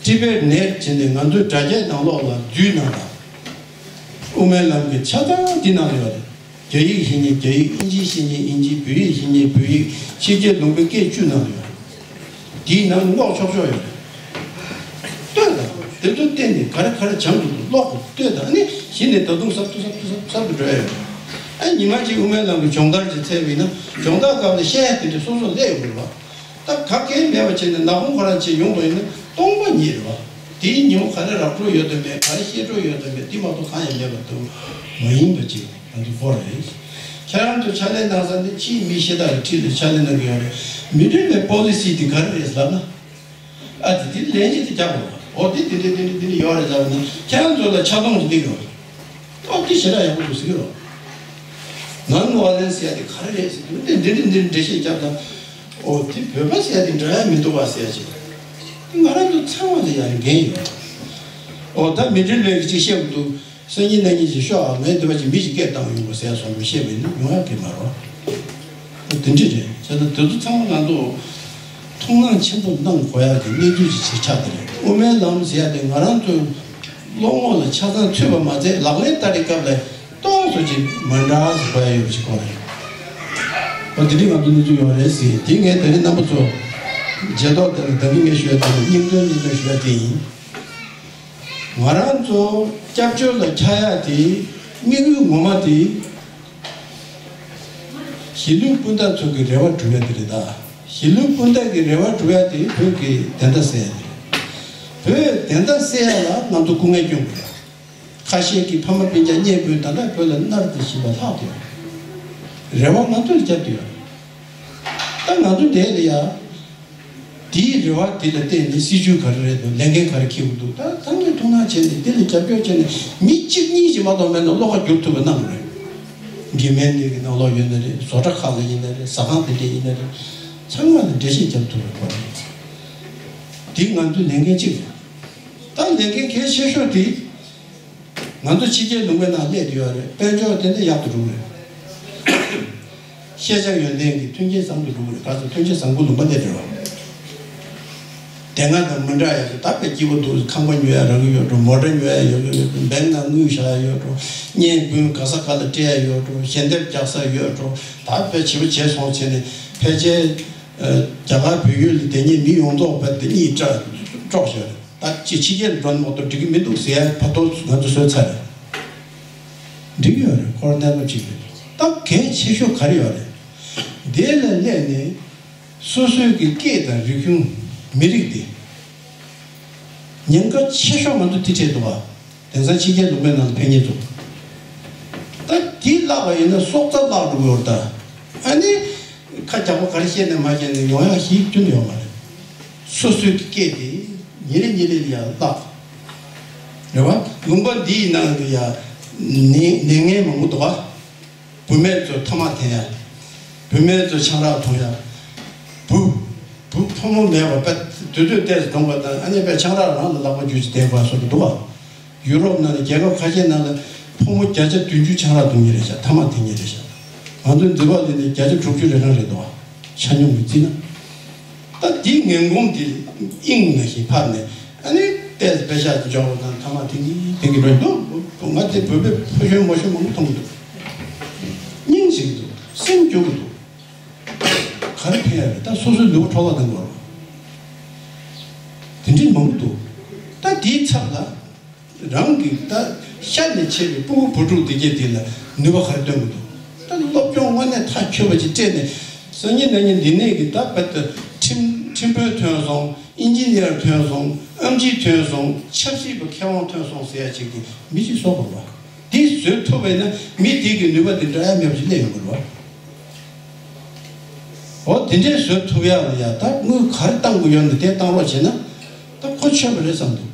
ཊི་བེཊ་ནེཊ་བྱས་ནས་ང་ཚོའི་དྲ་རྒྱའི་ནང་ལོགས་ལ་འཛུལ་གནང་དང་། དབུ་མའི་ལམ་གྱི་ཆ་ཚང་འདི་ནང་ལ་ཡོད་རེད། རྒྱ་ཡིག་ཤེས་མཁན་རྒྱ་ཡིག་དབྱིན་ཇི་ཤེས་མཁན་དབྱིན་ཇི་བོད་ཡིག་ཤེས་མཁན་བོད་ཡིག་ཕྱི་རྒྱལ་ལུང་པའི་སྐད་བཅུ་ནང་ལ་ཡོད་རེད། དེའི་ནང་སྔོག་ཆོག་ཆོག་ཡོད་རེད། ལྟོས་དང་དེ་ཚོ་བལྟས་ནས་ག་རེ་ག་རེ་སྦྱང་དགོས་འདུག་ཀློག་དགོས་ལྟོས་དང་ནི་གཞི་ནས་ད་དུང་ཟབ་ཏུ་ཟབ་ཏུ་ཟབ་ཏུ་ཟབ་ཏུ་འགྲོ་ཡ་ཡོད་རེད། ཨ་ཉི་མ་གཅིག་དབུ་མའི་ལམ་གྱི་སྦྱོང་བརྡར་ཅིག་འཚལ་བ་ཡིན་ན་སྦྱོང་བརྡར་སྐབས་ལ་བཤད་ཡ་དེ་འདྲ་སོ་སོ་སླེབས་ཡོང་གི་རེད་བ། ད་ག་གེ་མེད་པ་བྱས་ནས་ནག་ཁུང་ཁོ་རང་བྱས་ཡོང་བ་ཡིན་ན་སྟོང་པ་ཉིད་རེད་བ། དེའི་ཉིན་མོ་ག་རེ་རག་འགྲོ་ཡོད་དམ་མེད་ག་རེ་ཤེས་འགྲོ་ཡོད་དམ་མེད་དེ་མ་གཏོགས་གང་ཡང་མེད་པ་འདུག་མ་ཡིན་པ་ཅིག་ང་ཚོ་བོར་རེད། ཁྱེད་རང་ཚོ་ཕྱག་ལས་གནང་ས་འདི་ཕྱིའི་མི་ཤེས་དག་གི་ཁྲིད་ལ་ཕྱག་ལས་གནང་གི་ཡོད་རེད། མི་འགྲོ་བའི་པོ་ལི་སི་དེ་ག་རེ་རེད་ལབ་ན། ཨ་དེ་དེ་ལན་ཅིག་དེ་རྒྱག་དགོས་རེད་བ། འོ་དེ་དེ་འདྲ་དེ་འདྲ་དེ་འདྲ་ཡོད་རེད་ལབ་ན་ཁྱེད་རང་ཚོ་ལ་ཆ་ཚང་ཅིག་སླེབས་ཡོད་རེད། ཨོ་དེ་ཞེ་དྲག་ཡག་པོ་འདུག་ཟེར་གི་རོ། ནན་ཝ་ལེན་ཟེར་ཡ་དེ་ག་རེ་རེད་ཟེར་དུས་དེ་འདི་འདི་འདི་འགྲེལ་བཤད་རྒྱབ་དང་། ཨོ་དེ་བོད་པ་ཟེར་ཡ་དེ་འདྲ་ཡ་མི་འདུག་བ་ཟེར་ཡ་ཅིག་ང་རང་ཚོ་ཚང་མ་ལ་ཡ་འགན་ཡོད། ཨོ་ད་མི་འགྲིག་ལས་ཀྱི་ཅིག་བཤད་དགོས་འདུག་སང་ཉིན་གནངས་ཉིན་ཅིག་ཤོག་ཨ་ངས་འདི་བ་ཅིག་མི་ཅིག་སྐད་བཏང་ཡོང་དགོས་ཟེར་ཡ་སོགས་མི་བཤད་པ་ཡིན་ན་ཡོང་ཡ་གི་མ་རོ། དེ་འདྲ་རེད་བྱས་ན་དེ་ཚོ་ཚང་མ་ང་ཚོ་ཐུགས་སྣང་ཆེན་པོ་གནང་དགོས་ཡག་གི་གནས་ཚུལ་ཅིག་ཆགས་ཀྱི་རེད། དབུ་མའི་ལམ་ཟེར་ཡ་དེ་ང་རང་ཚོའི་བློ་ངོ་ལ་ཆ་ཚང་ཚུད་པ་མ་ཚད་ལག་ལེན་བསྟར་བའི་སྐབས་ལ་ཏོག་ཙམ་ཅིག་མ་འདྲ་ཟེར་དགོས་ཡག་ཡོད་པ་ཅིག་གོ་རེད། ཨོ་དེ་འདྲའི་ང་ཚོ་གནས་ཚུལ་ཡོད་རེད་ཟེར་དེ་ངས་དེ་རིང་རྣམ་པ་ཚོ་མཇལ་ཏོག་དེ་ལ་ད་གིན་ངས་ཞུ་ཡ་དེ་ནི་སྙིང་དོན་སྙིང་དོན་ཞུ་ཡ་དེ་ཡིན། ང་རང་ཚོ་སྐྱབས་བཅོལ་ལ་ཆགས་ཡ་དེ་དམིགས་ཡུལ་ངོ་མ་དེ། གཞིས་ལུས་སྤུན་ཟླ་ཚོ་གི་རེ་བ་སྒྲུབ་ཡ་དེ་རེད་ད། གཞིས་ལུས་སྤུན་ཟླ་གི་རེ་བ་སྒྲུབ་ཡ་དེ་བོད་ཀྱི་བདེན་མཐའ་གསལ་ཡ་དེ་རེད། བོད་བདེན་མཐའ་གསལ་ཡ་ལ་ང་ཚོ་སྐུ་ངལ་སྐྱོན་དགོས་རེད། ཁ་ཤས་ཀྱིས་ཕ་མ་སྤུན་ཀྱག་གཉེན་སྤུན་ད་ལྟ་བོད་ལ་མནར་ཏེ་བཞིན་པ་ལྷག་ཏུ་ཡོད་རེད། རེ་བ་ང་ཚོས་བརྒྱབ་ཏུ་ཡོད་རེད། ད་ང་ཚོ་འདས་ལ་ཡ། དེའི་རེ་བ་དེ་ལ་བརྟེན་ནས་སྲིད་ཇུས་ག་རེ་རེད་འདུག་ལས་འགན་ག་རེ་འཁྱེར་དགོས་འདུག་ད་ཚང་མས་ཐུགས་སྣང་བྱས་ནས་དེ་ལ་རྒྱབ་སྐྱོར་བྱས་ནས་མི་གཅིག་གཉིས་ཀྱིས་མ་གཏོགས་མེད་ན་བློ་ཁ་བསྒྱུར་ཐུབ་པ་གནང་དགོས་རེད། འགན་མེད་ལས་ཀྱི་ནང་ལོགས་ཡོད་ན་རེད། བཟོ་གྲྭ་ཁག་ལ་ཡིན་ན་རེད། ཟ་ཁང་དེ་འདྲས་ཡིན་ན་རེད། ཚང་མ་ལ་འགྲེལ་བཤད་རྒྱབ་ཐུབ་པའི་སྐོར་རེད། དེ་ང་ཚོའི་ལས་འགན་གཅིག་རེད། ད་ལས་ ལས་འགན་གལ་ཆེ་ཤོས་དེ། ང་ཚོ་ཕྱི་རྒྱལ་ལུང་པའི་ནང་སླེབས་བསྡད་ཡོད་རེད། དཔལ་འབྱོར་དེ་འདྲ་ཡག་ཏུ་འགྲོ་གི་རེད། ཤེས་བྱ་ཡོན་ཏན་གྱི་མཐུན་རྐྱེན་བཟང་དུ་འགྲོ་གི་རེད། ག་ཚོད་མཐུན་རྐྱེན་བཟང་པོ་ལུང་པ་སླེབས་བསྡད་ཡོད། དེ་སྔ་དང་མི་འདྲ་ཡག་ཏུ་ད་དཔེ་སྐྱིད་པོ་འདུག་ཁང་པ་ཉོ་ཡ་རག་གི་ཡོད་འགྲོ། མོ་ཊ་ཉོ་ཡ་ཡོད་གི་ཡོད་འགྲོ། བེང་ནང་དངུལ་བཞག་ཡ་ཡོད་འགྲོ། བརྙན་དཔོན་ག་ས་ག་ལ་སྤྲད་ཡ་ཡོད་འགྲོ། ཞལ་འདེབས་རྒྱག་ས་ཡོད་འགྲོ། ད་དཔེ་བྱིས་པ་བྱས་སོང་བྱས་ནས་ཕལ་ཆེར་རྒྱ་གར་བོད་ཡུལ་ལ་དེ་ཉིད་མི་ཡོངས་རྫོགས་དཔེ་དེ་གཉིས་སྤྲད་དཀྲོགས་ཤོར་རེད། ད་ཅི་ཕྱི་རྒྱལ་འགྲོ་ནས་མ་གཏོགས་འགྲིག་གི་མི་འདུག་ཟེར་ཡ་ཕ་ཐོག་ང་ཚོ་བཟོས་ཚར་རེད། འགྲིག་གི་ཡོད་རེད། ཁོ་རང་གནས་ལུགས་གཅིག་རེད། ད་གལ་ཆེ་ཤོས་ག་རེ་ཡོད་རེད། དེ་ལ་སླེབས་ནས་སོ་སོའི་གི་སྐད་དང་རིག་གཞུང་། མི་རིགས་དེ་ཉེན་ཁ་ཆེ་ཤོས་ང་ཚོ་དེ་འཕྲད་འདུག་བ། དེང་སང་ཕྱི་རྒྱལ་ལུང་པའི་ནང་ལ་ཕེབས་མཁན་ཚོ། ད་དེ་བརླག་པ་ཡིན་ན་སྲོག་རྩ་བརླག་འགྲོ་གི་ཡོད་རེད་ད། ཨ་ནི། ཁ་རྒྱག་པོ་ག་རེ་བཤད་ནས་མ་བཤད་ནས་ཡོང་ཡག་ཞིག་ཁྱོན་ནས་ཡོད་མ་རེད། སོ་སོའི་སྐད་དེ་ཉིན་རེ་ཉིན་རེ་ལ་ཡར་བརླག་རེད་བ། ལུང་པ་འདིའི་ནང་དུ་ཡ་ནད་ནད་ངན་མང་པོ་འདུག་བ། བུད་མེད་ཚོ་ཐ་མག་འཐེན་ཡ། བུད་མེད་ཚོ་ཆང་རག་འཐུང་ཡ། བུ། བུ་ཕོ་མོ་མེད་པ་དཔེ་དུས་ཚོད་ཏོག་ཙམ་གཏོང་པ་དང་ཨ་ནི་དཔེ་ཆང་རག་རང་ལ་ལག་པ་འཇུ་ཅིག་བསྡད་པ་སོགས་འདུག་བ། ཡུ་རོབ་ནང་ལ་རྒྱལ་ཁབ་ཁ་ཤས་ནང་ལ་ཕོ་མོ་བརྒྱ་ཆ་བདུན་ཅུ་ཆང་རག་འཐུང་མཁན་རེད་ཤག་ཐ་མག་འཐེན་མཁན་རེད་ཤག་ང་ཚོའི་འདི་བ་ལས་ནི་བརྒྱ་ཆ་དྲུག་ཅུ་རེ་གྲངས་རེད་འདུག་བ། ཆ་སྙོམས་ཀྱིས་བརྩིས་ན། ད་འདིའི་ངན་གོམས་འདི་དབྱིངས་ནས་ཞིག་ཕར་ནས་ཨ་ནི་ཏོག་ཙམ་དཔེ་ཤག་ཅིག་འཇོག་པ་དང་ཐ་མག་འཐེན་གྱིན་འཐེན་གྱིན་འགྲོ་འདུག་ང་དེ་བོད་པའི་ཕོ་གཞོན་མོ་གཞོན་མང་པོ་མཐོང་གི་འདུག་སྙིང་རྗེ་གི་འདུག་སེམས་སྐྱོ་གི་འདུག་ག་རེ་ཕན་ཡ་རེད། ད་སོ་སོའི་ལུས་པོ་འཕྲོག་པ་དང་འགོར་བ། དེ་འདྲའི་མང་པོ་འདུག་ད་དེའི་ཚབ་ལ་རང་གི་ད་ཤ་ནས་ཆད་པའི་སྤུ་གུ་བུ་ཕྲུག་དེ་གྱད་དེ་ལ་ནུས་པ་ག་རེ་སྟོན་གྱི་འདུག་ད་སློབ་སྦྱོང་དངོས་གནས་མཐའ་འཁྱོལ་བ་ཅིག་སྤྲད་ནས་སང་ཉིན་གནངས་ཉིན་འདི་ནས་ཀྱི་ད་བད་ད་ཁྲིམས་ཁྲིམས་དཔོན་ཐོན་སོང་། ཨིན་ཇི་ནི་ཡར་ཐོན་སོང་། ཨེམ་ཆི་ཐོན་སོང་། ཆབ་སྲིད་པ་མཁས་དབང་ཐོན་སོང་ཟེར་ཡ་ཅིག་གི་མི་ཞིག་བཟོ་དགོས་པ། འདི་བཟོ་ཐུབ་པ་ཡིན་ན་མི་དེ་གི་ནུས་པ་དེ་འདྲ་ཡ་མེད་པ་ཞིག་སླེབས་ཡོང་གི་རེད་བ། འོ་དེ་འདྲའི་བཟོ་ཐུབ་ཡག་ལ་ཡ་ད་དངུལ་ག་རེ་བཏང་དགོས་ཡོད་ན་དེ་བཏང་རོགས་བྱས་ན་ད་གོ་ཆོད་པ་རེད་བསམ་འདུག་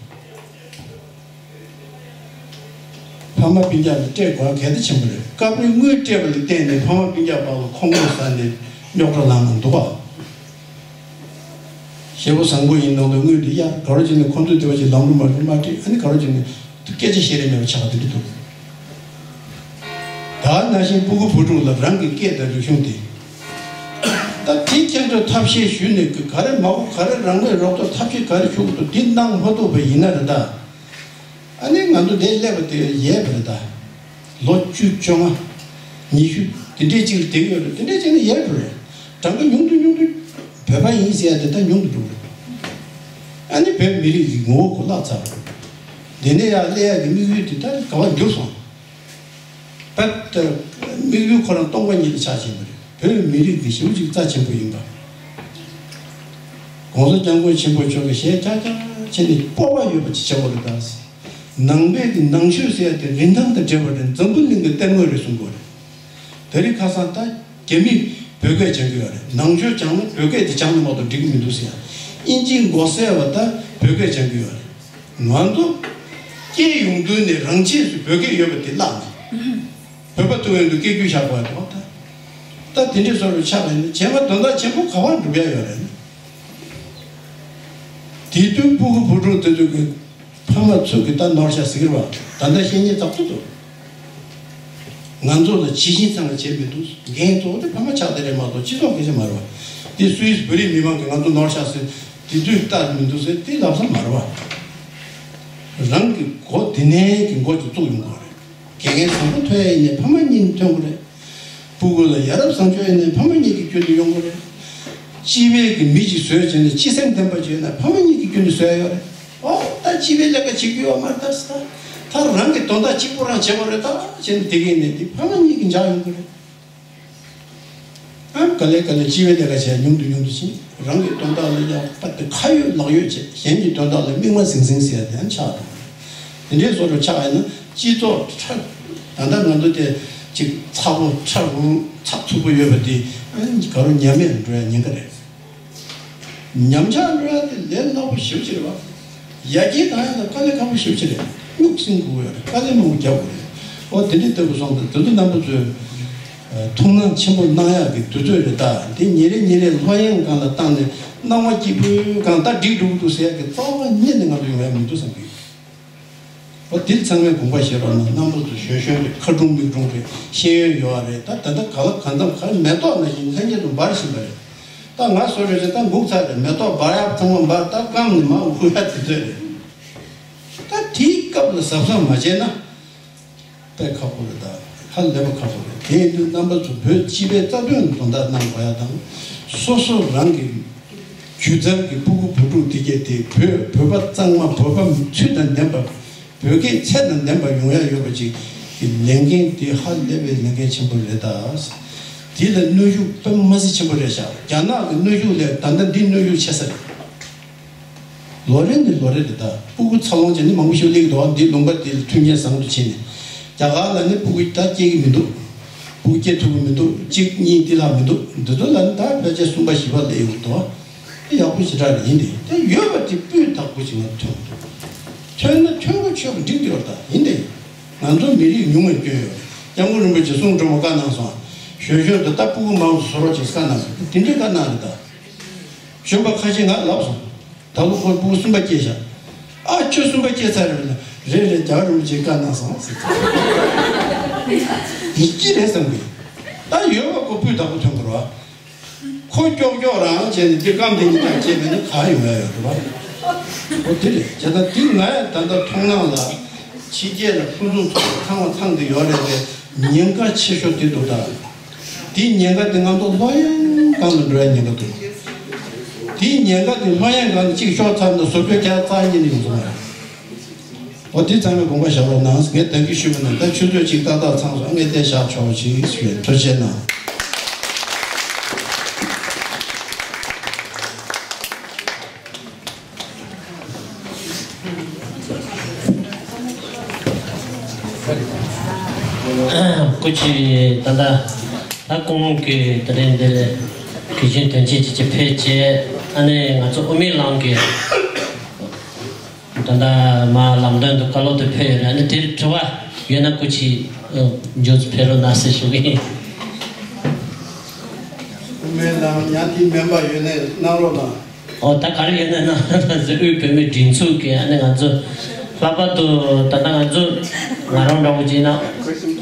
ཕ་མ་སྤུན་ཀྱག་ལ་སྤྲད་དགོས་གལ་ཆེན་པོ་རེད། སྐབས་རེ་དངུལ་སྤྲད་པ་ལ་བརྟེན་ནས་ཕ་མ་སྤུན་ཀྱག་བར་ལ་ཁོང་ཁྲོ་ཟ་ནས་རྙོག་དྲ་ལངས་ན་འདུག་བ། ཞེ་པོ་བཟང་པོ་ཡིན་ནང་དུ་དངུལ་འདི་གཡར་ག་རོ་བྱས་ནས་ཁོང་ཚོས་དེ་བ་ཞིག་ལམ་འགྲོ་མ་འགྲོ་མ་ཁྲིད། ཨ་ནི་ག་རོ་བྱས་ནས་སྐད་ཆ་བཤད་རེས་མེད་པ་ཆགས་པ་དེ་འདྲ་འདུག་ད་ནང་བཞིན་སྤུ་གུ་བུ་ཕྲུག་ལ་རང་གི་སྐད་དང་རིག་གཞུང་དེ། ད་དེ་ཁྱེད་ཚོས་ཐབས་ཤེས་ཞུས་ནས་ག་རེ་མ་གོ་ག་རེ་རང་མོས་རོགས་ཐོག་ཐབས་ཤེས་ག་རེ་ཞུ་དགོས་འདུག་འདི་གནང་མ་ཐུབ་པ་ཡིན་ན་རེད་ད། ཨ་ནི་ང་ཚོ་འདིར་སླེབས་པ་དེ་ཡས་པ་རེད་ད། ལོ་བཅུ་བཅོ་ལྔ། ཉི་ཤུ་དེ་འདྲའི་ཅིག་ལ་བསྡད་ཀྱི་ཡོད་རེད། དེ་འདྲའི་ཅིག་ནི་ཡས་འགྲོ་རེད། གྲངས་ཀ་ཉུང་དུ་ཉུང་དུ་བོད་པ་ཡིན་ཟེར་ཡ་དེ་ད་ཉུང་དུ་འགྲོ་རེད། ཨ་ནི་བོད་མི་རིགས་ཀྱི་ངོ་བོ་གོ་བརླག་ཚར་བ་རེད། འདི་ནས་ཡར་སླེབས་ཡ་གི་དམིགས་ཡུལ་དེ་ད་ག་བ་འགྱུར་སོང་། བོད་དམིགས་ཡུལ་ཁོ་རང་སྟོང་པ་ཉིད་ལ་ཆགས་ཕྱིན་པ་རེད། བོད་མི་རིགས་འདི་ཞེ་པོ་ཅིག་རྩ་ཆེན་པོ་ཡིན་པ། ༸གོང་ས་༸སྐྱབས་མགོན་ཆེན་པོ་མཆོག་གིས་ཞལ་ཀྱག་ཀྱག་བྱས་ནས་སྤོབས་པ་ཡོད་པ་ཅིག་བྱེད་དགོས་རེད་ད། ནང་པའི་གི་ནང་ཆོས་ཟེར་ཡ་དེ་རིན་ཐང་དང་བྲལ་བ་རེད། འཛམ་བུ་གླིང་གི་གཏེར་དངོས་རེད་གསུང་གི་ཡོད་རེད། དེ་རིང་ཁ་སང་ད་རྒྱ་མིས་བོད་སྐད་སྦྱང་གི་ཡོད་རེད། ནང་ཆོས་སྦྱང་ན་བོད་སྐད་དེ་སྦྱང་ན་མ་གཏོགས་འགྲིག་གི་མི་འདུག་ཟེར་ཡ། དབྱིན་ཇིའི་མགོ་སེར་བ་ད་བོད་སྐད་སྦྱང་གི་ཡོད་རེད། ང་ཚོ་སྐྱེས་ཡོང་དུས་ནས་རང་ཆས་སུ་བོད་སྐད་ཡོད་པ་དེ་བརླག་ནས། བོད་པ་ཐུག་ཡོང་དུས་སྐད་སྒྱུར་བཞག་དགོས་འདུག་ད། ད་དེ་འདྲའི་བཟོ་འདྲ་ཆགས་པ་ཡིན་ན་རྗེས་མ་དོན་དག་ཆེན་པོ་ག་པར་འགྲུབ་ཡ་ཡོད་རེད། དེ་དུས་སྤུ་གུ་བུ་ཕྲུག་དེ་ཚོ་གི་ཕ་མ་ཚོ་གི་ད་ནོར་ཤ་ཟེར་གི་རེད་བ། ད་ལྟ་བཤད་ཉེས་ཙག་ཙིག་འདུག་ང་ཚོ་ལ་ཇི་བཞིན་ཚང་བ་བྱས་མི་འདུག་འགན་གཙོ་བོ་དེ་ཕ་མ་ཆགས་བསྡད་རེད་མ་གཏོགས་སྤྱི་ཚོགས་སྐད་ཆ་མ་རེད་བ། དེ་སུད་སི་བོད་རིགས་མི་མང་གིས་ང་ཚོ་ནོར་ཤ་ཟེར་དེ་དུས་ལྟ་མི་འདུག་ཟེར་དེ་ལབ་ས་མ་རེད་བ། རང་གི་མགོ་དེ་ནས་གི་མགོ་ཅིག་བཙུགས་ཡོང་དགོས་རེད། དགེ་རྒན་བཟང་པོ་ཐོན་ཡ་ཡིན་ནའི་ཕ་མ་གཉིས་ནས་ཐོན་དགོས་རེད། སྤུ་གུ་ལ་ཡ་རབས་བཟང་སྤྱོད་ཡིན་ནའི་ཕ་མ་གཉིས་ཀྱི་རྒྱུད་དུ་ཡོང་དགོས་རེད། སྤྱི་པའི་གི་མི་གཅིག་བཟོས་བྱས་ནས་སྤྱི་སེམས་ལྡན་པ་ཅིག་ཡོད་ན་ཕ་མ་གཉིས་ཀྱི་རྒྱུད་དུ་བཟོ་ཡ་ཡོད་རེད། ཨོ་ད་སྤྱི་པའི་ལས་ཀ་བྱེད་རྒྱུ་ཡོད་མ་རེད་ད་ཟེར། ད་རང་གི་དོན་དག་གཅིག་པོ་རང་བྱེད་དགོས་རེད་ད་བྱས་ནས་དེ་གས་ནས་དེ་ཕ་མ་གཉིས་ཀྱི་འཇགས་ཡོང་གི་རེད། ཨ་ག་ལེ་ག་ལེ་སྤྱི་པའི་ལས་ཀ་བྱས་ཉུང་དུ་ཉུང་དུ་ཕྱིན། རང་གི་དོན་དག་ལ་ཡང་པ་དེ་ཁ་ཡོད་ལག་ཡོད་བྱས། གཞན་གྱི་དོན་དག་ལ་མིག་མ་ཟིང་ཟིང་ཟེར་ཡ་དེ་ཡང་ཆགས་འགྲོ། དེ་འདྲའི་བཟོ་འདྲ་ཆགས་ཡིན་ན་སྤྱི་ཚོགས་ཁྲ། ད་ལྟ་ང་ཚོ་དེ་ཅིག་ཚ་པོ་ཁྲ་རུ་ཚགས་ཚུད་པོ་ཡོད་པ་དེ་ཨ་ག་རུ་ཉམས་ཡང་འགྲོ་ཡ་ཉེན་ཁ་རེད། ཉམས་ཆག་འགྲོ་ཡ་དེ་ལས་སླ་པོ་ཞེ་པོ་ཅིག་རེད་བ། ཡར་རྒྱས་གཏང་ཡ་ལ་དཀའ་ལས་ཁག་པོ་ཞེ་པོ་ཅིག་རེད། སྨྱུག་སྲིང་དགོས་ཡོད་རེད། དཀའ་ལས་མང་པོ་རྒྱག་དགོས་རེད། ཨོ་དེ་འདྲའི་ལྟ་བུ་སོང་ཙང་དེ་ཚོ་རྣམ་པ་ཚོས་ཐུགས་སྣང་ཆེན་པོ་གནང་ཡག་གི་དུས་ཚོད་རེད། ད་འདི་ཉིན་རེ་ཉིན་རེ་ལྷོད་གཡེང་སྒང་ལ་བཏང་ནས་སྣང་བ་སྐྱིད་པོའི་སྒང་ད་འགྲིག་འགྲོ་གི་འདུག་ཟེར་ཡག་གི་རྩ་བ་ཉིད་ནས་ང་ཚོ་ཡོང་ཡ་མི་འདུག་བསམ་གི། འོ་དེ་ཚང་མས་དགོངས་པ་བཞེས་རོགས་གནང་། རྣམ་པ་ཚོ་གཞོན་གཞོན་རེད། ཁ་གྲུང་མིག་གྲུང་རེད། ཤེས་ཡོན་ཡོད་རེད། ད་ད་ལྟ་ག་ལ་གང་འཚམ་ག་མེ་ཏོག་ནང་བཞིན་ལྷན་སྐྱེས་སུ་འབར་བཞིན་པ་རེད། ད་ང་བཟོ་འདྲ་ཅིག་ད་སྒུག་ཚར་རེད། མེ་ཏོག་འབར་ཡག་ཚང་མ་འབར། ད་སྐམ་ནས་མར་འུ་ཡག་དེ་ཚོད་རེད། ད་དེའི་སྐབས་ལ་གཟབ་གཟབ་མ་བྱས་ན། དཔེ་ཁག་པོ་རེད། ད་ཧ་ལས་པ་ཁག་པོ་རེད། དེ་ཡིན་དུས་རྣམ་པ་ཚོ་བོད་སྤྱི་པའི་རྩ་དོན་དོན་དག་གནང་དགོས་ཡ་དང་། སོ་སོ་རང་གི་སྒྱུ་རྩལ་གྱི་སྤུ་གུ་བུ་ཕྲུག་དེ་གས་དེ་བོད་བོད་པ་གཙང་མ། བོད་པ་ཚུལ་དང་ལྡན་པ། བོད་སྐད་ཚད་དང་ལྡན་པ་ཡོང་ཡ་ཡོད་པ་ཅིག་གི་ལས་འགན་དེ་ཧ་ལས་པའི་ལས་འགན་ཆེན་པོ་རེད། ད་དེ་ལ་གནོན་ཤུགས་དཔེ་མ་སྲིད་ཆེན་པོ་རེད་ཤག་རྒྱ་ནག་གི་གནོན་ཤུགས་ལས་ད་ལྟ་འདི་གནོན་ཤུགས་ཆེ་ས་རེད། ལོ་རེ་ནས་ལོ་རེ་རེ་ད་སྤུ་གུ་འཚར་ལོངས་བྱས་ནས་མང་པོ་ཞིག་སླེབས་ཀྱི་འདུག་འདི་ལུང་པ་འདི་ལ་མཐུན་རྐྱེན་བཟང་དུ་ཕྱིན་ནས། རྒྱ་གར་ལ་ནི་སྤུ་གུ་ད་སྐྱེ་གི་མི་འདུག་སྤུ་གུ་སྐྱེ་ཐུབ་ཀྱི་མི་འདུག་གཅིག་གཉིས་འདི་ལྷག་མི་འདུག་འདི་ཚོ་ལ་ནི་ད་ཕལ་ཆེར་གསུམ་པ་བཞི་པ་སླེབས་ཡོང་གི་འདུག་དེ་ཡག་པོ་ཞེ་དྲག་རེད། ཡིན་དེ་དེ་ཡོད་པ་དེ་སྤུས་དག་པོ་ཞིག་ང་ཐོན་ཐོན་ན་ཐོན་དགོས་ཆོག་གི་འགྲིག་གི་ཡོད། ད་ཡིན་དེ་ང་ཚོ་མི་རིགས་ཉུང་བའི་སྐྱོན་ཡོད། སྐྱབས་མགོན་རིན་པོ་ཆེ་གསུང་སྒྲོལ་མ་བཀའ་གནང་སོང་། གཞོན་གཞོན་དུ་ད་སྤུ་གུ་མང་དུ་བཟོ་རོགས་བྱེད་བཀའ་གནང་། དེ་འདྲའི་བཀའ་གནང་རེད། ད་གཞོན་པ་ཁ་ཤས་ང་ལབ་སོང་། ད་ལོ་ཁོ་སྤུ་གུ་གསུམ་པ་སྐྱེས་ཤག་ཨ་ཁྱོད་གསུམ་པ་སྐྱེས་ཚར་རེད་ལ། རེད་རེད། རྒྱལ་བ་རིན་པོ་ཆེས་བཀའ་གནང་སོང་ཟེར། ཡིད་ཀྱི་རེད་བསམ་གི། ད་ཡོད་པ་ཁོ་སྤུས་དག་པོ་ཐོན་དགོས་རེད་བ། ཁོ་ཀྱོག་ཀྱོག་རང་བྱས་ནས་འདི་སྐམ་དེ་གཉིས་ཀྱང་སྐྱེས་པས་ན་ག་ཡོང་ཡ་ཡོད་རེད་བ། འོ་དེ་རེད། བྱས་ཙང་འདི་ང་ཡང་ད་ལྟ་མཐོང་སྣང་ལ་ཕྱི་རྒྱལ་ལ་ཕུན་སུམ་ཚོགས་པ་ཚང་བ་ཚང་གི་ཡོད་རེད་པས། ཉེན་ཁ་ཆེ་ཤོས་དེ་འདུག་ད་དེའི་ཉེན་ཁ་དེ་ང་ཚོ་ལྷོད་ཡངས་སྒང་ལ་འགྲོ་ཡ་ཉེན་ཁ་འདུག་དེའི་ཉེན་ཁ་དེ་ལྷོད་ཡངས་སྒང་ལ་གཅིག་ཤོར་ཚར་ན་བཟོ་བཅོས་རྒྱག་རྩ་གཉིས་ནས་ཡོང་སོང་བ་རེད། འོ་དེ་ཚང་མས་དགོངས་པ་བཞག་རོགས་གནང་། ངས་ད་གིན་ཞུས་པ་ནང་ད་ཆུ་ཚོད་གཅིག་ཏག་ཏག་ཚང་སོང་། ངས་དེ་བཞག་ཆོག་ཅིག་ཞུ་ཡ། ཐུགས་རྗེ་གནང་། སྐུ་མཁྱེན་ད་ལྟ་ད་སྐུ་ངོ་གིས་ད་རེས་འདི་ལ་དུས་ཆེན་དོན་ཆེན་ཅིག་ཅིག་ཕེབས་བྱས། ཨ་ནི་ང་ཚོ་དབུ་མའི་ལམ་གྱི་ད་ལྟ་མ་ལམ་སྟོན་དུ་བཀའ་སློབ་དུ་ཕེབས་ཡོད་རེད། ཨ་ནི་དེར་དྲི་བ་ཡོད་ན་སྐུ་མཁྱེན་མཇུག་ཕེབས་རོགས་གནང་ཟེར་ཞུ་གི་ཡིན། དབུ་མའི་ལམ་ཡང་དེ་སྨན་པ་ཡོད་ནས་གནང་རོགས་གནང་། ཨོ་ད་ག་རེ་ཡིན་ན་ན་ཟེར། དབུས་བོད་མིའི་སྒྲིག་འཛུགས་ཀྱི་ཨ་ནི་ང་ཚོ་ལྷག་པར་དུ་ད་ལྟ་ང་ཚོ་ང་རང་འདྲ་བོ་བྱས་ན་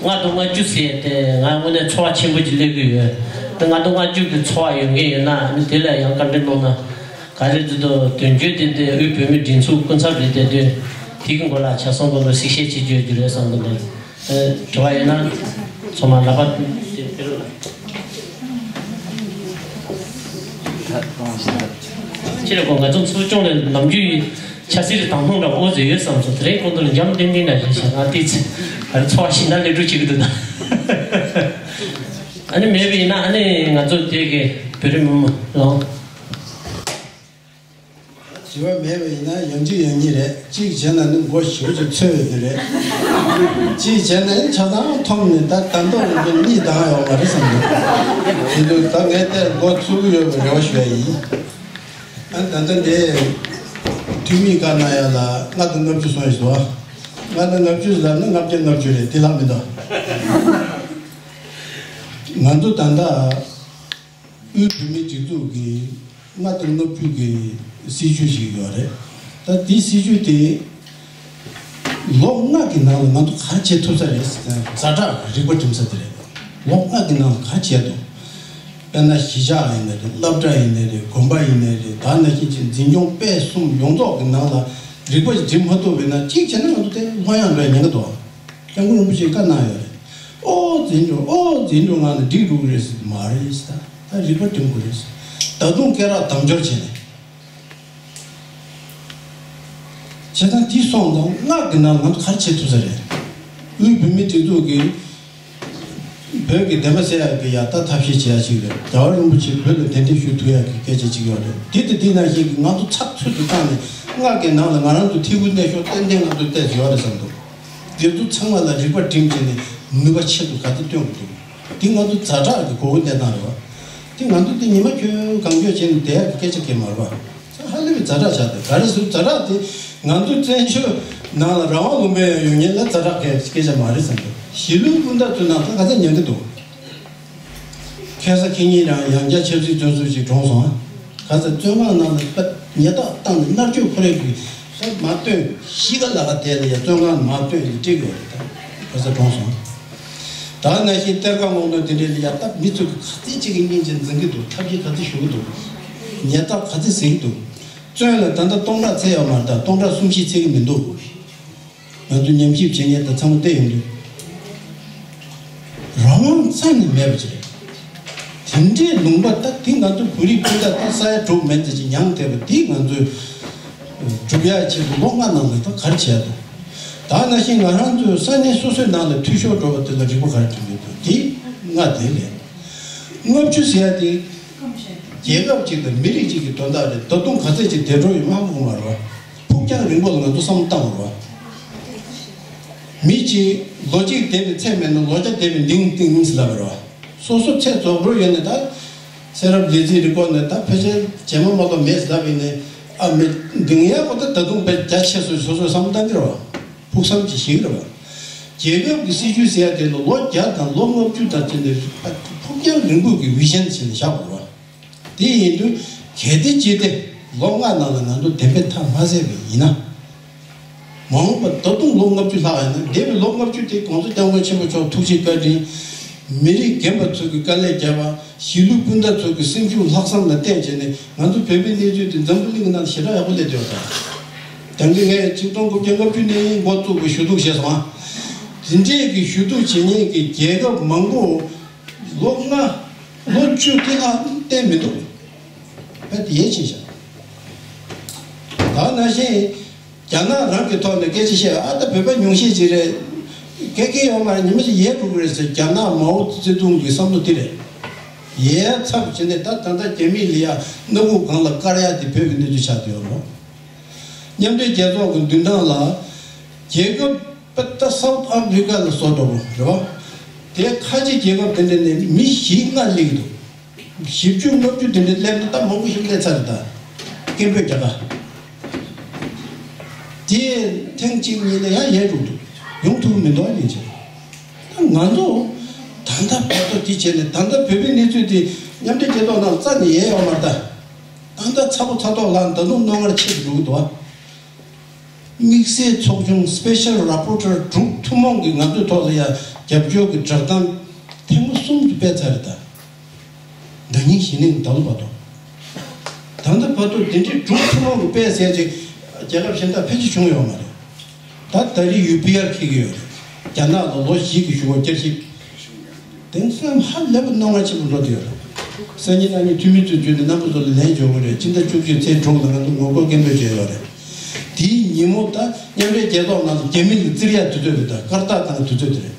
ལྔ་དང་ལྔ་བཅུ་ཟེར་ཏེ་ང་དངོས་གནས་ཚོར་བ་ཆེན་པོ་ཅིག་སླེབས་ཀྱི་ཡོད། ད་ལྔ་དང་ལྔ་བཅུ་གི་ཚོར་བ་ཡོད་མཁན་ཡོད་ན་ཨ་ནི་དེ་ལ་ཡང་བཀའ་འདྲི་གནང་ན་ག་རེ་ཟེར་དུས་དོན་བརྗོད་དེ་དེ་དབུས་བོད་མིའི་སྒྲིག་འཛུགས་སྐུ་ཚབ་རེད་དེ། དེ་དེ་གི་སྐོར་ལ་ཆ་ཚང་དགོས་ན་གཟིགས་བཤད་བྱེད་རྒྱུ་ཡོད་རྒྱུ་རེད་བསམ་གི་འདུག་དྲི་བ་ཡོད་ན་ཚང་མ་ལག་པ་དེ་ཕེབས་རོགས། ཅི་རེད་གོ། ང་ཚོ་ཚོགས་ཆུང་ལས་ནམ་རྒྱུན་ཆབ་སྲིད་ཀྱི་དང་ཐོག་འདྲ་བོ་ཟེར་ཡོད་བསམ་སོང་། དེ་རིང་ཁོང་ཚོ་ལ་འཇམ་ཐིང་ཐིང་འདྲ་ཞིག་བྱས། ང་དེ་ཚེ་ཨ་རི་ཚོ་བ་ཞིག་ན་ལས་འགྲོ་བྱེད་ཀྱི་འདུག་ད་ཨ་ནི་མེད་པ་ཡིན་ན་ཨ་ནི་ང་ཚོ་དེ་གི་བོད་རིགས་མི་མང་ལ། བྱིས་པ་མེད་པ་ཡིན་ན་ཡང་གཅིག་ཡང་གཉིས་རེད། གཅིག་བྱས་ན་ནི་མགོ་ཞེ་པོ་ཅིག་ཚོས་ཡོད་ཀྱི་རེད། གཅིག་བྱས་ན་ནི་ཆ་ཚང་འཐོམ་ནས་ད་ད་མདོ་ཡིན་གྱི་གཉིད་འདང་ཡོད་མ་རེད་བསམ་འདུག་དེ་དུས་ད་ངས་དེར་མགོ་ཚུགས་ཀྱི་ཡོད་པའི་རེ་བ་ཞུ་ཡ་ཡིན། ཨ་ད་ལྟ་འདི་འཐུས་མིས་བཀའ་གནང་ཡ་ལ་ལྔ་དང་ལྔ་བཅུ་སོང་ཡོད་ཟེར་བ། ལྔ་དང་ལྔ་བཅུ་ཟེར་ན་ལྔ་བརྒྱ་ལྔ་བཅུ་རེད། དེ་ལྷག་མི་འདུག་ང་ཚོ་ད་ལྟ། དབུས་བོད་མིའི་སྒྲིག་འཛུགས་ཀྱི་ལྔ་དང་ལྔ་བཅུ་གི་སྲིད་བྱུས་ཤིག་ཡོད་རེད། ད་དེའི་སྲིད་བྱུས་དེ་ལོ་ལྔ་གི་ནང་ལ་ང་ཚོ་ག་རེ་བྱེད་ཐུབ་ས་རེད་ཟེར་ན། ཛ་དྲག་རིག་པ་སྒྲིམ་ས་དེ་རེད། ལོ་ལྔ་གི་ནང་ལ་ག་རེ་བྱེད་ཐུབ། དཔེར་ན་གཞིས་ཆགས་ཡིན་ནའི་རེད། སློབ་གྲྭ་ཡིན་ནའི་རེད། དགོན་པ་ཡིན་ནའི་རེད། ད་ནང་བཞིན་གྱི་འཛིན་སྐྱོང་སྤེལ་གསུམ་ཡོངས་རྫོགས་ཀྱི་ནང་ལ་རིག་པ་སྒྲིམ་མ་ཐུབ་པ་ཡིན་ན། གཅིག་བྱས་ན་ང་ཚོ་དེ་ལྷོད་ཡངས་འགྲོ་ཡ་ཉེན་ཁ་འདུག་སྐྱབས་མགོན་རིན་པོ་ཆེས་བཀའ་གནང་ཡོད་རེད། ཨོ་འཛིན་འགྲོ། ཨོ་འཛིན་འགྲོ་ང་ལ་འགྲིག་འགྲོ་གི་རེད་ཟེར། མ་རེད་ཟེར། ད་རིག་པ་སྒྲིམ་དགོས་རེད་ཟེར། ད་དུང་སྐད་གྲགས་དམ་འབྱོར་བྱས་ནས། བྱས་ཙང་དེ་སོང་ཙང་ལྔ་གི་ནང་ང་ཚོ་ག་རེ་བྱེད་ཐུབ་ས་རེད། དབུས་བོད་མིའི་སྒྲིག་འཛུགས་ཀྱིས་བོད་ཀྱི་བདེན་པ་གསལ་ཡག་གི་ཡ་ད་ཐབས་ཤེས་བྱེད་ཡ་ཅིག་རེད། རྒྱལ་བ་རིན་པོ་ཆེ་བོད་ལ་གདན་འདྲེན་ཞུ་ཐུབ་ཡག་གི་སྐད་ཆ་ཅིག་ཡོད་རེད། དེ་དང་དེ་ནང་བཞིན་གྱི་ང་ཚོ་ཚགས་ཚུད་དུ་བཏང་ནས་ལྔ་གི་ནང་ལ་ང་རང་ཚོ་ཐིག་གུ་གནས་ཤོག་ཏན་ཏན་ང་ཚོ་གནས་ཡོད་རེད་བསམ་འདུག་དེ་ཚོ་ཚང་མ་ལ་རིག་པ་སྒྲིམ་བྱས་ནས་ནུས་པ་ཆེད་དུ་ག་དེ་བཏོན་དགོས་འདུག་འདི་ང་ཚོ་ཛ་དྲག་གི་དགོས་མཁོ་གནས་སྟངས་རེད་བ། འདི་ང་ཚོ་འདི་ཉི་མ་ཁྱོད་གང་ཁྱོད་བྱས་ནས་བསྡད་ཡག་གི་སྐད་ཆ་གང་ཡང་མ་རེད་བ། ཧ་ལས་པའི་ཛ་དྲག་ཆགས་འདུག་ག་རེ་ཟེར། ཛ་དྲག་དེ་ང་ཚོ་བཙན་བྱོལ་ནང་ལ་རང་དབང་ལུང་པ་ཡང་ཡོད་མཁན་ལ་ཛ་དྲག་གི་སྐད་ཆ་མ་རེད་བསམ་འདུག་གཞིས་ལུས་སྤུན་ཟླ་ཚོའི་ནང་ད་ག་ཚོད་ཉན་གི་འདུག་ཁ་སང་ཁེ་ཉིན་རང་ཡང་བསྐྱར་ཆབ་སྲིད་བཙོན་ཟུར་ཞིག་གྲོངས་སོང་། ག་ས་བཙོན་ཁང་ནང་ལ་ཉལ་ཐ་བཏང་ནས་མནར་གཅོད་ཁོ་རང་གི་ ད་མ་བཏོན་གཤིས་ཀ་ལ་ཁ་དེ་ལ་ཡ་བཙོན་ཁང་མ་བཏོན་ལ་སྤྲད་ཡོད་རེད། ད་ག་ས་གྲོངས་སོང་། ད་ནང་བཞིན་གཏེར་ཁ་སྔོག་འདོན་དེ་འདྲས་ལ་ཡ་ད་མི་ཚོ་གི་ག་ཚད་ཅིག་གི་སྙིང་རྗེ་འཛིན་གྱི་འདུག་ཐབས་ཤེས་ག་ཚད་ཞུ་གི་འདུག་ཉེས་རྡབ་ག་ཚད་ཟིན་གྱི་འདུག་བཙོན་ལ་ད་ལྟ་སྟོང་ཕྲག་ཚད་ཡོད་མ་རེད། ད་སྟོང་ཕྲག་གསུམ་བཞི་ཚད་ཀྱི་མི་འདུག་ང་ཚོ་ཉམས་ཞིབ་བྱེད་མཁན་དང་ཚང་མ་བལྟས་ཡོང་དུས། རང་དབང་རྩ་ནས་མེད་པ་ཅིག་རེད། དེ་འདྲའི་ལུང་པ་ད་དེ་ང་ཚོ་བོད་རིགས་སྤུན་ཟླ་ད་ས་ཡ་དྲུག་མན་ཙམ་ཅིག་མྱངས་བསྡད་པ་དེ་ང་ཚོས་སྒྲུབ་ཡག་ཆེད་དུ་ལོ་ལྔ་ནང་ལ་ད་ག་རེ་བྱས་འདུག་ད་ནང་བཞིན་ང་རང་ཚོའི་ས་གནས་སོ་སོའི་ནང་ལ་འཐུས་ཤོར་འགྲོ་བ་དེ་ལ་རིག་པ་ག་རེ་བསྐྲུན་གྱི་འདུག་དེ་ལྔ་དེ་ལས། ལྔ་བཅུ་ཟེར་ཡ་དེ་རྒྱལ་ཁབ་ཅིག་དང་མི་རིགས་ཅིག་གི་དོན་དག་རེད། ད་དུང་ག་ཚད་ཅིག་འདས་འགྲོ་ཡོད་མ་ཧ་གོ་མ་རེད་བ། ཕུགས་རྒྱང་རིང་པོ་ལ་ང་ཚོ་བསམ་བློ་བཏང་དགོས་རེད་བ། མི་གཅིག་ལོ་གཅིག་འདས་པའི་ཚེ་མེད་ན་ལོ་བརྒྱ་འདས་པའི་གདིང་གདིང་ཟེར་ལབ་པ་རེད་བ། སོ་སོ་ཚེ་རྫོགས་འགྲོ་ཡོད་ན་ད། ཚེ་རབས་ལས་ཚིག་རིག་གོ་ནས་ད་ཕལ་ཆེར་རྗེས་མ་མ་གཏོགས་མེད་ཟེར་ལབ་ཡིན་ནས་ཨ་མེད་གདིང་ཡག་པོ་ད་ད་དུང་དཔེ་རྒྱ་ཆེ་སོང་། སོ་སོས་བསམ་བློ་བཏང་གི་རེད་བ། ཕུགས་བསམ་ཅིག་བཞེས་ཀྱི་རེད་བ། རྒྱལ་ཁབ་ཀྱི་སྲིད་ཇུས་ཟེར་ཡ་དེ་ལ་ལོ་བརྒྱ་དང་ལོ་ལྔ་བཅུ་དང་བཅས་ནས་ཕུགས་རྒྱང་རིང་པོ་གི་བི་ཤན་བྱས་ནས་བཞག་དགོས་རེད་བ། དེ་ཡིན་དུས་གལ་ཏེ་ཅི་སྟེ་ལོ་ལྔ་ནང་ལ་ང་ཚོ་བདེན་པའི་མཐའ་མ་གསལ་བ་ཡིན་ན། མ་འོངས་པ་ད་དུང་ལོ་ལྔ་བཅུ་ལྷག་ཡིན་ན་འདས་པའི་ལོ་ལྔ་བཅུ་དེ་༸གོང་ས་༸སྐྱབས་མགོན་ཆེན་པོ་མཆོག་ཐུགས་རྗེ་བཀའ་དྲིན། མི་རིགས་རྒན་པ་ཚོ་གིས་དཀའ་ལས་བརྒྱབ་པ། གཞིས་ལུས་སྤུན་ཟླ་ཚོ་གི་སེམས་ཤུགས་ལྷག་བསམ་ལ་བརྟེན་བྱས་ནས་ང་ཚོ་བོད་པའི་གནས་ཚུལ་དེ་འཛམ་བུ་གླིང་གི་ནང་ཞེ་དྲག་ཡག་པོ་སླེབས་བསྡད་ཡོད་ད། དེང་གི་ངས་ཆིག་སྟོང་དགུ་བརྒྱ་ལྔ་བཅུ་ནས་འགོ་བཙུགས་པའི་ཞུ་གཏུག་བྱས་སོང་ང་། དེ་འདྲས་ཀྱི་ཞུ་གཏུག་བྱེད་མཁན་གྱི་རྒྱལ་ཁབ་མང་པོ་ལོ་ལྔ་ལོ་བཅུ་དེ་ལ་བརྟེན་མི་འདུག་དཔེ་དེ་ཡན་ཆད་བཞག་ད་ནང་བཞིན། རྒྱ་ནག་རང་གི་ཐོག་ནས་སྐད་ཆ་བཤད། ཨ་ད་བོད་པ་ཉུང་ཤས་ཅིག་རེད། སྐད་སྐད་ཡོད་མ་རེད། ཉི་མ་ཞིག་ཡལ་འགྲོ་གི་རེད་ཟེར། རྒྱ་ནག་མའོ་ཙེ་ཏུང་གི་བསམ་བློ་དེ་རེད། ཡལ་ཚར་བྱས་ནས་ད་ད་ལྟ་རྒྱ་མི་ལ་ཡ་སྣ་ཁུག་སྒང་ལ་བཀར་ཡ་དེ་བོད་ཀྱི་གནས་ཚུལ་ཆགས་བསྡད་ཡོད་རེད། མཉམ་འབྲེལ་རྒྱལ་ཚོགས་ཀྱི་མདུན་ཐང་ལ་རྒྱལ་ཁབ་པ་ད་སའུ་ཐི་ཨ་ཕི་རི་ཀ་ལ་བཟོ་འདྲ་པོ་རེད་བ། དེ་ཁ་ཆེ་རྒྱལ་ཁབ་དེ་འདྲ་ནས་མི་བཞི་ལྔ་སླེབས་ཀྱི་འདུག་བཞི་བཅུ་ལྔ་བཅུ་དེ་འདྲ་སླེབས་ན་ད་མང་པོ་ཞིག་སླེབས་ཚར་རེད་ད། སྐད་འབོད་རྒྱག་ག་དེ་ཐེངས་གཅིག་གཉིས་ལ་ཡང་ཡལ་འགྲོ་འདུག་ཡོང་ཐུབ་མི་འདུག་ཨ་ནི་ཅིག་ད་ང་ཚོ་ད་ལྟ་བར་དུ་དེ་བྱས་ནས་ད་ལྟ་བོད་པའི་གནས་ཚུལ་དེ་མཉམ་འབྲེལ་རྒྱལ་ཚོགས་ནང་རྩ་ནས་ཡལ་ཡོད་མ་རེད་ད། ད་ལྟ་ཚ་པོ་ཚ་ཐོག་ལ་ད་དུང་རྣོ་ངར་ཆེ་རུ་འགྲོ་གི་འདུག་ཨ། དམིགས་བསལ་ཚོགས་ཆུང་Special Rapporteur་དྲུག་ཐུན་མོང་གིས་ང་ཚོའི་ཐོག་ལ་ཡ་རྒྱབ་སྐྱོར་གྱི་བསྒྲགས་གཏམ་ཐེངས་མ་གསུམ་དུ་སྤེལ་ཚར་རེད་ད། ཟླ་ཉིན་བཞི་ནས་ད་ལོ་བར་དུ། ད་ལྟ་བར་དུ་དེ་འདྲའི་དྲུག་ཐུན་མོང་གིས་སྤེལ་ཟེར་ཅིག་རྒྱལ་ཁབ་གཞན་དག་ཕལ་ཆེར་བྱུང་ཡོད་མ་རེད། ད་ད་རེས་ཡུ་པི་ཨར་འཁེལ་གྱི་ཡོད་རེད། རྒྱ་ནག་ལ་ལོ་བཞི་གི་གཞུག་གུ་བསྐྱར་ཞིབ། དེང་སང་ཧ་ལས་པ་རྣོ་ངར་ཆེན་པོ་འགྲོ་བསྡད་ཡོད་རེད། སང་ཉིན་གནངས་ཉིན་འཐུས་མི་ཚོས་བརྒྱུད་ནས་རྣམ་པ་ཚོ་ལ་ལན་འབྱོར་གྱི་རེད། སྤྱི་ཟླ་བཅུ་གཅིག་ཚེས་དྲུག་ལ་ང་ཚོ་ངོ་རྒོལ་སྐད་འབོད་བྱས་ཡོད་རེད། དེའི་ཉིན་མོ་ད་མཉམ་འབྲེལ་རྒྱལ་ཚོགས་ནང་དུ་རྒྱ་མི་ལ་བཙིར་ཡག་དུས་ཚོད་རེད། ད་སྐར་རྟགས་དང་དུས་ཚོད་དེ་རེད།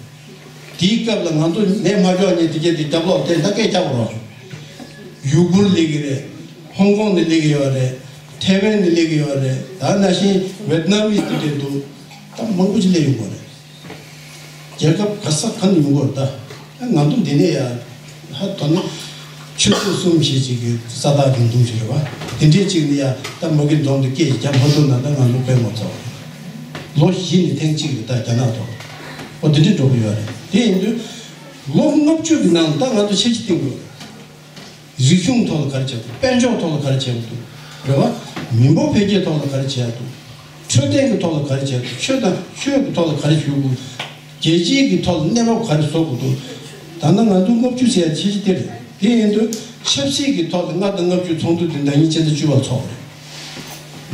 དེའི་སྐབས་ལ་ང་ཚོ་ལན་མ་འབྱོར་ནས་དེ་གས་དེ་རྒྱབ་ལོག་དེ་ད་སྐད་རྒྱག་དགོས་རེད། ཡུ་གུར་སླེབས་ཀྱི་རེད། ཧོང་ཀོང་ནས་སླེབས་ཀྱི་ཡོད་རེད། ཐའེ་ཝན་ནས་སླེབས་ཀྱི་ཡོད་རེད། ད་ནང་བཞིན་ཝེད་ནམ་མི་དེ་འདྲས་འདུག་ད་མང་པོ་ཅིག་སླེབས་ཡོང་གི་རེད། རྒྱལ་ཁབ་ག་ས་གང་ནས་ཡོང་གི་རེད་ད། ང་ཚོ་འདི་ནས་ཡ་ཧ་དོ་ན་ཆུ་ཚོད་གསུམ་བཞི་ཅིག་གི་ས་ཐག་རིང་ཐུང་ཞིག་རེད་བ། དེ་འདྲས་ཅིག་ནས་ཡ་ད་མ་གི་འཛོམས་དེ་སྐད་ཅིག་རྒྱབ་མ་ཐུབ་ན་ད་ང་ཚོ་དཔེ་མ་ཚོར། ལོ་བཞི་ནས་ཐེངས་གཅིག་རེད་ད་རྒྱ་ནག་ཐོག་འོ་དེ་འདྲས་འགྲོ་གི་ཡོད་རེད། དེ་ཡིན་དུས་ལོ་ལྔ་བཅུ་གི་ནང་ད་ང་ཚོ་ཆེ་ཆེ་བཏིང་དགོས། རིག་གཞུང་ཐོག་ལ་ག་རེ་བྱས་འདུག་དཔལ་འབྱོར་ཐོག་ལ་ག་རེ་བྱས་འདུག་རེད་བ། མི་འབོར་འཕེལ་རྒྱས་ཐོག་ལ་ག་རེ་བྱས་འདུག་འཕྲོད་བསྟེན་གྱི་ཐོག་ལ་ག་རེ་བྱས་འདུག་ཆོས་དང་ཆོས་ཀྱི་ཐོག་ལ་ག་རེ་ཞུ་དགོས། རྒྱལ་སྤྱིའི་གི་ཐོག་ལ་གནས་བབ་ག་རེ་བཟོ་དགོས་འདུག་ད་ལྟ་ང་ཚོ་ལྔ་བཅུ་ཟེར་ཡ་ཆེ་ཆེ་དེ་རེད། དེ་ཡིན་དུས་ཆབ་སྲིད་ཀྱི་ཐོག་ལ་ལྔ་དང་ལྔ་བཅུ་ཚོགས་འདུ་དེ་ཟླ་ཉིན་ཕྱེད་དང་བཅུ་བར་ཚོགས་རེད།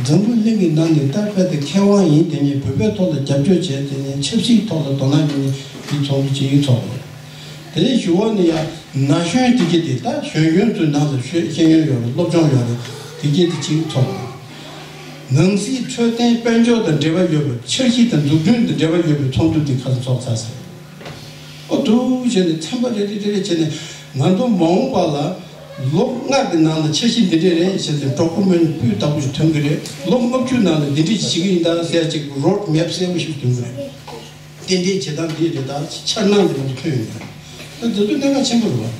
འཛམ་བུ་གླིང་གི་ནང་ནས་ད་དཔེ་དེ་མཁས་དབང་ཡིན་དེ་ནས་བོད་པའི་ཐོག་ལ་རྒྱབ་སྐྱོར་བྱས་དེ་ནས་ཆབ་སྲིད་ཐོག་ལ་དོ་སྣང་ཡོད་ནས་དེ་ཚོགས་འདུ་བྱེད་ཡིག་ཚོགས་དགོས། དེ་ནས་ཞུ་བ་ནི་ཡང་ན་གཞོན་དེ་གྱད་དེ་ད་གཞོན་གཞོན་ཚོའི་ནང་ལ་ཤེས་ཤེས་ཡོན་ཡོད་རེད། སློབ་སྦྱོང་ཡོད་རེད། དེ་གྱད་དེ་གཅིག་ཚོགས་དགོས། ནང་སྲིད་འཕྲོད་བསྟེན་དཔལ་འབྱོར་དང་འབྲེལ་བ་ཡོད་པའི་འཆར་གཞི་དང་འཛུགས་སྐྲུན་དང་འབྲེལ་བ་ཡོད་པའི་ཚོགས་འདུ་དེ་ཁ་སང་ཚོགས་ཚར་ཟེར། ཨོ་འདུག་བྱས་ནས་ཚན་པ་རེ་རེ་རེ་རེ་བྱས་ནས་ང་ཚོ་མ་འོངས་པ་ལ་ལོ་ལྔ་གི་ནང་ལ་འཆར་གཞི་འདི་འདྲས་རེད་བྱས་ནས་གྲོགས་པོ་མོན་སྤུས་དག་པོ་ཞིག་ཐོན་གི་རེད། ལོ་ལྔ་བཅུ་ནང་ལ་འདི་འདྲས་ཞིག་བྱེད་ཀྱི་ཡིན་ད་ཟེར་ཅིག་རོཌ་མེབ་གསལ་པོ་ཞིག་ཐོན་གི་རེད། དེ་འདྲའི་བྱེད་སྟངས་འདི་རེད། ད་འཆར་སྣང་འདི་ང་ཚོ་ཐོན་ཡོང་གི་རེད། ད་འདི་ཚོ་གནད་འགག་ཆེན་པོ་རེད་བ།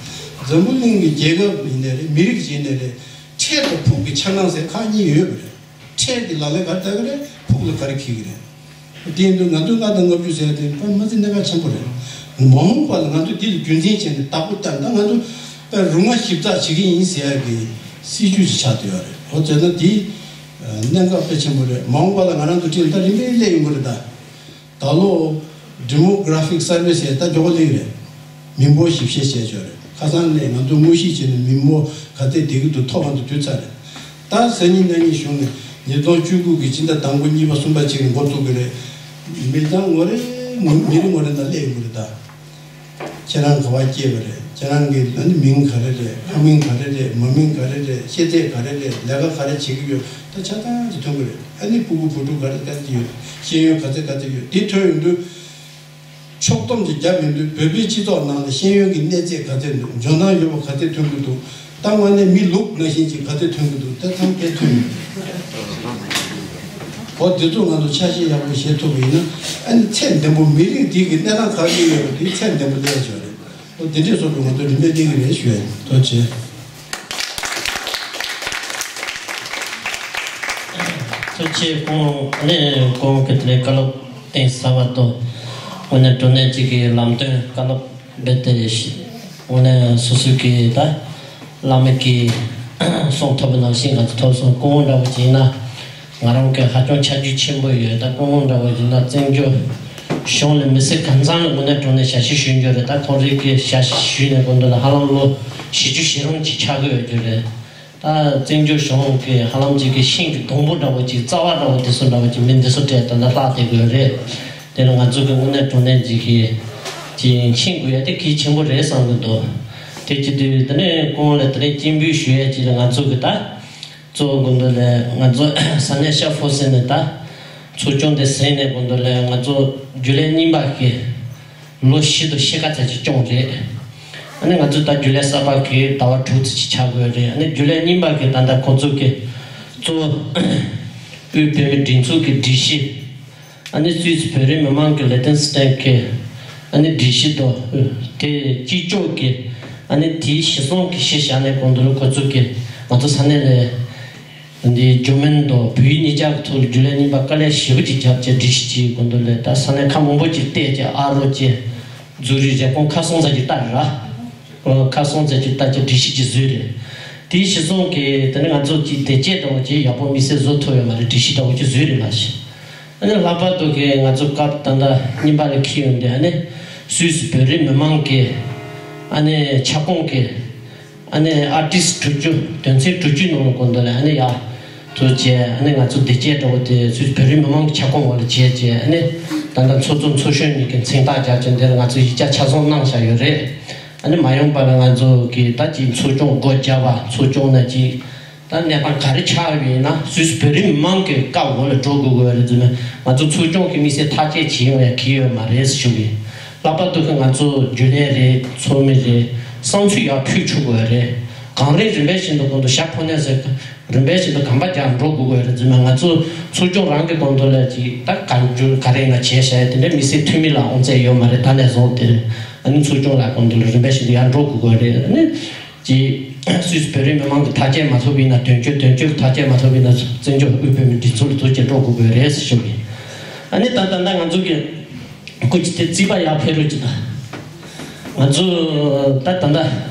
འཛམ་བུ་གླིང་གི་རྒྱལ་ཁབ་ཡིན་ནའི་རེད། མི་རིགས་ཡིན་ནའི་རེད། འཕྲལ་དང་ཕུགས་ཀྱི་འཆར་སྣང་ཟེར་ཁག་གཉིས་ཡོད་པ་རེད། འཕྲལ་གྱི་ལག་ལེན་ག་རེ་བསྟར་གི་རེད། ཕུགས་ལ་ག་རེ་འཁེལ་གི་རེད། དེ་ཡིན་དུས་ང་ཚོས་ལྔ་དང་ལྔ་བཅུ་ཟེར་དེ་དཔེ་མ་ཚད་གནད་འགག་ཆེན་པོ་རེད། མ་འོངས་པ་ལ་ང་ཚོས་འདི་ལ་རྒྱུན་འཛིན་བྱས་ནས་བདག་པོ་བརྟན། ད་ང་ཚོ་དཔེ་རུ་ང་ཞིབ་ཚགས་བྱེད་ཀྱི་ཡིན་ཟེར་ཡ་གི་སྲིད་ཇུས་ཤིག་ཆགས་བསྡད་ཡོད་རེད། འོ་བྱས་ན་འདི་ གནད་འགག་དཔེ་ཆེན་པོ་རེད། མ་འོངས་པ་ལ་ང་རང་ཚོ་ཁྲིད་ད་རིམ་པས་སླེབས་ཡོང་གི་རེད་ད། ད་ལོ་Demographic Survey ཟེར་ད་མགྱོགས་པོ་སླེབས་རེད། མི་འབོར་ཞིབ་བཤེར་བྱས་ཆོག་རེད། ཁ་སང་ནས་ང་ཚོ་དངོས་གཞི་བྱས་ནས་མི་འབོར་ག་ཚད་བསྡད་ཀྱི་འདུག་ཐོ་གང་དུ་བསྡུས་ཚར་རེད། ད་གཟའ་ཉི་མ་གཉིས་གཞུང་ནས་ཉིས་སྟོང་བཅུ་དགུ་གི་སྤྱི་ཟླ་དང་པོ་གཉིས་པ་གསུམ་པ་ཅིག་ནས་འགོ་བཙུགས་ཀྱི་རེད། མི་གྲངས་ངོ་རེ་ངོ་མི་རེ་ངོ་རེ་ནང་སླེབས་ཡོང་གི་རེད་ད། ཁྱེད་རང་ག་པར་སྐྱེས་པ་རེད། ཁྱེད་རང་གི་ཨ་ནི་མིང་ག་རེ་རེད། ཕ་མིང་ག་རེ་རེད། མ་མིང་ག་རེ་རེད། ཤེས་ཚད་ག་རེ་རེད། ལས་ཀ་ག་རེ་བྱེད་ཀྱི་ཡོད། ད་ཆ་ཚང་ཅིག་ཐོན་གྱི་རེད། ཨ་ནི་ཕྲུ་གུ་བུ་ཕྲུག་ག་རེ་ག་རེ་ཡོད། ཤེས་ཡོན་ག་ཚད་ག་ཚད་ཡོད། དེ་ཐོན་ཡོང་དུས་ཕྱོགས་བསྡོམས་ཅིག་བརྒྱབ་ཡོང་དུས་བོད་པའི་སྤྱི་ཚོགས་ནང་ལ་ཤེས་ཡོན་གྱི་གནས་ཚད་ག་ཚད་འདུག་འཇོན་ཐང་ཡོད་པ་ག་ཚད་ཐོན་གྱི་འདུག་ད་དངོས་གནས་མི་ལུག་ནང་བཞིན་ཅིག་ག་ཚད་ཐོན་གྱི་འདུག་ད་ཐང་གས་ཐོན་ཡོད། འོ་དེ་ཚོ་ང་ཚོ་ཆ་ཤས་ཡག་པོ་བྱེད་ཐུབ་པ་ཡིན་ན་ཨ་ནི་ཚད་ལྡན་པོ་མི་རིགས་དེ་གི་གནས་སྟངས་ག་རེ་ཡོད་པ་དེ་ཚད་ལྡན་པོ་སླེབས་ཆོག་རེད། འོ་དེ་འདྲས་སོགས་ཀྱི་ང་ཚོ་རིམ་པས་སླེབས་ཀྱི་རེད་ཞུ་ཡ་ཡིན། ཐུགས་རྗེ་ཆེ། ཐུགས་རྗེ་ཆེ། ཁོང་ནས་ཁོང་གི་དེ་ནས་བཀའ་སློབ་གཏིང་ཟབ་པ་དང་དངོས་གནས་དྲང་གནས་ཅིག་གི་ལམ་སྟོན་བཀའ་སློབ་རྦད་དེ་ཞིག་དངོས་གནས་སོ་སོའི་གི་ད་བླ་མ་གི་གསུང་ཐོབ་པ་ནང་བཞིན་ང་ཚོ་ཐོབ་སོང་། སྐུ་ངོ་འདྲ་བོ་ཅིག་ཡིན་ན་ང་རང་གི་ཧ་ཅང་ཆ་རྒྱུས་ཆེན་པོ་ཡོད། ད་སྐུ་ངོ་འདྲ་བོ་ཅིག་ཡིན་ན་བཙན་བྱོལ་གཞུང་ལ་མི་སེར་གང་ཚང་ལ་དངོས་གནས་དྲང་གནས་ཞབས་ཕྱི་ཞུ་རྒྱུ་རེད། ད་ཁོང་རང་གི་ཞབས་ཕྱི་ཞུས་ནས་གོང་དུ་ལ་ཧ་ལམ་ལོ་བཞི་བཅུ་ཞེ་གྲངས་ཅིག་ཆགས་ཀྱི་ཡོད་རྒྱུ་རེད། ད་བཙན་བྱོལ་གཞུང་གི་ཧ་ལམ་ཅིག་གི་ཤིང་གི་སྡོང་པོ་འདྲ་བོ་ཅིག་རྩ་བ་འདྲ་བོ་དེ་ཚོ་འདྲ་བོ་ཅིག་མི་འདི་ཚོ་སྤྲད་ད་ལྟ་ལྷག་བསྡད་དགོས་རེད། དེ་ནི་ང་ཚོ་གི་དངོས་གནས་དྲང་གནས་ཅིག་གི་ཅིག་ཤེས་དགོས་ཡ་དེ་གལ་ཆེན་པོ་རེད་བསམ་གི་འདུག་དེ་བྱེད་དུས་དེ་ནས་ཁོང་ལ་དེ་ནས་སྐྱིན་འབུལ་ཞུ་ཡ་ཅིག་ལ་ང་ཚོ་གི་ད་གཙོ་བོ་གོང་དུ་ལས་ང་ཚོ་ས་གནས་ཤ་ཧྥོ་ཟེར་ནས་ད་ཚོགས་ཆུང་དེ་ཟིན་ནས་གོང་དུ་ལས་ང་ཚོ་རྒྱུན་ལས་རྙིང་པ་གི་ལོ་བཞི་དང་ཕྱེད་ཀ་ཙམ་ཅིག་སྐྱོང་རེད། ཨ་ནི་ང་ཚོ་ད་རྒྱུན་ལས་གསར་པ་གི་ཟླ་བ་དྲུག་ཙམ་ཅིག་ཆགས་དགོས་རེད། ཨ་ནི་རྒྱུན་ལས་རྙིང་པ་གི་ད་ལྟ་ཁོང་ཚོ་གི་གཙོ་བོ་དབུས་བོད་མིའི་སྒྲིག་འཛུགས་ཀྱི་སྒྲིག་གཞི། ཨ་ནི་སུད་སི་བོད་རིགས་མི་མང་གི་ལེ་ཏན་སི་ཏན་གི་ཨ་ནི་སྒྲིག་གཞི་དང་དེ་གཅིག་ལྕོགས་ཀྱི་ཨ་ནི་དེའི་གཞི་བཟུང་གི་གཞི་བཞག་ནས་གོང་དུ་ལ་ཁོ་ཚོ་གི་ང་ཚོ་ས་གནས་ལ། འདི་ཇོ་མིན་དང་བོད་ཡིག་གཉིས་ཆ་གི་ཐོག་ལ་རྒྱུན་ལས་རྙིང་པ་དཀའ་ལས་ཞེ་པོ་ཅིག་བརྒྱབ་བྱས་སྒྲིག་གཞི་ཅིག་གོང་དུ་ལས་ད་ས་གནས་ཁག་མང་པོ་ཅིག་བལྟས་བྱས་ཨ་རོ་ཅེ་ཛུ་རི་རེབ་གོང་ཁ་སང་ཙམ་ཅིག་ལྟ་ར། ཁ་སང་ཙམ་ཅིག་ལྟ་བྱས་སྒྲིག་གཞི་ཅིག་བཟོས་རེད། དེའི་གཞི་བཟུང་གི་དེ་ནི་ང་ཚོ་ཅིག་བདེ་སྐྱིད་འདྲ་བོ་ཅིག་ཡག་པོ་དམིགས་བསལ་བཟོ་ཐུབ་ཡོད་མ་རེད། སྒྲིག་གཞི་འདྲ་བོ་ཅིག་བཟོས་རེད་ལགས་ཤི། ཨ་ནི་ལྷག་པར་དུ་གི་ང་ཚོ་སྐབས་ད་ལྟ་རྙིང་པ་ལ་འཁེལ་ཡོང་དུས་ཨ་ནི་སུད་སི་བོད་རིགས་མི་མང་གི་ཨ་ནི་ཁྱབ་ཁོངས་ཀྱི་ཨ་ནི་ཨར་ཊིསི་དྲུག་ཅུ་དོན་ཚན་དྲུག་ཅུའི་ནང་ལ་གོ་འདུག་ལ་ཨ་ནི་ཡ་ཐུགས་རྗེ་ཆེ། ཨ་ནི་ང་ཚོ་བདེ་སྐྱིད་འདྲ་བོ་དེ་སུད་སི་བོད་རིགས་མི་མང་གི་ཁྱབ་ཁོངས་འོག་ལ་བྱས་རྗེས་ཨ་ནི་ད་ལྟ་ཚོགས་གཙོ་ཚོགས་གཞོན་གཉིས་ཀྱི་མཚན་རྟགས་རྒྱག་ཆེད་འདིར་ང་ཚོ་ཡིག་ཆ་ཆ་ཚང་གནང་བཞག་ཡོད་རེད། ཨ་ནི་མ་ཡོང་པ་ལ་ང་ཚོ་གི་ད་ཅིག་ཚོགས་ཆུང་སྒོ་བརྒྱབ་པ་ཚོགས་ཆུང་ནས་ཅིག་ད་གནས་སྟངས་ག་རེ་ཆགས་ཡོད་ཡིན་ན་སུད་སི་བོད་རིགས་མི་མང་གི་བཀའ་འོག་ལ་འགྲོ་དགོས་དགོས་རེད་ཟེར་ན་ང་ཚོ་ཚོགས་ཆུང་གི་དམིགས་བསལ་ཐག་གཅོད་བྱེད་ཡོང་ཡ་གི་ཡོད་མ་རེད་ཟེར་ཞུ་གི། ལྷག་པར་དུ་ང་ཚོ་རྒྱུན་ལས་རེད་ཚོགས་མི་རེད་བསམ་ཚུལ་ཡར་ཕུལ་ཆོག་དགོས་རེད། གང་རེད་རིམ་པས་བཞིན་དུ་གོང་དུ་ཞྭ་ཕོ་ནས་ཟེར་རིམ་པས་བཞིན་དུ་གམ་པ་རྒྱག་འགྲོ་དགོས་དགོས་རེད་ཟེར་ན་ང་ཚོ་ཚོགས་ཆུང་རང་གི་གོང་དུ་ལ་ཅིག་ད་གང་བྱུང་ག་རེ་ཡིན་ན་བྱས་བཞག་ཡ་དེ་འདྲ་དམིགས་བསལ་འཐུས་མི་ལ་དབང་ཚད་ཡོད་མ་རེད། ད་ནས་བཟུང་དེ་རེད། ཨ་ནི་ཚོགས་ཆུང་ལ་གོང་དུ་ལ་རིམ་པས་བཞིན་དུ་ཡར་འགྲོ་དགོས་དགོས་རེད། ཨ་ནི། ཅིག་སུད་སི་བོད་རིགས་མི་མང་གི་ཐག་གཅོད་མ་ཐུབ་པ་ཡིན་ན་དོན་གཅོད་དོན་གཅོད་ཀྱི་ཐག་གཅོད་མ་ཐུབ་པ་ཡིན་ན་བཙན་བྱོལ་དབུས་བོད་མིའི་སྒྲིག་འཛུགས་ལ་ཐུགས་རྗེ་འགྲོ་དགོས་ཀྱི་རེད་ཟེར་ཞུ་གི། ཨ་ནི་ད་ད་ལྟ་ང་ཚོ་གི་སྐུ་མཁྱེན་དེ་རྩིས་པ་ཡར་ཕེབས་རོགས་གྱིས་ད། ང་ཚོ་ད་ད་ལྟ་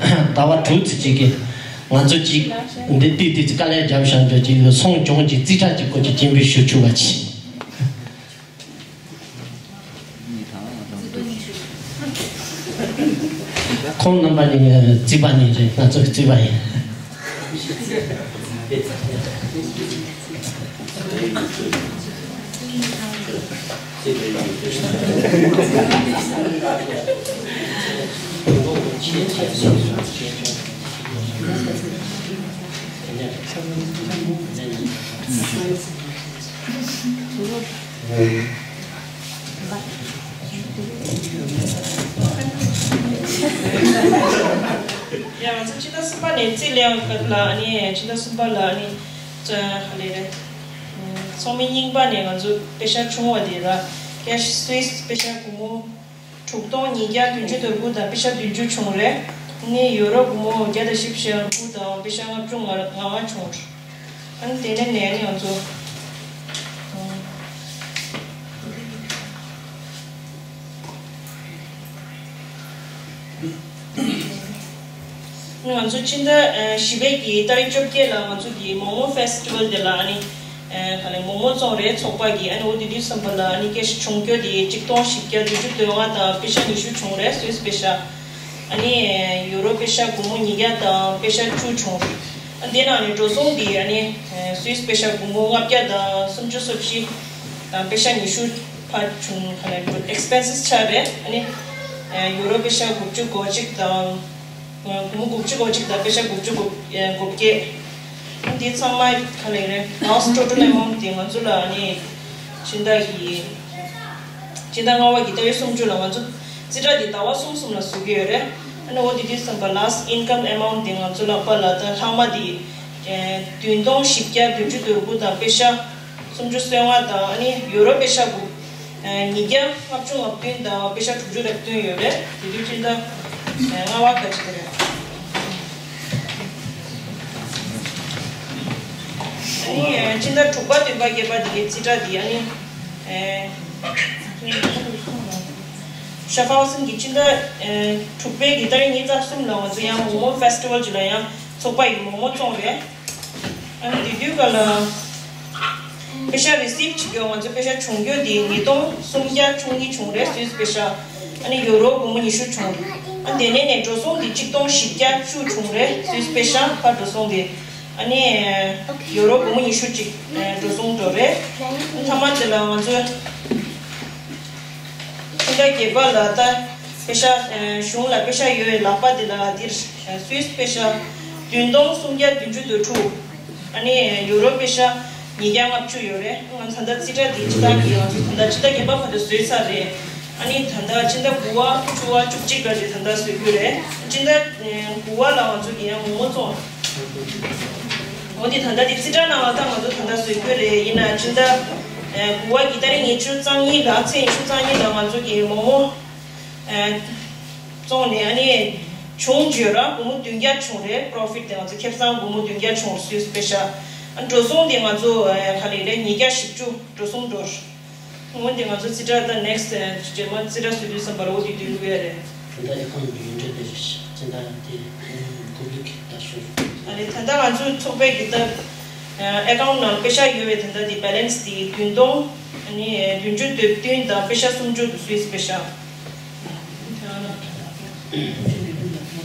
ཟླ་བ་དྲུག་ཙམ་ཅིག་གི་ང་ཚོ་ཅིག་འདི་ཏིག་ཏིག་ཅིག་དཀའ་ལས་བརྒྱབ་བཞག་འདོད་ཅིག་སྲུང་སྐྱོང་ཅིག་རྩིས་ཁྲ་ཅིག་སྐུ་མཁྱེན་སྐྱིན་འབུལ་ཞུ་ཆོག་པ་ཅིག་ཁོང་རྣམ་པ་ནི་རྩིས་པ་ནི་རེད། ང་ཚོ་གི་རྩིས་པ་ཡིན། ཡ། ང་ཚོ་ཕྱི་ཟླ་གསུམ་པ་ནས་རྩིས་ལེན་སྐབས་ལ་ཨ་ནི་ཕྱི་ཟླ་གསུམ་པ་ལ་ཨ་ནི་ཙོ་ཧ་ལས་རེད། ཚོགས་མི་རྙིང་པ་ནས་ང་ཚོ་པེ་ཤག་བྱུང་བ་དེ་ར་ཀེཤ་སུད་སི་པེ་ཤག་སྒོར་མོ་དྲུག་སྟོང་ཉིས་བརྒྱ་བདུན་ཅུ་དོན་དགུ་དང་པེ་ཤག་བདུན་ཅུ་བྱུང་རེད། ཨ་ནི་ཡུ་རོ་སྒོར་མོ་བརྒྱ་དང་བཞི་བཅུ་ཞེ་དགུ་དང་པེ་ཤག་ལྔ་བཅུ་ང་ལྔ་བྱུང་། ཨ་ནི་དེ་ནས་ནས་ནི་ང་ཚོ་ང་ཚོ་ཕྱི་ཟླ་བཞི་པའི་གི་ཏ་རིག་བཅོ་བརྒྱད་ལ་ང་ཚོ་གི་མོག་མོག་ཕེ་སི་ཊི་ཝལ་དེ་ལ་ཨ་ནི་ ག་ལེ་མོག་མོག་བཙོང་རེད་ཚོགས་པ་གིས། ཨ་ནི་འོ་དེ་དུས་ཙམ་པ་ལ་ཨ་ནི་ཀེ་ཤི་བྱུང་རྒྱུ་དེ་གཅིག་སྟོང་བཞི་བརྒྱ་བདུན་ཅུ་དོན་ལྔ་དང་པེ་ཤ་ཉི་ཤུ་བྱུང་རེད། སུད་སི་པེ་ཤ། ཨ་ནི་ཡུ་རོ་པེ་ཤ་སྒོར་མོ་ཉིས་བརྒྱ་དང་པེ་ཤ་བཅུ་བྱུང་རེད། ཨ་དེ་ནང་ནས་འགྲོ་སོང་དེ་ཨ་ནི་སུད་སི་པེ་ཤ་སྒོར་མོ་ལྔ་བརྒྱ་དང་སུམ་ཅུ་སོ་བཞི་དང་པེ་ཤ་ཉི་ཤུ་ཕར་བྱུང་། ག་ལེ་ཨེག་སི་པེན་སི་ཆགས་རེད། ཨ་ནི་ཡུ་རོ་པེ་ཤ་དགུ་བཅུ་གོ་གཅིག་དང་། སྒོར་མོ་དགུ་བཅུ་གོ་གཅིག་དང་པེ་ཤ་དགུ་བཅུ་གོ་གོ་བརྒྱད། འདི་ཚང་མ་ག་ལེ་རེད། ལཱསི་ཊོ་ཊལ་ཨེ་མའུནཊ་དེ་ང་ཚོ་ལ་ཨ་ནི་སྤྱི་ཟླ་གི་སྤྱི་ཟླ་ལྔ་པ་གི་ཏ་རིག་སུམ་ཅུ་ལ་ང་ཚོ་རྩིས་ཁྲ་དེ་ཟླ་བ་གསུམ་གསུམ་ལ་བཟོ་གི་ཡོད་རེད། ཨ་ནི་འོ་དེ་དུས་ཙམ་པ་ལཱསི་ཊི་ཨིན་ཀམ་ཨེ་མའུནཊ་དེ་ང་ཚོ་ལ་པ་ལ་ད་ལྷག་མ་དེ་བདུན་སྟོང་བཞི་བརྒྱ་བདུན་ཅུ་དོན་དགུ་དང་པེ་ཤ་སུམ་ཅུ་སོ་ལྔ་དང་། ཨ་ནི་ཡུ་རོ་པེ་ཤ་དགུ་ཉིས་བརྒྱ་ལྔ་བཅུ་ང་བདུན་དང་པེ་ཤ་དྲུག་ཅུ་རེ་བདུན་ཡོད་རེད། དེ་དུས་སྤྱི་ཟླ་ལྔ་པ་ག་ཅིག་རེད། ཨ་ནི་སྤྱི་ཟླ་དྲུག་པ་བདུན་པ་བརྒྱད་པ་དེ་གའི་རྩིས་ཁྲ་དེ་ཨ་ནི་ཤ་ཧྥ་ཧོ་སན་གྱི་སྤྱི་ཟླ་དྲུག་པའི་གི་ཏ་རིག་ཉི་ཤུ་རྩ་གསུམ་ལ་ང་ཚོ་ཡང་མོག་མོག་ཕེ་སི་ཊི་ཝལ་ཅིག་ལ་ཡང་ཚོགས་པ་ཡི་མོག་མོག་བཙོང་རེད། ཨ་ནི་དེ་དུས་ག་ལ་པེ་ཤ་རི་སིབ་བྱེད་རྒྱུ་ང་ཚོ་པེ་ཤ་བྱུང་རྒྱུ་དེ་ཉིས་སྟོང་སུམ་བརྒྱ་བཅུ་གཉིས་བྱུང་རེད་སུད་སི་པེ་ཤ། ཨ་ནི་ཡུ་རོ་སྒོར་མོ་ཉི་ཤུ་བྱུང་། ཨ་དེ་ནས་ནས་འགྲོ་སོང་དེ་གཅིག་སྟོང་བཞི་བརྒྱ་བཅུ་བྱུང་རེད་སུད་སི་པེ་ཤ་ཕར་འགྲོ་སོང་དེ། ཨ་ནི་ཡུ་རོ་སྒོར་མོ་ཉི་ཤུ་གཅིག་འགྲོ་སོང་འགྲོ་རེད། ཨ་མཐའ་མ་དེ་ལ་ང་ཚོ་ཕྱི་ཟླ་བརྒྱད་པ་ལ་ད་པེ་ཤ་གཞུང་ལ་པེ་ཤ་ཡོད་པའི་ལག་པ་དེ་ལ་འདིར་སུད་སི་པེ་ཤ་བདུན་སྟོང་སུམ་བརྒྱ་བདུན་ཅུ་དོན་དྲུག་ཨ་ནི་ཡུ་རོ་པེ་ཤ་ཉིས་བརྒྱ་ལྔ་བཅུ་ཡོད་རེད། ང་ད་ལྟ་རྩིས་ཁྲ་དེ་སྤྱི་བཏང་གི་ང་ཚོ་ད་ལྟ་སྤྱི་ཟླ་བརྒྱད་པ་བར་དུ་བཟོས་ཚར་རེད། ཨ་ནི་ད་ལྟ་སྤྱི་ཟླ་དགུ་པ་བཅུ་པ་བཅུ་གཅིག་ག་རེ་ད་ལྟ་བཟོ་རྒྱུ་རེད། སྤྱི་ཟླ་དགུ་པ་ལ་ང་ཚོ་གི་ཡང་མོག་མོག་བཙོང་། འོ་དེ་ད་ལྟ་དེ་རྩིས་ཁྲ་ནང་ལ་ད་ང་ཚོ་ད་ལྟ་བཟོ་རྒྱུ་རེད། ཡིན་ན་སྤྱི་ཟླ་དགུ་པ་གི་ཏ་རིག་ཉི་ཤུ་རྩ་གཉིས་ལ་ཚེས་ཉི་ཤུ་རྩ་གཉིས་ལ་ང་ཚོ་གི་མོག་མོག་བཙོང་ནས་ཨ་ནི་བྱུང་བརྗོད་ར་སྒོར་མོ་བདུན་བརྒྱ་བྱུང་རེད། པོ་རོ་ཕིཊ་དེ་ང་ཚོ་ཁེ་བཟང་སྒོར་མོ་བདུན་བརྒྱ་བྱུང་སུད་སི་པེ་ཤ། ཨ་འགྲོ་སོང་དེ་ང་ཚོ་ག་ལེ་རེད་ཉིས་བརྒྱ་བཞི་བཅུ་འགྲོ་སོང་འགྲོ། འོན་ཏེ་ང་ཚོ་རྩིས་ཁྲ་དང་ནེག་སི་རྗེས་མ་རྩིས་ཁྲ་བཟོ་དུས་ཙམ་པར་འོ་དེ་དུས་ལུགས་ཡ་རེད། ད་ལྟ་ཨེ་ཁའུན་ཊི་ཡོད་འདྲ་དེ་སྤྱི་ཟླ་དེ་གོ་བོད་ཀྱི་ད་ཤོར། ཨ་ནི་ད་ལྟ་ང་ཚོའི་ཚོགས་པའི་གི་ད་ཨེ་ཁའུན་ཊི་ནང་པེ་ཤ་ཡོད་པའི་ད་ལྟ་དེ་བེ་ལེན་སི་དེ་བདུན་སྟོང་ཨ་ནི་བདུན་ཅུ་དོན་བདུན་དང་པེ་ཤ་སུམ་ཅུ་དེ་སུད་སི་པེ་ཤ།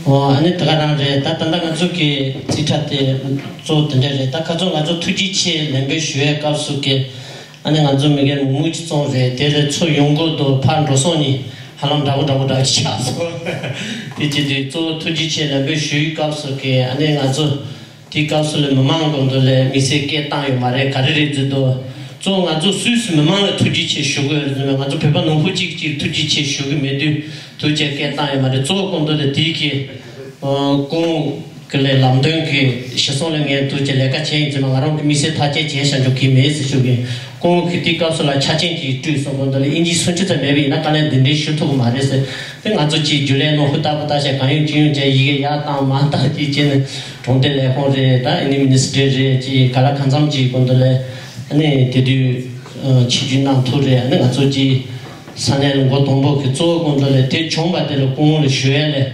ཨོ་ཨ་ནི་ད་ག་རང་རེད། ད་ད་ལྟ་ང་ཚོ་གི་རྩིས་ཁྲ་དེ་གཙོ་བོ་དེ་འདྲ་རེད། ད་ཁ་ཚོ་ང་ཚོ་ཐུགས་རྗེ་ཆེ་ལན་འབེབས་ཞུ་བའི་སྐབས་སུ་གི་ཨ་ནི་ང་ཚོ་མི་སྒེར་མོག་མོག་ཅིག་བཙོང་རེད། དེ་ལས་ཚུར་ཡོང་གི་འདུག་ཕར་འགྲོ་སོང་ནི་ཧ་ལམ་འདྲ་པོ་འདྲ་པོ་འདྲ་ཅིག་ཆགས་སོང་། དེ་བྱེད་དུས་གཙོ་བོ་ཐུགས་རྗེ་ཆེ་ལན་འབེབས་ཞུ་ཡི་སྐབས་སུ་གི་ཨ་ནི་ང་ཚོ་དེའི་སྐབས་སུ་ལ་མི་མང་གི་མདུན་ལ་དམིགས་བསལ་སྐད་བཏང་ཡོད་མ་རེད། ག་རེ་རེད་ཟེར་དུས་གཙོ་བོ་ང་ཚོ་སུད་སི་མི་མང་ལ་ཐུགས་རྗེ་ཆེ་ཞུ་དགོས་རེད་ཟེར་ནས། ང་ཚོ་བོད་པ་ནོར་བུ་གཅིག་གཅིག་ཐུགས་རྗེ་ཆེ་ཞུ་གི་མེད་དུས་ཐུགས་རྗེ་སྐད་བཏང་ཡོད་མ་རེད། གཙོ་བོ་སྐུ་མདུན་ལ་དེའི་གི་སྐུ་ངོ་གི་ལས་ལམ་སྟོན་གྱི་ཞེ་སོང་ལ་ངས་ཐུགས་རྗེ་ལས་ཀ་བྱས་ཡིན་ཟེར་ན། ང་རང་གི་དམིགས་བསལ་ཐག་གཅོད་བྱས་བཞག་འཇོག་གི་མེད་ཟེར་ཞུ་གི། སྐུ་ངོ་གིས་དེའི་སྐབས་སུ་ལ་ཆ་རྐྱེན་ཅིག་སྤྲོད་སོང་། སྐུ་མདུན་ལ་ཨིན་ཇིའི་སུན་ཆུ་ཙམ་མེད་པ་ཡིན་ན་དཀའ་ལས་འདི་འདྲའི་ཞུ་ཐུབ་ཀྱི་མ་རེད་ཟེར། དེ་ང་ཚོ་ཅིག་རྒྱུན་ལས་ནང་ཧུར་ཐག་པ་ལྟ་བྱས་གང་ཡོང་ཅི་ཡོང་བྱས་ཡི་གེ་ཡར་བཏང་མར་བཏང་ཅིག་བྱས་ནས་གྲོང་སྡེ་ལས་ཁུངས་རེད། ད་ཨ་ནི་མི་ནི་སི་ཊི་རི་རེད། ཅིག་ག་ལ་གང་འཚམ་ཅིག་སྐུ་མདུན་ལ་ཨ་ནི་དེ་དུས་ཆིབས་བསྒྱུར་གནང་ཐུབ་རེད། ཨ་ནི་ང་ཚོ་ཅིག་ས་གནས་ལ་མགོ་དང་པོ་གི་གཙོ་བོ་སྐུ་མདུན་ལ་དེ་བྱུང་བ་དེ་ལ་སྐུ་ངོ་ལ་ཞུ་ཡ་ལས།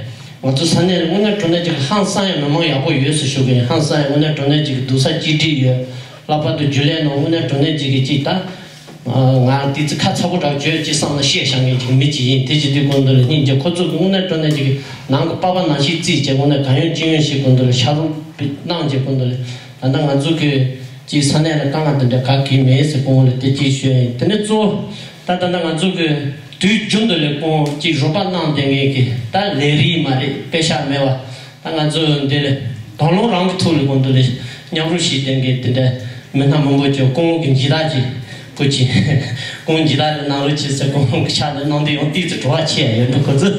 ང་ཚོ་ས་གནས་ལ་དངོས་གནས་དྲང་གནས་ཅིག་ཧང་སང་ཡང་མི་མང་ཡག་པོ་ཡོད་ཟེར་ཞུ་གི་ཡིན། ཧང་སང་ཡང་དངོས་གནས་དྲང་གནས་ཅིག་སྡུག་ས་གཅིག་སྒྲིལ་ཡོད། ལྷག་པར་དུ་རྒྱུན་ལས་ནང་དངོས་གནས་དྲང་གནས་ཅིག་གི་ཅིག་ད་ང་དེ་ཚོ་ཁ་ཚ་པོ་འདྲ་བརྗོད་ཅིག་བསམ་ན་བཤད་བཞག་མཁན་ཅིག་མི་ཅིག་ཡིན། དེ་བྱེད་དུས་སྐུ་མདུན་ལ་སྙིང་རྗེ། ཁོ་ཚོ་གི་དངོས་གནས་དྲང་གནས་ཅིག་གི་ནང་གི་པགས་པ་ནང་བཞིན་བརྩིས་བྱས་དངོས་གནས་གང་ཡོང་ཅི་ཡོང་ཞིག་སྐུ་མདུན་ལ་ཕྱག་རོགས་གནང་བྱས། སྐུ་མདུན་ལ་ད་ལྟ་ང་ཚོ་གི་ཅིག་ས་གནས་ལ་དཀའ་ངལ་དེ་འདྲ་ག་གེ་མེད་ཟེར་སྐུ་ངོ་ལ་དེ་གཅིག་ཞུ་ཡ་ཡིན། དེ་ནས་གཙོ་བོ་ད་ད་ལྟ་ང་ཚོ་གི་དུས་རྒྱུན་དུ་ལས་ཁོང་ཅིག་རོགས་པ་གནང་བསྡད་མཁན་གྱི་ད་ལས་རིགས་མ་རེད། པེ་ཤག་མེད་པ། ད་ང་ཚོ་འདི་ལ་དང་བླངས་རང་གི་ཐོག་ལ་སྐུ་མདུན་ལ་མཉམ་རུབ་བྱེད་བསྡད་མཁན་དེ་འདྲ་མི་སྣ་མང་པོ་ཅིག་སྐུ་ངོ་གི་མཇལ་དར་ཅིག་སྐུ་མཁྱེན། སྐུ་ངོ་མཇལ་དར་དེ་གནང་རོགས་བྱེད་ཟེར། སྐུ་ངོ་གི་ཕྱག་ལ་གནང་དུས་ཡང་ཏོག་ཙམ་བྲོ་བ་ཆེ་ཡ་ཡོད་འདུག་ཁོ་ཚོ།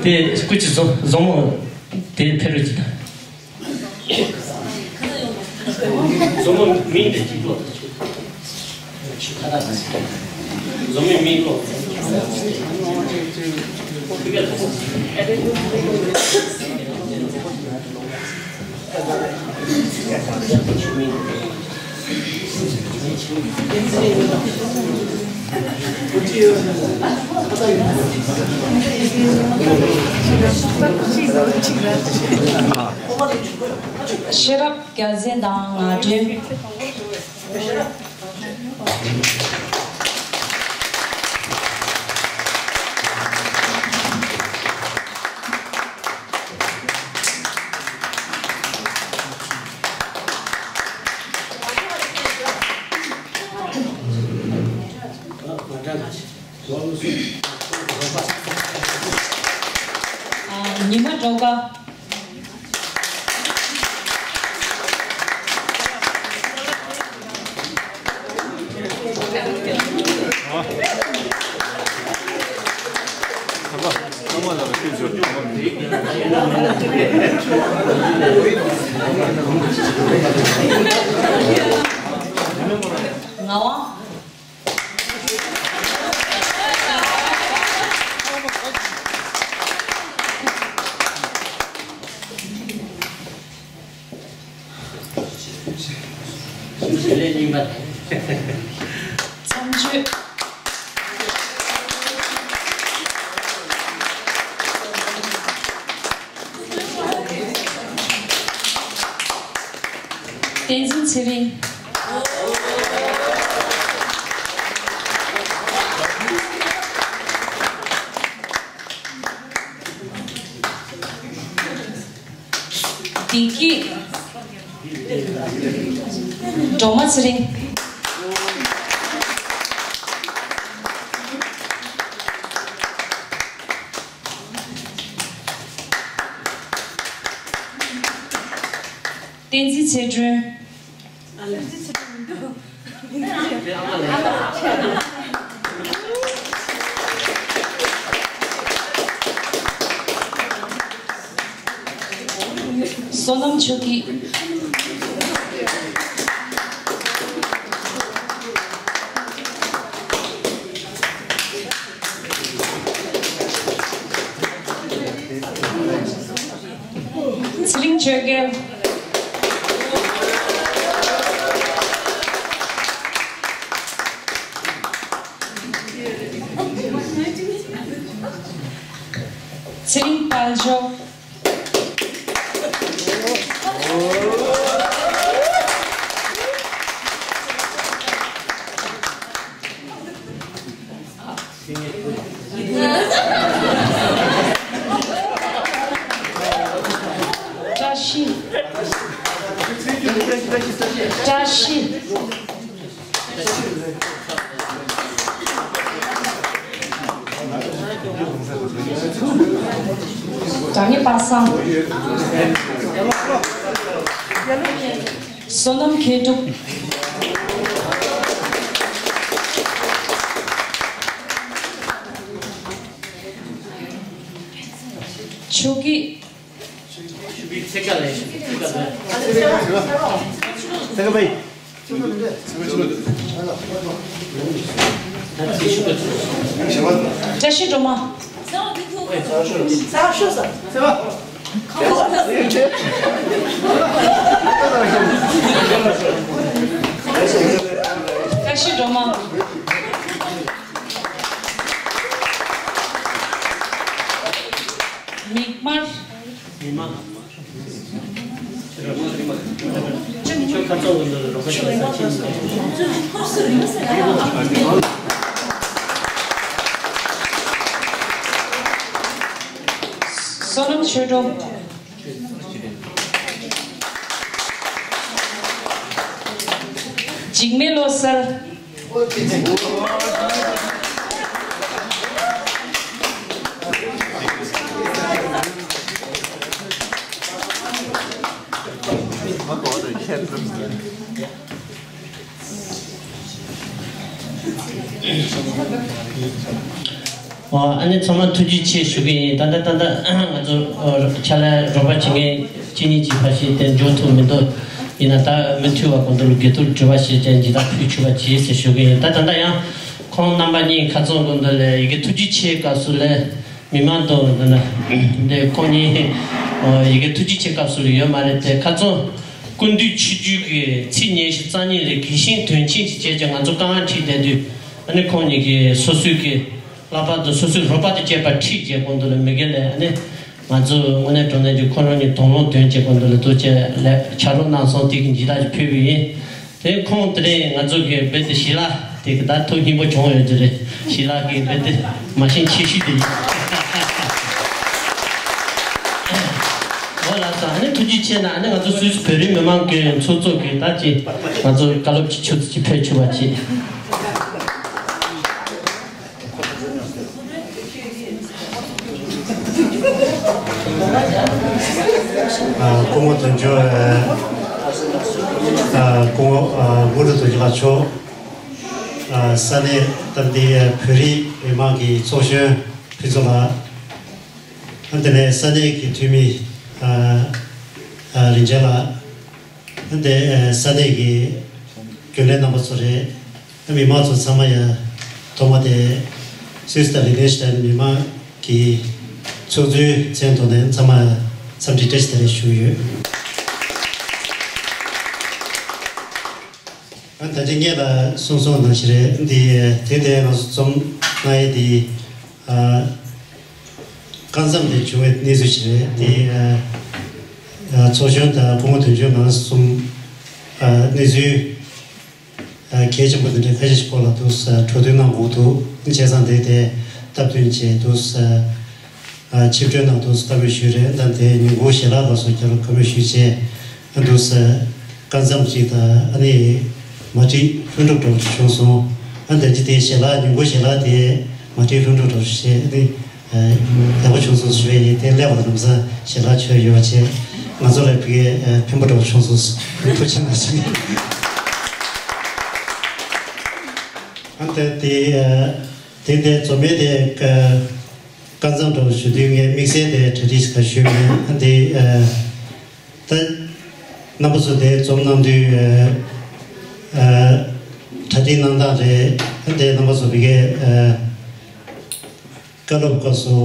དེ་སྐུ་མཁྱེན་བཟང་བཟང་མོ་དེ་ཕེབས་རོགས་གྱིས་དང་། བཟང་མོ་མིང་དེ་གཅིག་ཀློག་དང་། བཟང་མོའི་མིང་ཀློག་ཤེས་རབ་རྒྱལ་མཚན་དང་ངག་སྒྲོན། ཉི་མ་སྒྲོལ་དཀར། ངག་དབང་། མཚམས་གཅོད། བསྟན་འཛིན་ཚེ་རིང་། བདེ་སྐྱིད། སྒྲོལ་མ་ཚེ་རིང་། བསྟན་འཛིན་ཚེ་སྒྲོན། བསོད་ནམས་ཆོས་སྐྱིད། ཚེ་རིང་ཆོས་རྒྱལ། ཚེ་རིང་དཔལ་འབྱོར། བཀྲ་ཤིས། བཀྲ་ཤིས། དྲ་ངེས་པ་སངས། བསོད་ནམས་མཁས་གྲུབ། ཆོས་སྐྱིད། བཀྲ་ཤིས་སྒྲོལ་མ། བཀྲ་ཤིས་སྒྲོལ་མ། མིག་དམར། མི་མང་། ཁྱོད་ཁ་ཚང་བོ་འདི་རོགས་པ་བྱེད་ས་ཁྱེད་ཉིད། བསོད་ནམས་ཆོས་སྒྲོན། འཇིགས་མེད་བློ་གསལ། ཨ་ནི་ཚང་མ་ཐུགས་རྗེ་ཆེ་ཞུ་གི་ཡིན། ད་ལྟ་ད་ལྟ་ང་ཚོ་ཕྱག་ལས་རོགས་པ་བྱེད་མཁན་གཅིག་གཉིས་ཀྱིས་ཕར་ཞིག་དེ་འཇོག་ཐུབ་མི་འདུག་ཡིན་ན་ད་མུ་མཐུད་བར་སྐོར་འདུག་ལ་དགེ་ཐུགས་དྲི་བ་ཞིག་ཅན་ཇི་ལྟར་ཕུལ་ཆོག་པ་བྱེད་ཟེར་ཞུ་གི་ཡིན། ད་ད་ལྟ་ཡང་ཁོང་རྣམ་པ་གཉིས་ཁ་ཚོན་སྐོར་འདུག་ལས་ཡི་གེ་ཐུགས་རྗེ་ཆེ་སྐབས་སུ་ལས། མི་མང་དུ་འདི་ན་འདི་ཁོང་གཉིས་ཡི་གེ་ཐུགས་རྗེ་ཆེ་སྐབས་སུ་ལ་ཡོད་མ་རེད་དེ། ཁ་ཚོན་སྐུ་མདུན་ཆིག་བརྒྱུད་ཀྱི་ཚིག་ཉི་ཤུ་རྩ་གཉིས་ལས་གི་ཤིང་དོན་ཆེན་ཞིག་བྱས་ཀྱང་ང་ཚོ་དཀའ་ངལ་འཕྲད་བསྡད་དུས། ཨ་ནི་ཁོང་གཉིས་ཀྱིས་སོ་སོའི་གི་ལྷག་པར་དུ་སོ་སོའི་རོགས་པ་དང་བཅས་པ་ཁྲིད་བྱས་སྐོར་འདུག་ལ་མི་དགེ་ལས་ཨ་ནི་ང་ཚོ་དངོས་གནས་དྲང་གནས་ཀྱི་ཁོ་རང་གཉིས་དོགས་སློང་དོན་བྱས་སྐོར་འདུག་ལ་ཐུགས་རྗེ་ལེགས་ཕྱག་རོགས་གནང་སོང་། དེ་གི་འཇི་ལྟར་ཞིག་ཕུལ་བ་ཡིན། དེ་ཁོང་དེ་རིང་ང་ཚོ་གི་རྦད་དེ་ཞི་ལ་དེ་གི་ད་ཐུགས་སྙིང་པོ་བྱུང་ཡོད་ཀྱི་རེད། ཞི་ལ་གི་རྦད་དེ་མ་ཤེས་ཆེ་ཤོས་དེ་ཡིན། འོ་ལགས་སོ། ཨ་ནི་ཐུགས་རྗེ་ཆེ་གནང་། ཨ་ནི་ང་ཚོ་སུད་སི་བོད་རིགས་མི་མང་གི་ཚོགས་གཙོ་གི་ད་ཅི་ང་ཚོ་བཀའ་སློབ་ཅིག་ཆུ་ཚོད་ཅིག་ཕེབས་ཆོག་པ་ཅིག་ཨ། སྐུ་ངོ་དོན་གཅོད། ཨ། སྐུ་ངོ། ཨ། དངོས་གྲུབ་རྡོ་རྗེ་ལགས་མཆོག་ཨ། ས་གནས་ད་ལྟའི་བོད་རིགས་མི་མང་གི་ཚོགས་གཞོན་ཕུན་ཚོགས་ལགས། ཨ། དེ་ནས་ས་གནས་ཀྱི་འཐུས་མི། ཨ། ཨ། རིན་ཆེན་ལགས། ཨ། དེ། ཨ། ས་གནས་ཀྱི་རྒྱུན་ལས་རྣམ་པ་ཚོ་རེད། ཨ། མི་མང་ཚོ་ཚང་མ་ཡ་ཐོག་མ་དེ་སུད་སི་དང་ལིག་ཏེན་ཤི་ཏན་མི་མང་གི་ཚོགས་གཙོའི་མཚན་ཐོག་ནས་ཚང་མ་འཚམས་འདྲི་བཀྲ་ཤིས་བདེ་ལེགས་ཞུ་གི་ཡོད། ཨ། ད་ཅི་སྔོན་ལ་གསུངས་སོང་ནང་བཞིན་རེད། འདི་དེ་དེ་ང་ཚོ་འཛོམས་གནང་ཡས་འདི། ཨ། སྐབས་མཚམས་དེ་བྱུང་བའི་གནས་ཚུལ་ཞིག་རེད། དེ། ཨ། ཚོགས་གཞོན་དང་སྐུ་ངོ་དོན་གཅོད་ང་གསུམ། ཨ། གནས་ཚུལ། ཨ། གལ་ཆེན་པོ་དེ་འདྲའི་ཁ་ཤས་ཤིག་སྐོར་ལ་འདུག་ཟེར་འཕྲོ་མཐུད་གནང་དགོས་འདུག་བྱས་ཙང་དེ་དེ་སྟབས་བསྟུན་བྱས་འདུག་ཟེར། ཨ། ཆིབས་གྲོལ་གནང་འདུག་ཟེར་བཀའ་མོལ་ཞུས་རེད། ད་དེ་ཉིན་གུང་ཞལ་ལག་ལ་སོགས་རྒྱབ་ལ་བཀའ་མོལ་ཞུས་བྱས་འདུག་ཟེར། སྐབས་མཚམས་ཅིག་དང་ཨ་ནི་མ་ཊི་ལྷུན་གྲུབ་འདྲ་བོ་ཅིག་བྱུང་སོང་། ཨ། ད་ཅི་དེ་ཞལ་ལག་ཉིན་གུང་ཞལ་ལག་དེ་མ་ཊི་ལྷུན་གྲུབ་འདྲ་བོ་ཞིག་བྱས། ཨ་ནི། ཨ། ཡག་པོ་བྱུང་སོང་ཞུ་ཡས་ཡིན། དེ་སླེབས་པ་དང་ལམ་སང་ཞལ་ལག་མཆོད་ཡོད་པ་བྱས། ང་ཚོ་ལ་ཕ་གིའི། ཨ། ཕན་པོ་འདྲ་བོ་བྱུང་སོང་། ཐུགས་རྗེ་གནང་ཞུ། ཨ། ད་དེ། ཨ། དེ་དེ་འཛོམས་མེད་དེ། ཨ། སྐབས་མཚམས་འདྲ་བོ་ཞུ་དུས་ངས་དམིགས་བསལ་དེ་གྲ་སྒྲིག་ག་ཞུས་མེད། ཨ། དེ། ཨ། ད་རྣམ་པ་ཚོ་དེ་འཛོམས་གནང་དུས། ཨ། གྲ་སྒྲིག་གནང་སྟངས་རེད། ཨ། དེ་རྣམ་པ་ཚོ་ཕ་གིའི། ཨ། བཀའ་སློབ་སྐབས་སུ་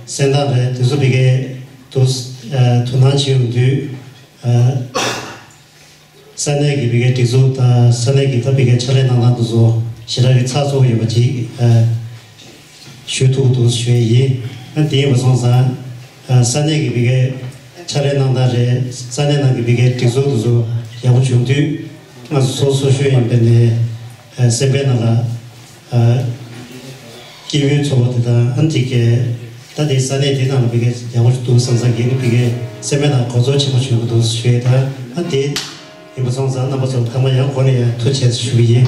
གསན་སྟངས་རེད། དེ་ཚོ་ཕ་གིའི་དུ། ཨ། དོ་སྣང་བྱེད་ཡོང་དུས། ཨ། ས་གནས་ཀྱི་ཕ་གིའི་སྒྲིག་འཛུགས་དང་ས་གནས་ཀྱི་ད་ཕ་གིའི་ཕྱག་ལས་གནང་སྟངས་དེ་ཚོ་ཞེ་དྲག་གི་ཚགས་ཚུད་པོ་ཡོད་པ་ཅིག་ཨ། ཞུ་ཐུབ་འདུག་ཞུ་ཡས་ཡིན། ཨ། དེ་ཡིན་པ་སོང་ཙང་། ཨ། ས་གནས་ཀྱི་ཕ་གིའི་ཕྱག་ལས་གནང་སྟངས་རེད། ས་གནས་ནང་གི་ཕ་གིའི་སྒྲིག་འཛུགས་དེ་ཚོ་ཡག་པོ་བྱུང་དུས། ང་ཚོ་སོ་སོ་ཤོད་ཡིན་པས་ནས། ཨ། སེམས་པའི་ནང་ལ། ཨ། སྐྱིད་པོའི་ཚོར་བ་དེ་དང་། ཨ། འདི་གས་ད་དེ་ས་གནས་དེ་ནང་ལ་ཕ་གིའི་ཡག་པོ་འདུག་བསམ་ས་གི་ནི་ཕ་གིའི་སེམས་པའི་ནང་གོ་ཚོར་ཆེན་པོ་བྱུང་གི་འདུག་ཞུ་ཡས་དང་། ཨ། དེ་ཡིན་པ་སོང་ཙང་རྣམ་པ་ཚོ་ཚང་མ་ཡང་སྒོ་ནས་ཡང་ཐུགས་རྗེ་ཆེ་ཞུ་གི་ཡིན།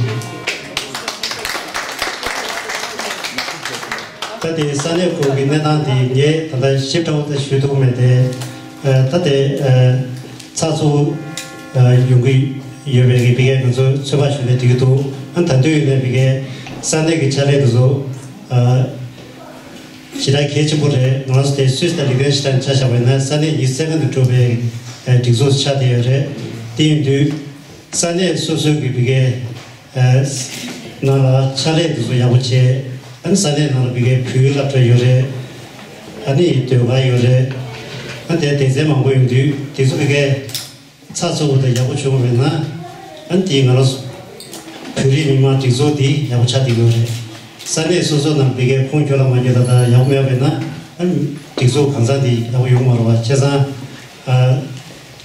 ད་དེ་ས་གནས་ཁོངས་ཀྱི་གནས་སྟངས་དེ་ངས་ད་ལྟ་ཞིབ་ཕྲ་བོ་ད་ཞུ་ཐུབ་མེད་དེ། ཨ། ད་དེ། ཨ། ཚགས་ཚུད། ཨ། ཡོང་གི་ཡོད་པའི་གི་ཕ་གིའི་ང་ཚོས་ཚོད་དཔག་ཞུས་ནས་འགྲིག་གི་འདུག་ཨ། ད་དུང་ཡིན་ནའི་ཕ་གིའི་ས་གནས་ཀྱི་ཕྱག་ལས་དེ་ཚོ། ཨ། ཞེ་དྲག་གལ་ཆེན་པོ་རེད། ང་རང་ཚོ་དེ་སུད་སི་དང་ལིག་ཏེན་ཤི་ཏན་ཆ་བཞག་པ་ཡིན་ན་ས་གནས་ཉི་ཤུ་རྩ་ལྔ་ནས་གྲུབ་པའི། ཨ། སྒྲིག་འཛུགས་ཆགས་བསྡད་ཡོད་རེད། དེ་ཡིན་དུས་ས་གནས་སོ་སོའི་གི་ཕ་གིའི། ཨ། ནང་ལ་ཕྱག་ལས་དེ་ཚོ་ཡག་པོ་བྱས། ཨ་ནི་ས་གནས་ནང་ལ་ཕ་གིའི་བོད་ཡིག་སློབ་གྲྭ་ཡོད་རེད། ཨ་ནི་ཟློས་གར་ཡོད་རེད། ཨ། དེ་སྡེ་ཚན་མང་པོ་ཡོང་དུས་དེ་ཚོ་ཕ་གིའི་ཚགས་ཚུད་པོ་དང་ཡག་པོ་བྱུང་བ་ཡིན་ན། ཨ་ནི་དེ་ང་རང་ཚོ་བོད་རིགས་མི་མང་སྒྲིག་འཛུགས་དེ་ཡག་པོ་ཆགས་བསྡད་ཡོད་རེད། ས་གནས་སོ་སོ་ནང་ཕ་གིའི་ཁུངས་འཁྱོལ་ལ་མ་འཁྱོལ་ལ་དང་ཡག་པོ་མེད་པ་ཡིན་ན། ཨ་ནི་སྒྲིག་འཛུགས་གང་ཚང་དེ་ཡག་པོ་ཡོང་མ་རུང་བ། བྱས་ཙང་། ཨ།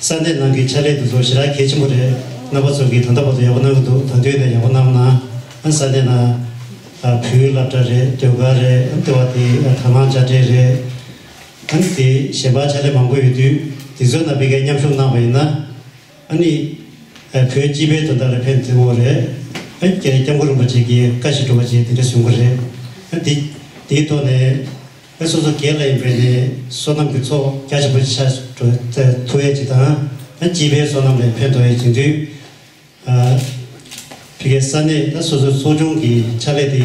ས་གནས་ནང་གི་ཕྱག་ལས་དེ་ཚོ་ཞེ་དྲག་གལ་ཆེན་པོ་རེད། རྣམ་པ་ཚོ་གིས་ད་ལྟ་བར་དུ་ཡག་པོ་གནང་གི་འདུག་ད་དུང་ཡིན་ན་ཡག་པོ་གནང་གནང་། ཨ། ས་གནས་ནང་། ཨ། བོད་ཡིག་སློབ་གྲྭ་རེད། ཟློས་གར་རེད། ཨ། དེ་བ་དེ། ཨ། དག་སྣང་དཔྱ་ཁྲལ་རེད། ཨ་ནི་དེ་གཞན་པ་ཕྱག་ལས་མང་པོ་ཡོད་དུས་དེ་ཚོའི་ནང་ཕ་གིའི་མཉམ་ཞུགས་གནང་བ་ཡིན་ན། ཨ་ནི། ཨ། བོད་སྤྱི་པའི་དོན་དག་ལ་ཕན་ཐོགས་ཀྱི་རེད། ཨ་ནི་སྐྱབས་མགོན་རིན་པོ་ཆེ་གི་བཀའ་བཞིན་སྒྲུབ་པ་བྱས་དེ་འདྲ་གསུང་གི་རེད། ཨ་ནི་དེ་དེའི་ཐོག་ནས། ཨ། སོ་སོ་སྒེར་ལ་ཡིན་པས་ནས་སོ་ནམ་གྱི་ཚོགས་རྒྱ་ཆེན་པོ་ཅིག་ཆགས་འགྲོ་ཐུབ་ཡས་ཅིག་དང་། ཨ། སྤྱི་པའི་སོ་ནམ་ལ་ཕན་ཐོགས་ཡས་ཅིག་དུས། ཨ། ཕ་གིའི་ས་གནས་ད་སོ་སོའི་ཚོགས་ཆུང་གི་ཕྱག་ལས་དེ།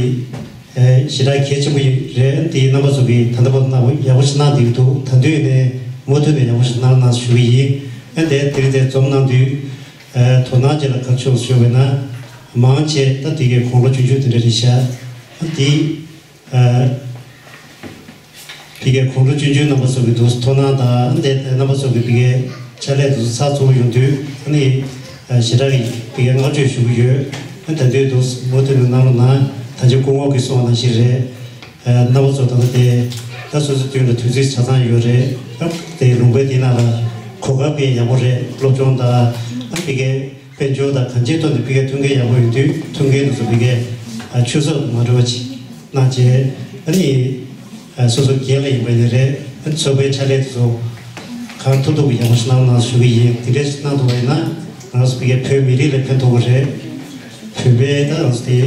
ཨ། ཞེ་དྲག་གལ་ཆེན་པོ་ཡིན་རེད། དེ་རྣམ་པ་ཚོ་གིས་ད་ལྟ་བར་དུ་ཡག་པོ་ཞིག་གནང་བསྡད་ཀྱི་འདུག་ད་དུང་ཡིན་ནའི་མུ་མཐུད་ནས་ཡག་པོ་ཞིག་གནང་གནང་ཞུ་གི་ཡིན། ཨ། དེ་དེ་རིང་དེ་འཛོམས་གནང་དུས། ཨ། དོ་སྣང་བཅས་ལ་དགའ་ཕྱོགས་ཞུ་བས་ན། མང་ཆེ་ད་དེ་གའི་དགུང་ལོ་ཆུང་ཆུང་དེ་འདྲ་རེད་ཤག་ཨ། དེ། ཨ། ཕ་གིའི་དགུང་ལོ་ཆུང་ཆུང་རྣམ་པ་ཚོ་གི་འདུག་དོ་སྣང་དང་། དེ་རྣམ་པ་ཚོ་གི་ཕ་གིའི་ཕྱག་ལས་དེ་ཚོ་ཚགས་ཚུད་པོ་ཡོང་དུས། ཨ་ནི། ཨ། ཞེ་དྲག་གི་ཕ་གིའི་བསྔགས་བརྗོད་ཞུ་གི་ཡོད། ཨ། ད་དུང་འདུག་མུ་མཐུད་ནས་གནང་རོགས་གནང་། ད་ཅི་སྐུ་ངོ་གིས་གསུངས་པ་ནང་བཞིན་རེད། ཨ། རྣམ་པ་ཚོ་ད་ལྟ་དེ་ད་སོ་སོའི་མདུན་ལ་དུས་ཚོད་ཆ་ཚང་ཡོད་རེད། ཨ། དེ་ལུང་པའི་དེ་ནང་ལ་གོ་སྐབས་དཔེ་ཡག་པོ་རེད། སློབ་སྦྱོང་དང་། ཨ། ཕ་གིའི། དཔལ་འབྱོར་དང་གང་ཅིའི་ཐོག་ནས་ཕ་གིའི་མཐུན་རྐྱེན་ཡག་པོ་ཡོད་དུས་མཐུན་རྐྱེན་དེ་ཚོ་ཕ་གིའི་ཆུད་ཟོས་དུ་མ་འགྲོ་བ་ཅིག་གནང་བྱས། ཨ་ནི་སོ་སོ་སྒེར་ལ་ཡིན་པ་ཡིན་ནའི་རེད། ཨ་ནི་ཚོགས་པའི་ཕྱག་ལས་དེ་ཚོ་གང་ཐུབ་ཐུབ་ཀྱིས་ཡག་པོ་ཞིག་གནང་རོགས་གནང་ཞུ་གི་ཡིན། དེ་འདྲ་ཞིག་གནང་ཐུབ་པ་ཡིན་ན་ང་རང་ཚོ་ཕ་གིའི་བོད་མི་རིགས་ལ་ཕན་ཐོགས་ཀྱི་རེད། བོད་པའི་ད་ང་ཚོ་དེ་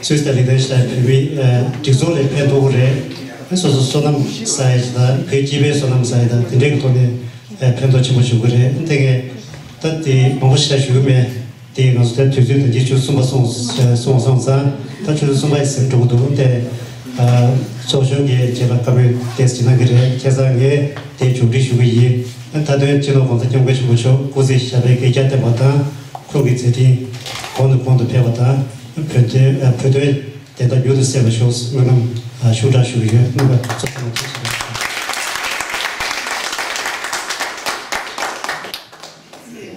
སུད་སི་དང་ལིག་ཏེན་ཤི་ཏན་བོད་མི་སྒྲིག་འཛུགས་ལ་ཕན་ཐོགས་ཀྱི་རེད། ཨ་སོ་སོ་བསོད་ནམས་བསགས་ཡ་ཅིག་དང་བོད་སྤྱི་པའི་བསོད་ནམས་བསགས་ཡ་དང་དེ་འདྲའི་གི་ཐོག་ནས་ཕན་ཐོགས་ཆེན་པོ་བྱུང་གི་རེད། དེ་གས་ད་དེ་མང་པོ་ཞིག་ལ་ཞུ་གི་མེད། དེ་ང་ཚོ་ད་དུས་ཚོད་ད་ཅི་ཆུ་གསུམ་པ་སོང་སོང་སོང་ཙང་ད་ཆུ་ཚོད་གསུམ་པ་ཡི་ཟིན་འགྲོ་གི་འདུག་དེ་ཚོགས་གཞོན་གྱི་རྗེས་ལ་བཀའ་མོལ་ཏོག་ཙམ་གནང་གི་རེད། བྱས་ཙང་ངས་དེ་མཇུག་སྒྲིལ་ཞུ་གི་ཡིན། མཐའ་དོན་སྤྱི་ནོར་༸གོང་ས་༸སྐྱབས་མགོན་ཆེན་པོ་མཆོག་སྐུ་ཚེ་ཞབས་པད་བསྐལ་བརྒྱར་བརྟན་པ་དང་ཁོང་གི་མཛད་འཕྲིན་གོང་ནས་གོང་དུ་འཕེལ་བ་དང་བོད་དོན་བོད་དོན་བདེན་མཐའ་མྱུར་དུ་གསལ་བར་ཤོག་སྨོན་ལམ་ཞུ་དྲག་ཞུ་གི་ཡོད། རྣམ་པ་ཚོ་ཚང་མ་ཐུགས་རྗེ་ཆེ།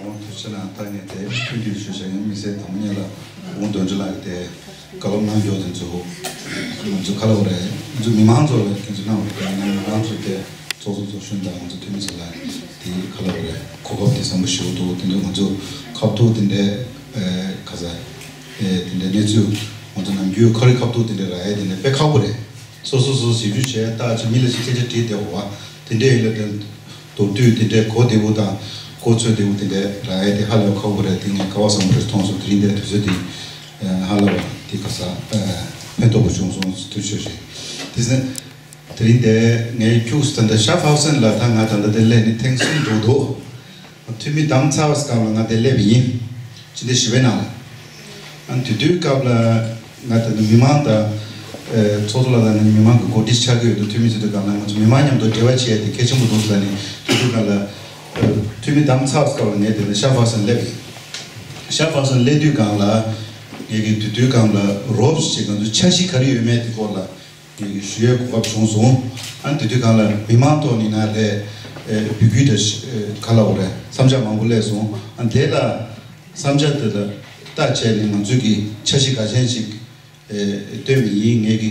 འོ་ཐུགས་རྗེ་གནང་། ད་ངས་དེ་ཐུགས་རྒྱུས་ཞུ་བྱ་ཡང་དམིགས་བསལ་དང་པོ་ཉིད་ལ་ཝུའུ་དོན་གྲུབ་ལགས་ཀྱིས་དེ་བཀའ་སློབ་གནང་རྒྱུ་དེ་ཚོ་ང་ཚོ་ག་ལ་བ་རེད། ང་ཚོ་མི་མང་ཚོ་ལ་སྐྱོན་ཚོ་གནང་བ་རེད། ཡང་ན་མི་མང་ཚོ་དེ་ཚོགས་གཙོ་ཚོགས་གཞོན་དང་ང་ཚོ་འཐུས་མི་ཚོ་ལ་དེ་ག་ལ་བ་རེད། གོ་སྐབས་དེ་བཟང་པོ་ཞེ་པོ་འདུག་དེ་འདྲ་ང་ཚོ་ཁ་ཐུག་དེ་འདྲའི་ཨེ་ག་ས་ཨེ་དེ་འདྲའི་གནས་ཚུལ་ང་ཚོ་ནམ་རྒྱུན་ཁ་རི་ཁ་ཐུག་དེ་འདྲའི་རག་ཡས་དེ་འདྲ་དཔེ་ཁག་པོ་རེད། སོ་སོ་སོ་སོ་ཞིབ་འཇུག་བྱས་ལྟ་ཅི་མི་ལ་ཞིག་སྐད་ཆ་དྲིས་བསྡད་པ་དེ་འདྲ་ཡིན་ལ་དེ་མདོར་བསྡུས་དེ་འདྲའི་གོ་བདེ་པོ་དང་གོ་ཚོད་བདེ་པོ་དེ་འདྲའི་རག་ཡས་དེ་ཧ་ལས་པ་ཁག་པོ་རེད། དེ་ངས་སྐལ་བ་བཟང་པོ་རེད་མཐོང་སོང་། དེ་རིང་འདིར་དུས་ཚོད་དེ་ཧ་ལས་པ་དེ་ག་ས་ཕན་ཐོགས་པོ་བྱུང་སོང་། ཐུགས་རྗེ་ཆེ། དེ་ཚེ་དེ་རིང་འདིར་ངས་ཁྱུག་ཙམ་ད་ལྟ་ཤ་ཧྥ་སན་ལ་ད་ང་ད་ལྟ་དེ་སླེབས་ནས་ཐེངས་གསུམ་འགྲོ་འདུག་འཐུས་མི་བདམས་ཚར་བའི་སྐབས་ལ་ང་དེ་སླེབས་པ་ཡིན། ཕྱི་ཟླ་བཞི་པའི་ནང་ལ། ཨ་དེ་དུས་སྐབས་ལ་ང་ད་ལྟ་མི་མང་དང་ཚོགས་གཙོ་ལགས་དང་ང་གཉིས་མི་མང་གི་འགོ་ཁྲིད་ཆགས་ཀྱི་ཡོད་དུས་འཐུས་མི་ཚོ་དུས་སྒང་ལ་ང་ཚོ་མི་མང་མཉམ་དུ་འབྲེལ་བ་བྱས་ཏེ་གལ་ཆེན་པོ་འདུག་ཟེར་ནས་དེ་དུས་སྒང་ལ་འཐུས་མི་བདམས་ཚར་བའི་སྐབས་ལ་ངས་དེ་ལ་ཤ་ཧྥ་སན་སླེབས་ཡིན། ཤ་ཧྥ་སན་སླེབས་དུས་སྒང་ལ་ངས་ཀྱི་དེ་དུས་སྒང་ལ་རོབ་ཅིག་ང་ཚོ་འཆར་གཞི་ག་རེ་ཡོད་མེད་དེ་སྐོར་ལ། ཞུ་ཡས་གོ་སྐབས་བྱུང་སོང་། ཨ་དེ་དུས་སྒང་ལ་མི་མང་ཐོག་ནས་ན་རེད། འབོད་སྐུལ་དང་ག་ལ་བ་རེད། བསམ་འཆར་མང་པོ་སླེབས་སོང་། ཨ་དེ་ལ་བསམ་འཆར་དེ་ལ་བལྟ་བྱས་ནས་ང་ཚོས་ཀྱི་འཆར་གཞི་གལ་ཆེན་ཞིག་བཏོན་པ་ཡིན། ངས་ཀྱི་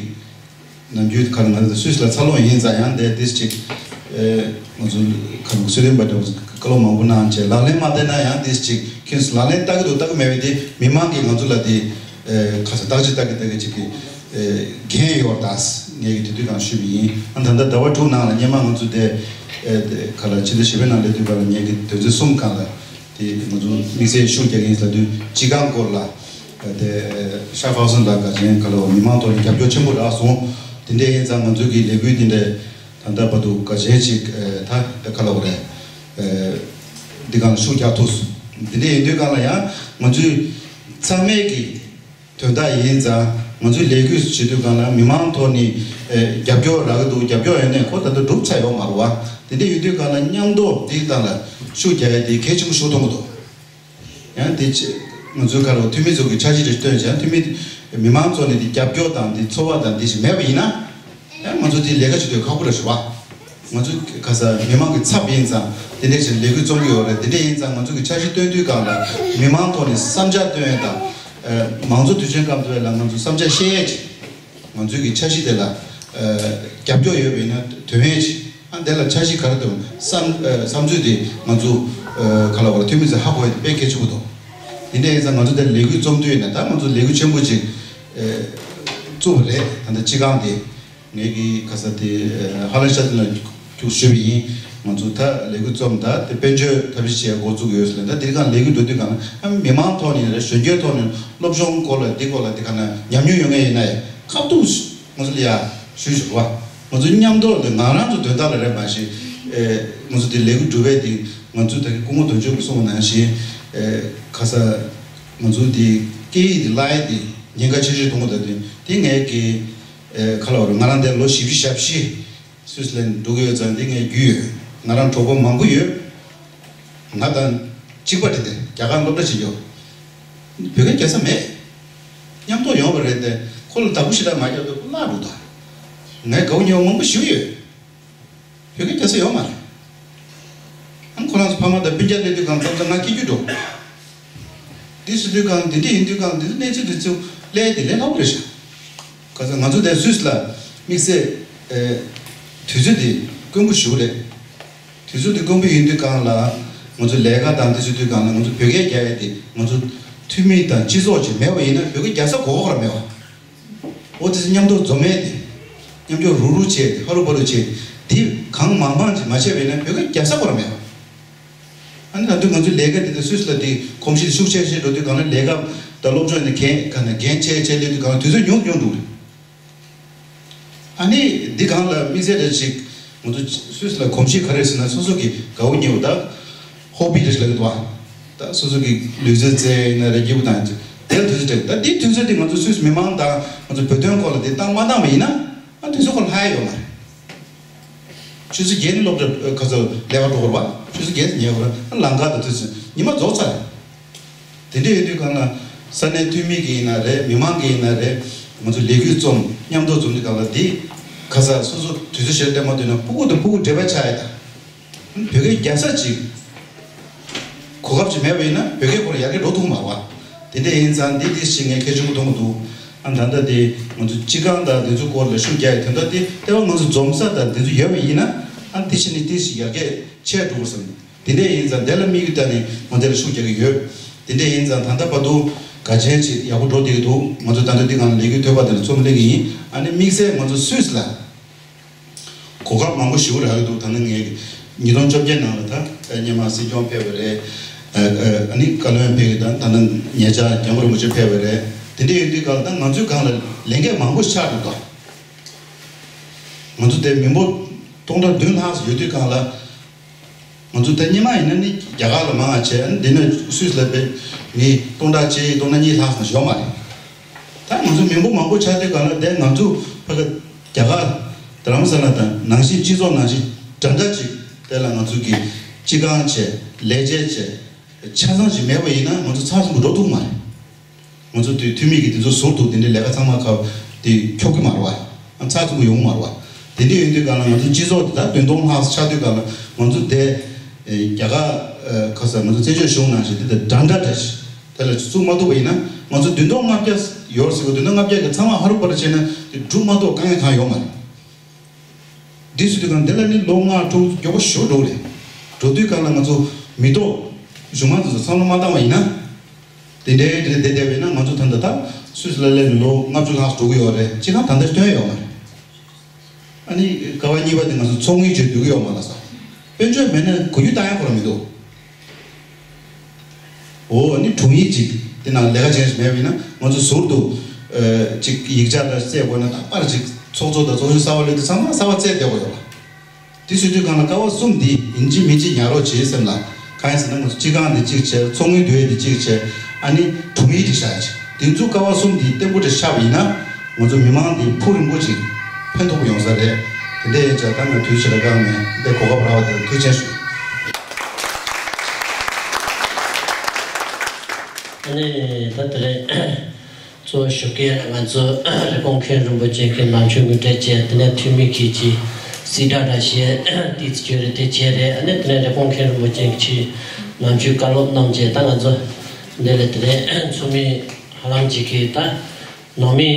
ནམ་རྒྱུན་ག་ལ་ང་ཚོ་སུད་སི་ལ་འཚར་ལོངས་ཡིན་ཙང་ཡང་དེ་ཏིས་ཅིག་ང་ཚོ་ག་ལ་སུད་ལེན་པ་འདྲ་བོ་བཀའ་སློབ་མང་པོ་གནང་བྱས་ལག་ལེན་མ་བསྟར་ན་ཡང་ཏིས་ཅིག་ཁྱོད་ཚོ་ལག་ལེན་བསྟར་གི་འདུག་བསྟར་གི་མེད་པ་དེ་མི་མང་གིས་ང་ཚོ་ལ་དེ། ཁ་ས་བརྟག་དཔྱད་བརྟག་གི་བརྟག་གི་ཅིག་གི་འགན་ཡོད་ད། ངས་ཀྱི་དེ་དུས་གང་ཞུས་པ་ཡིན། ཨ་ད་ལྟ་ཟླ་བ་དྲུག་ནང་ལ་སྔོན་མ་ང་ཚོ་དེ་ཁ་ལ་ཕྱི་ཟླ་བཞི་པའི་ནང་སླེབས་དུས་ག་ལ་ངས་ཀྱི་དོན་ཚན་གསུམ་གང་ལ་དེ་ང་ཚོ་དམིགས་བསལ་ཤུགས་རྒྱག་གི་ཡིན་ལབ་དུས་སྤྱི་ཁང་སྐོར་ལ་དེ་ཤ་ཧྥ་སན་ལ་ག་ཅན་ག་ལ་བ་མི་མང་ཐོག་ནས་རྒྱབ་སྐྱོར་ཆེན་པོ་རག་སོང་། དེ་འདྲ་ཡིན་ཙང་ང་ཚོ་གི་ལས་འགུལ་དེ་འདྲ་ད་ལྟ་བར་དུ་ག་ཅན་ཅིག་ད་ག་ལ་བ་རེད། འདི་གང་ལ་ཤུགས་རྒྱག་ཐུབ་སོང་། དེ་འདྲ་ཡིན་དུས་གང་ལ་ཡང་ང་ཚོའི་ཚང་མས་ཀྱི་དོན་དག་ཡིན་ཙང་ང་ཚོའི་ལས་འགུལ་བྱེད་དུས་སྒང་ལ་མི་མང་ཐོག་ནས་རྒྱབ་སྐྱོར་རག་གི་འདུག་རྒྱབ་སྐྱོར་ཡོད་ནས་ཁོ་ད་ལྟ་འགྲུབ་ཚར་ཡོད་མ་རེད་བ། དེ་འདྲ་ཡོད་དུས་སྒང་ལ་མཉམ་དུ་འདི་སྒང་ལ་ཤུགས་རྒྱག་ཡ་དེ་གལ་ཆེན་པོ་ཞིག་མཐོང་གི་འདུག་ཡང་དེ་ཆེ་ང་ཚོའི་ཁ་ལ་འཐུས་མི་ཚོ་གི་འཆར་གཞི་རེ་བཏོན་བྱས་འཐུས་མི་མི་མང་ཚོ་ནས་དེ་རྒྱབ་སྐྱོར་དང་དེ་ཚོར་བ་དང་དེ་ཞིག་མེད་པ་ཡིན་ན། ཡང་ང་ཚོ་དེ་ལས་ཀ་བྱེད་དུས་ཁག་པོ་རེད་ཞུ་བ། ང་ཚོ་ག་ས་མི་མང་གི་ཚབ་ཡིན་ཙང་དེ་འདྲས་ཞིག་ལས་འགུལ་རྩོམ་གྱི་ཡོད་རེད། དེ་འདྲས་ཡིན་ཙང་ང་ཚོ་གི་འཆར་གཞི་བཏོན་དུས་སྒང་ལ་མི་མང་ཐོག་ནས་བསམ་འཆར་བཏོན་ཡས་དང་། མང་གཙོ་དུས་ཆེན་སྐབས་དེ་བས་ལ་ང་ཚོ་བསམ་འཆར་བཤད་ཡས་ཅིག་ང་ཚོའི་གི་འཆར་གཞི་དེ་ལ་རྒྱབ་སྐྱོར་ཡོད་པ་ཡིན་ན་དོན་ཡས་ཅིག་ཨ་དེ་ལ་འཆར་གཞི་ག་རེ་འདུག་བསམ་བསམ་ཚུལ་དེ་ང་ཚོ་ག་ལ་བར་འཐུས་མི་ཚོས་ཧ་གོ་ཡས་དེ་དཔེ་གལ་ཆེན་པོ་འདུག་དེ་འདྲས་ཡིན་ཙང་ང་ཚོ་དེ་ལས་འགུལ་རྩོམ་དུས་ཡིན་ན་ད་ང་ཚོ་ལས་འགུལ་ཆེན་པོ་ཅིག་བཙུགས་པ་རེད། ད་ལྟ་སྤྱི་ཁང་དེ། ངས་ཀྱི་ཁ་ས་དེ་ཧ་ལ་ཤ་དེ་ལ་ཁྱུག་ཞུས་པ་ཡིན། ང་ཚོ་ད་ལས་འགུལ་རྩོམ་ད་དེ་དཔལ་འབྱོར་ཐབས་ཤེས་བྱས་འགོ་བཙུགས་ཡོད་ཟེར་ལ་ད་དེ་རིང་ལས་འགུལ་འགྲོ་དུས་གང་ལ་མི་མང་ཐོག་ནས་རེད། གཞོན་སྐྱེས་ཐོག་ནས་སློབ་སྦྱོང་སྐོར་ལ་འདི་སྐོར་ལ་དེ་ག་ན་ཉམས་མྱོང་ཡོད་མཁན་ཡིན་ན་ཡང་ཁ་ཐུག་ང་ཚོ་ལ་ཡ་ཞུ་ཞུ་བ། ང་ཚོ་མཉམ་དུ་དེ་ང་རང་ཚོ་དོན་དག་ལ་རེད་མ་གཞི་ང་ཚོ་དེ་ལས་འགུལ་སྒྲུབ་པའི་དེ་ང་ཚོ་ད་གི་སྐུ་ངོ་དོན་གཅོད་ཀྱིས་གསུངས་པ་ནང་བཞིན་ཁ་ས་ང་ཚོ་དེ་སྐད་ཡིག་དེ་བརླག་ཡ་དེ་ཉེན་ཁ་ཆེ་ཤོས་མཐོང་གི་ད་དེ་དེ་ངས་ཀྱི། ཨེ་ཁ་ལོ་རུ་ང་རང་དེ་ལོ་བཞི་བཅུ་ཞེ་བཞི་སུད་སི་ལན་འགྲོ་གི་ཡོད་ཙང་འདི་ངའི་རྒྱུས་ཡོད། ང་རང་གྲོགས་པོ་མང་པོ་ཡོད། ང་དང་གཅིག་པ་དེ་དེ་རྒྱ་གར་སློབ་གྲྭ་བྱེད་རྒྱུ། བོད་སྐད་རྒྱག་ས་མེད། མཉམ་དུ་ཡོང་བ་རེད་དེ་ཁོ་ལ་བདག་པོ་ཞེ་དྲག་མ་རྒྱབ་དུས་ཁོ་བརླག་འགྲོ་ད། ངའི་དགའ་བོ་ཉེ་བོ་མང་པོ་ཞིག་ཡོད། བོད་སྐད་རྒྱག་ས་ཡོད་མ་རེད། ཨང་ཁོ་རང་ཚོ་ཕ་མ་དང་སྤུན་ཀྱག་སླེབས་དུས་གང་ཙམ་ཙམ་ང་སྐྱིད་རྒྱུ་འགྲོ། འདི་སུ་དུས་གང་འདི་འདྲ་ཡིན་དུས་གང་འདི་འདྲ་གནས་ཚུལ་འདི་ཚོ་ལས་དེ་ལས་སླ་པོ་རེད་ཤག་ག་ཚོད་ང་ཚོ་དེ་སུད་སི་ལ་དམིགས་བསལ་དུས་ཚོད་འདི་དཀོན་པོ་ཞིག་རེད། དུས་ཚོད་འདི་དཀོན་པོ་ཡིན་དུས་གང་ལ་ ང་ཚོ་ལས་ཀ་དང་དེ་ཚོ་དུས་གང་ལ་ང་ཚོ་བོད་སྐད་རྒྱག་ཡ་དེ་ང་ཚོ་འཐུས་མི་དང་སྤྱི་ཚོགས་ཅིག་མེད་པ་ཡིན་ན་བོད་སྐད་རྒྱག་ས་གོ་གོ་ར་མེད་པ། འོ་དེ་ཚོ་མཉམ་དུ་འཛོམས་ཡས་དེ་མཉམ་སྦྱོར་རུག་རུག་བྱས་ཏེ་ཧ་རུ་བ་རུ་བྱས་དེ་གང་མང་མང་ཅིག་མ་བྱས་པ་ཡིན་ན་བོད་སྐད་རྒྱག་ས་གོ་ར་མེད་པ། ཨ་ནི་ད་དུང་ང་ཚོའི་ལས་ཀ་འདི་དང་སུད་སི་ལ་དེ་གོམས་གཤིས་ཤུགས་ཆེ་ཆེ་འགྲོ་དུས་གང་ལ་ལས་ཀ་དང་སློབ་སྦྱོང་ནི་གན་ག་ན་འགན་ཆེ་ཆེ་སླེབས་དུས་གང་ལ་དུས་ཚོད་ཉུང་ཉུང་འགྲོ་རེད། ཨ་ནི་འདི་གང་ལ་དམིགས་བསལ་རེ་ཞིག་ང་ཚོ་སུད་སི་ལ་གོམས་གཤིས་ག་རེ་ཟེར་ན་སོ་སོ་གི་དགའ་བོ་ཉེ་བོ་དང་ཧོ་བི་རེ་ཞིག་ལ་གི་འདུག་ཨ། ད་སོ་སོ་གི་ལུས་རྩལ་རྩེ་ཡིན་ན་རེ་སྐྱིད་པོ་དང་དེ་ལ་དུས་ཚོད་སྤྲད་ད་འདི་དུས་ཚོད་འདི་ང་ཚོ་སུད་སི་མི་མང་དང་ང་ཚོ་བོད་དོན་སྐོར་ལ་འདི་བཏང་མ་བཏང་བ་ཡིན་ན། ཨ་དུས་ཚོད་ཁོ་ལྷ་ཡ་ཡོད་མ་རེད། ཆུ་ཚོད་བརྒྱད་ནས་སློབ་གྲྭ་ཁ་སང་ལས་ཀ་འགྲོ་དགོས་རེད་པ། ཆུ་ཚོད་བརྒྱད་ནས་ཉལ་དགོས་རེད། ཨ་ལམ་ཁ་དང་དུས་ཚོད་ཉི་མ་རྫོགས་ཚར་རེད། དེ་འདྲ་ཡོད་དུས་གང་ལ་ས་གནས་འཐུས་མི་གི་ཡིན་ན་རེད། མི་མང་གི་ཡིན་ན་རེད། ང་ཚོ་ལས་འགུལ་རྩོམ་མཉམ་དུ་འཛོམས་དུས་གང་ལ་འདི་ཁ་སང་སོ་སོ་དུས་ཚོད་གཞིར་བལྟས་མ་ཐུབ་ན་ཕྲུ་གུ་དང་ཕྲུ་གུ་འབྲེལ་བ་ཆགས་ཡ་དང་། བོད་སྐད་རྒྱག་ས་ཅིག་གོ་སྐབས་ཅིག་མེད་པ་ཡིན་ན་བོད་སྐད་ཁོ་རང་ཡར་རྒྱས་འགྲོ་ཐུབ་མ་རེད་པ། དེ་འདྲ་ཡིན་ཙང་འདི་འདི་ཞིག་ངས་གལ་ཆེན་པོ་མཐོང་གི་འདུག་ཨ་ད་ལྟ་དེ་ང་ཚོ་སྤྱི་ཁང་དང་དེ་ཚོའི་སྐོར་ལ་ཤུགས་རྒྱག་ཡ་དེ་འདྲ་དེ་ལྟེ་བ་ང་ཚོ་འཛོམས་ས་དང་དེ་ཚོ་ཡོད་པ་ཡིན་ན་ཨ་འདི་ཞིག་ནས་འདི་ཞིག་ཡར་རྒྱས་ཆེ་འགྲོ་གི་བསམ། དེ་འདྲ་ཡིན་ཙང་དེ་ལ་དམིགས་ཡུལ་བཏང་ནས་ང་དེ་ལ་ཤུགས་རྒྱག་གི་ཡོད། དེ་འདྲ་ཡིན་ཙང་ད་ལྟ་བར་དུ་དགའ་ཆེན་ཅིག་ཡག་པོ་འགྲོ་བསྡད་ཀྱི་འདུག་ང་ཚོ་ད་ལྟ་འདི་སྒང་ལ་ལས་འགུལ་ཐོད་པ་དེ་ལ་རྩོམ་སླེབས་ཀྱི་ཡིན། ཨ་ནི་དམིགས་བསལ་ང་ཚོ་སུད་སི་ལ་གོ་སྐབས་མང་པོ་ཞེ་པོ་རག་གི་འདུག་ད་ནི་ངས་ཉིས་སྟོང་བཅོ་བརྒྱད་ནང་ལ་ད་སྔོན་མ་སྲིད་སྐྱོང་ཕེབས་པ་རེད། ཨ་ནི་བཀའ་བློན་ཕེབས་ཀྱི་ད་ད་ནི་ཉེ་ཆར་སྐྱབས་མགོན་རིན་པོ་ཆེ་ཕེབས་པ་རེད། དེ་འདྲ་ཡོད་དུས་སྒང་ལ་ད་ང་ཚོའི་སྒང་ལ་ལས་འགན་མང་པོ་ཆགས་འདུག་ད་ང་ཚོ་དེ་མི་འབོར་སྟོང་ཕྲག་བདུན་ལྷག་ཙམ་ཡོད་དུས་སྒང་ལ། ང་ཚོ་ད་སྔོན་མ་ཡིན་ན་ནི་རྒྱ་གར་ལ་མང་བ་བྱས། ཨ་ནི་འདི་ནས་སུད་སི་ལ་དཔེ་མི་སྟོང་ཕྲག་གཅིག་སྟོང་ཕྲག་གཉིས་ལྷག་ཙམ་ཡོད་མ་རེད། ད་ང་ཚོ་མི་འབོར་མང་པོ་ཆགས་དུས་སྒང་ལ་དེ་ང་ཚོ་ཕ་གི་རྒྱ་གར་རྡ་རམ་ས་ལ་དང་ནང་བཞིན་སྤྱི་ཚོགས་ནང་བཞིན་འདྲ་འདྲ་ཅིག་དེ་ལ་ང་ཚོ་གི་སྤྱི་ཁང་བྱས་ལས་བྱེད་བྱས་ཆ་ཚང་ཞིག་མེད་པ་ཡིན་ན་ང་ཚོ་ཚགས་ཚུད་པོ་འགྲོ་ཐུབ་མ་རེད། ང་ཚོ་དེ་འཐུས་མི་གི་དེ་ཚོ་ཟུར་དུ་དེ་འདྲའི་ལས་ཀ་ཚང་མ་ཁག་དེ་ཁྱོག་གི་མ་རེད་བ། ཚགས་ཚུད་པོ་ཡོང་གི་མ་རེད་བ། དེ་འདྲ་ཡོང་དུས་སྒང་ལ་ང་ཚོ་སྤྱི་ཚོགས་དེ་ད་བདུན་སྟོང་ལྷག་ཙམ་ཆགས་དུས་སྒང་ལ་ང་ཚོ་དེ་རྒྱ་གར་ཁ་ས་ང་ཚོ་བཙན་བྱོལ་གཞུང་ནང་བཞིན་དེ་དང་འདྲ་འདྲ་འདྲ་ཞིག་དེ་ལ་བཙུགས་མ་ཐུབ་པ་ཡིན་ན་ང་ཚོ་བདུན་སྟོང་ལྔ་བརྒྱ་ཡོད་ཟེར་བ། བདུན་སྟོང་ལྔ་བརྒྱ་གི་ཚང་མ་ཧ་རུ་པར་བྱས་ན་དེ་སྒྲུབ་མ་ཐུབ་དཀའ་ངལ་གང་ཡོད་མ་རེད། འདི་ཟེར་དུས་སྒང་འདི་ལ་ནི་ལོ་ལྔ་དྲུག་མགྱོགས་པོ་ཞེ་པོ་འགྲོ་གི་རེད། འགྲོ་དུས་སྒང་ལ་ང་ཚོ་མི་ཐོག་གཞུང་མང་དེ་ཚོ་བསམ་བློ་མ་བཏང་བ་ཡིན་ན། དེ་འདྲའི་དེ་འདྲ་བསྡད་བསྡད་པ་ཡིན་ན་ང་ཚོ་ད་ལྟ་ད་སུད་སི་ལ་སླེབས་ནས་ལོ་ལྔ་བཅུ་ལྷག་འགྲོ་གི་ཡོད་རེད། སྤྱི་ཁང་ད་ལྟ་ཐོན་ཡོད་མ་རེད། ཨ་ནི་ཀ་བ་གཉིས་པ་དེ་ང་ཚོ་ཚོགས་དངུལ་བརྗོད་སྡོད་ཀྱི་ཡོད་མ་རེད་ས། དཔལ་འབྱོར་མེད་ན་གོ་རྒྱུ་བཏང་ཡ་ཁོ་རང་མི་འདུག་འོ་ནི་དྲུང་ཡིག་ཅིག་དེ་ནང་ལས་ཀ་བྱེད་མཁན་ཞིག་མེད་པ་ཡིན་ན་ང་ཚོ་ཟུར་དུ་ཨ་ཅིག་ཡིག་ཆ་འདྲ་བཙལ་དགོས་ན་ད་པར་ཅིག་ཚོགས་གཙོ་དང་ཚོགས་གཞོན་གསར་པ་སླེབས་དུས་ཚང་མ་གསར་པ་བཙལ་བསྡད་དགོས་ཡོད་ལ། དེ་ཟེར་དུས་སྒང་ལ་ཀ་བ་གསུམ་འདི་ཡིན་གཅིག་མིན་གཅིག་ཉར་རོགས་བྱེད་སེམས་ལ་གང་ཡིན་ཟེར་ན་ང་ཚོ་སྤྱི་ཁང་འདི་གཅིག་བྱས། ཚོགས་དངུལ་བསྡུ་ཡས་འདི་གཅིག་བྱས། ཨ་ནི་དྲུང་ཡིག་ཅིག་བཞག་ཡ་ཅིག་དེ་ཚོ་ཀ་བ་གསུམ་འདི་བརྟན་པོ་ཅིག་ཆགས་པ་ཡིན་ན་ང་ཚོ་མི་མང་འདི་ཕུགས་རིང་པོ་ཅིག་ཕན་ཐོགས་ཡོང་ས་རེད། དེ་འདྲ་ཡིན་ཙང་ད་ང་དུས་ཚོད་ལ་བཀག་ནས་འདི་གོ་སྐབས་རག་པ་དེར་ཐུགས་རྗེ་ཆེ་ཞུ། ཨ་ནི་ད་དེ་རེད། གཙོ་བོ་ཞུ་གི་ང་ཚོ་རི་ཀོན་མཁན་རིན་པོ་ཆེ་གི་ནང་ཆོས་ངོ་སྤྲོད་བྱས། དེ་ནས་འཐུས་མི་གིས་ཀྱི་སིད་ད་ད་བཤད་ཏིས་བརྗོད་རེད་དེ་བྱས་རེད། ཨ་ནི་དེ་ནས་རི་ཀོན་མཁན་རིན་པོ་ཆེ་གི་ནང་ཆོས་བཀའ་སློབ་གནང་བྱས། ད་ང་ཚོ་འདི་ལ་དེ་ནས་ཚོགས་མི་ཧ་ལམ་ཅིག་གིས་ད་ནང་མི་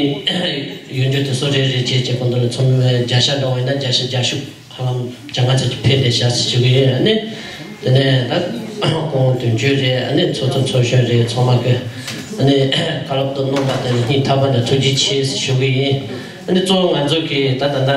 ཡོད་རྒྱུ་དེ་ཚོ་རེ་རེ་བྱས་བྱས་གོང་དུ་ལ་ཚོགས་མི་བརྒྱ་ཤ་འདྲ་བ་ཡིན་ན་བརྒྱ་ཤ་བརྒྱད་ཅུ་ཧ་ལམ་བརྒྱ་ལྔ་ཙམ་ཅིག་ཕེབས་ཏེ་བཞག་ཟེར་ཞུ་གི་ཡོད། ཨ་ནི་དེ་ནས་ད་སྐུ་ངོ་དོན་གཅོད་རེད། ཨ་ནི་ཚོགས་གཙོ་ཚོགས་གཞོན་རེད། ཚང་མ་གི་ཨ་ནི་བཀའ་སློབ་ཏུ་གནང་བ་དེ་ལ་སྙིང་ཐག་པ་ནས་ཐུགས་རྗེ་ཆེ་ཟེར་ཞུ་གི་ཡིན། ཨ་ནི་གཙོ་བོ་ང་ཚོ་གི་ད་ད་ད་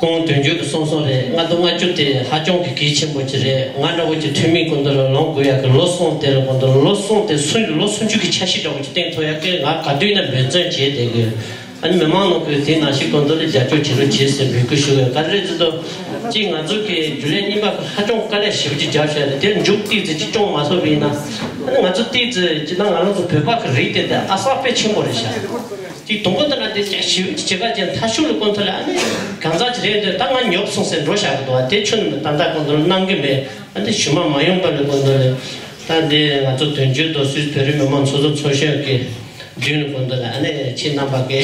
སྐུ་ངོ་དོན་གཅོད་ཀྱིས་གསུངས་སོང་རེད། ལྔ་བདོ་ལྔ་བཅུ་དེ་ཧ་ཅང་གི་གལ་ཆེན་པོ་ཅིག་རེད། ང་འདྲ་བོ་ཅིག་འཐུས་མི་སྐུ་མདུན་ལ་ལངས་དགོས་ཡག་གི་ལོ་གསུམ་དེ་ལ་སྐུ་མདུན་ལ་ལོ་གསུམ་དེ་སུམ་ལོ་སུམ་ཅུ་གི་འཆར་གཞི་འདྲ་བོ་ཅིག་བཏིང་ཐུབ་ཡག་གི་ང་ག་དུས་ན་འབད་བརྩོན་བྱས་བསྡད་དགོས། ཨ་ནི་མི་མང་ནང་ཁུལ་དེ་ནང་བཞིན་གོ་འདོད་ལ་རྒྱབ་སྐྱོར་བྱེད་རོགས་བྱེད་ཟེར་འབོད་སྐུལ་ཞུ་བའི་ག་རེ་ཟེར་དུས། གཅིག་ང་ཚོ་གི་རྒྱུན་ལས་རྙིང་པ་ཧ་ཅང་དཀའ་ལས་ཞེ་པོ་ཅིག་རྒྱབ་བཞག་རེད། དེར་མཇུག་ཏིག་ཙི་ཅིག་སྐྱོང་མ་ཐུབ་པ་ཡིན་ན། ཨ་ནི་ང་ཚོ་ཏིག་ཙི་ཅིག་ན་ང་རང་ཚོ་བོད་པ་གི་རིགས་དེ་དེ་ཨ་གསར་དཔེ་ཆེན་པོ་རེད་ཤག་ཅིག་དུང་པོ་དེ་ན་དེ་ཅག་ཞེ་པོ་ཅིག་བྱེད་ག་ཅན་ཐ་ཤུག་ལ་སྐོར་ཐུབ་ལ། ཨ་ནི་གང་ཟག་ཅིག་རེད་འདོད་ད་ང་ཉོབ་སོང་ཟེར་འགྲོ་བཞག་གི་འདུག་བ། དེ་ཁྱོན་ནས་ད་ལྟ་སྐོར་འདུག་གནང་གི་མེད། ཨ་ནི་ཞུ་མ་མ་ཡོང་པ་ལ་སྐོར་འདུག་ལ། ད་འདི་ང་ཚོ་དོན་གཅོད་དང་སུད་བོད་རིགས་མི་མང་ཚོགས་གཙོ་ཚོགས་གཞོན་གྱི་མདུན་ལ་སྐུ་མདུན་ལ་ཨ་ནི་ཁྱེད་རྣམ་པ་གི་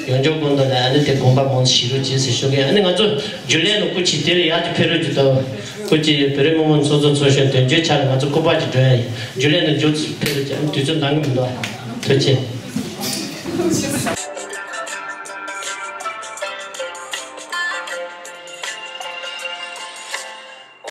ཡོངས་ཁྱབ་སྐུ་མདུན་ལ་ཨ་ནི་དེ་དགོངས་པ་མང་ཞིག་རོགས་བྱེད་ཟེར་ཞུ་གི། ཨ་ནི་ང་ཚོ་རྒྱུན་ལས་ནང་སྐུ་མཁྱེན་དེར་ཡག་ཅིག་ཕེབས་རོགས་གྱིས་དང་། སྐུ་མཁྱེན་བོད་རིགས་མི་མང་ཚོགས་གཙོ་ཚོགས་གཞོན་དོན་གཅོད་ཆ་ལ་ང་ཚོ་སྐུ་པར་ཅིག་སྒྲོན་ཡ་ཡིན། རྒྱུན་ལས་ནང་མགྱོགས་ཙམ་ཕེབས་རོགས་གྱིས། ཨ་ནི་དུས་ཚོད་འདང་གི་མི་འདུག་ཐུགས་རྗེ་ཆེ།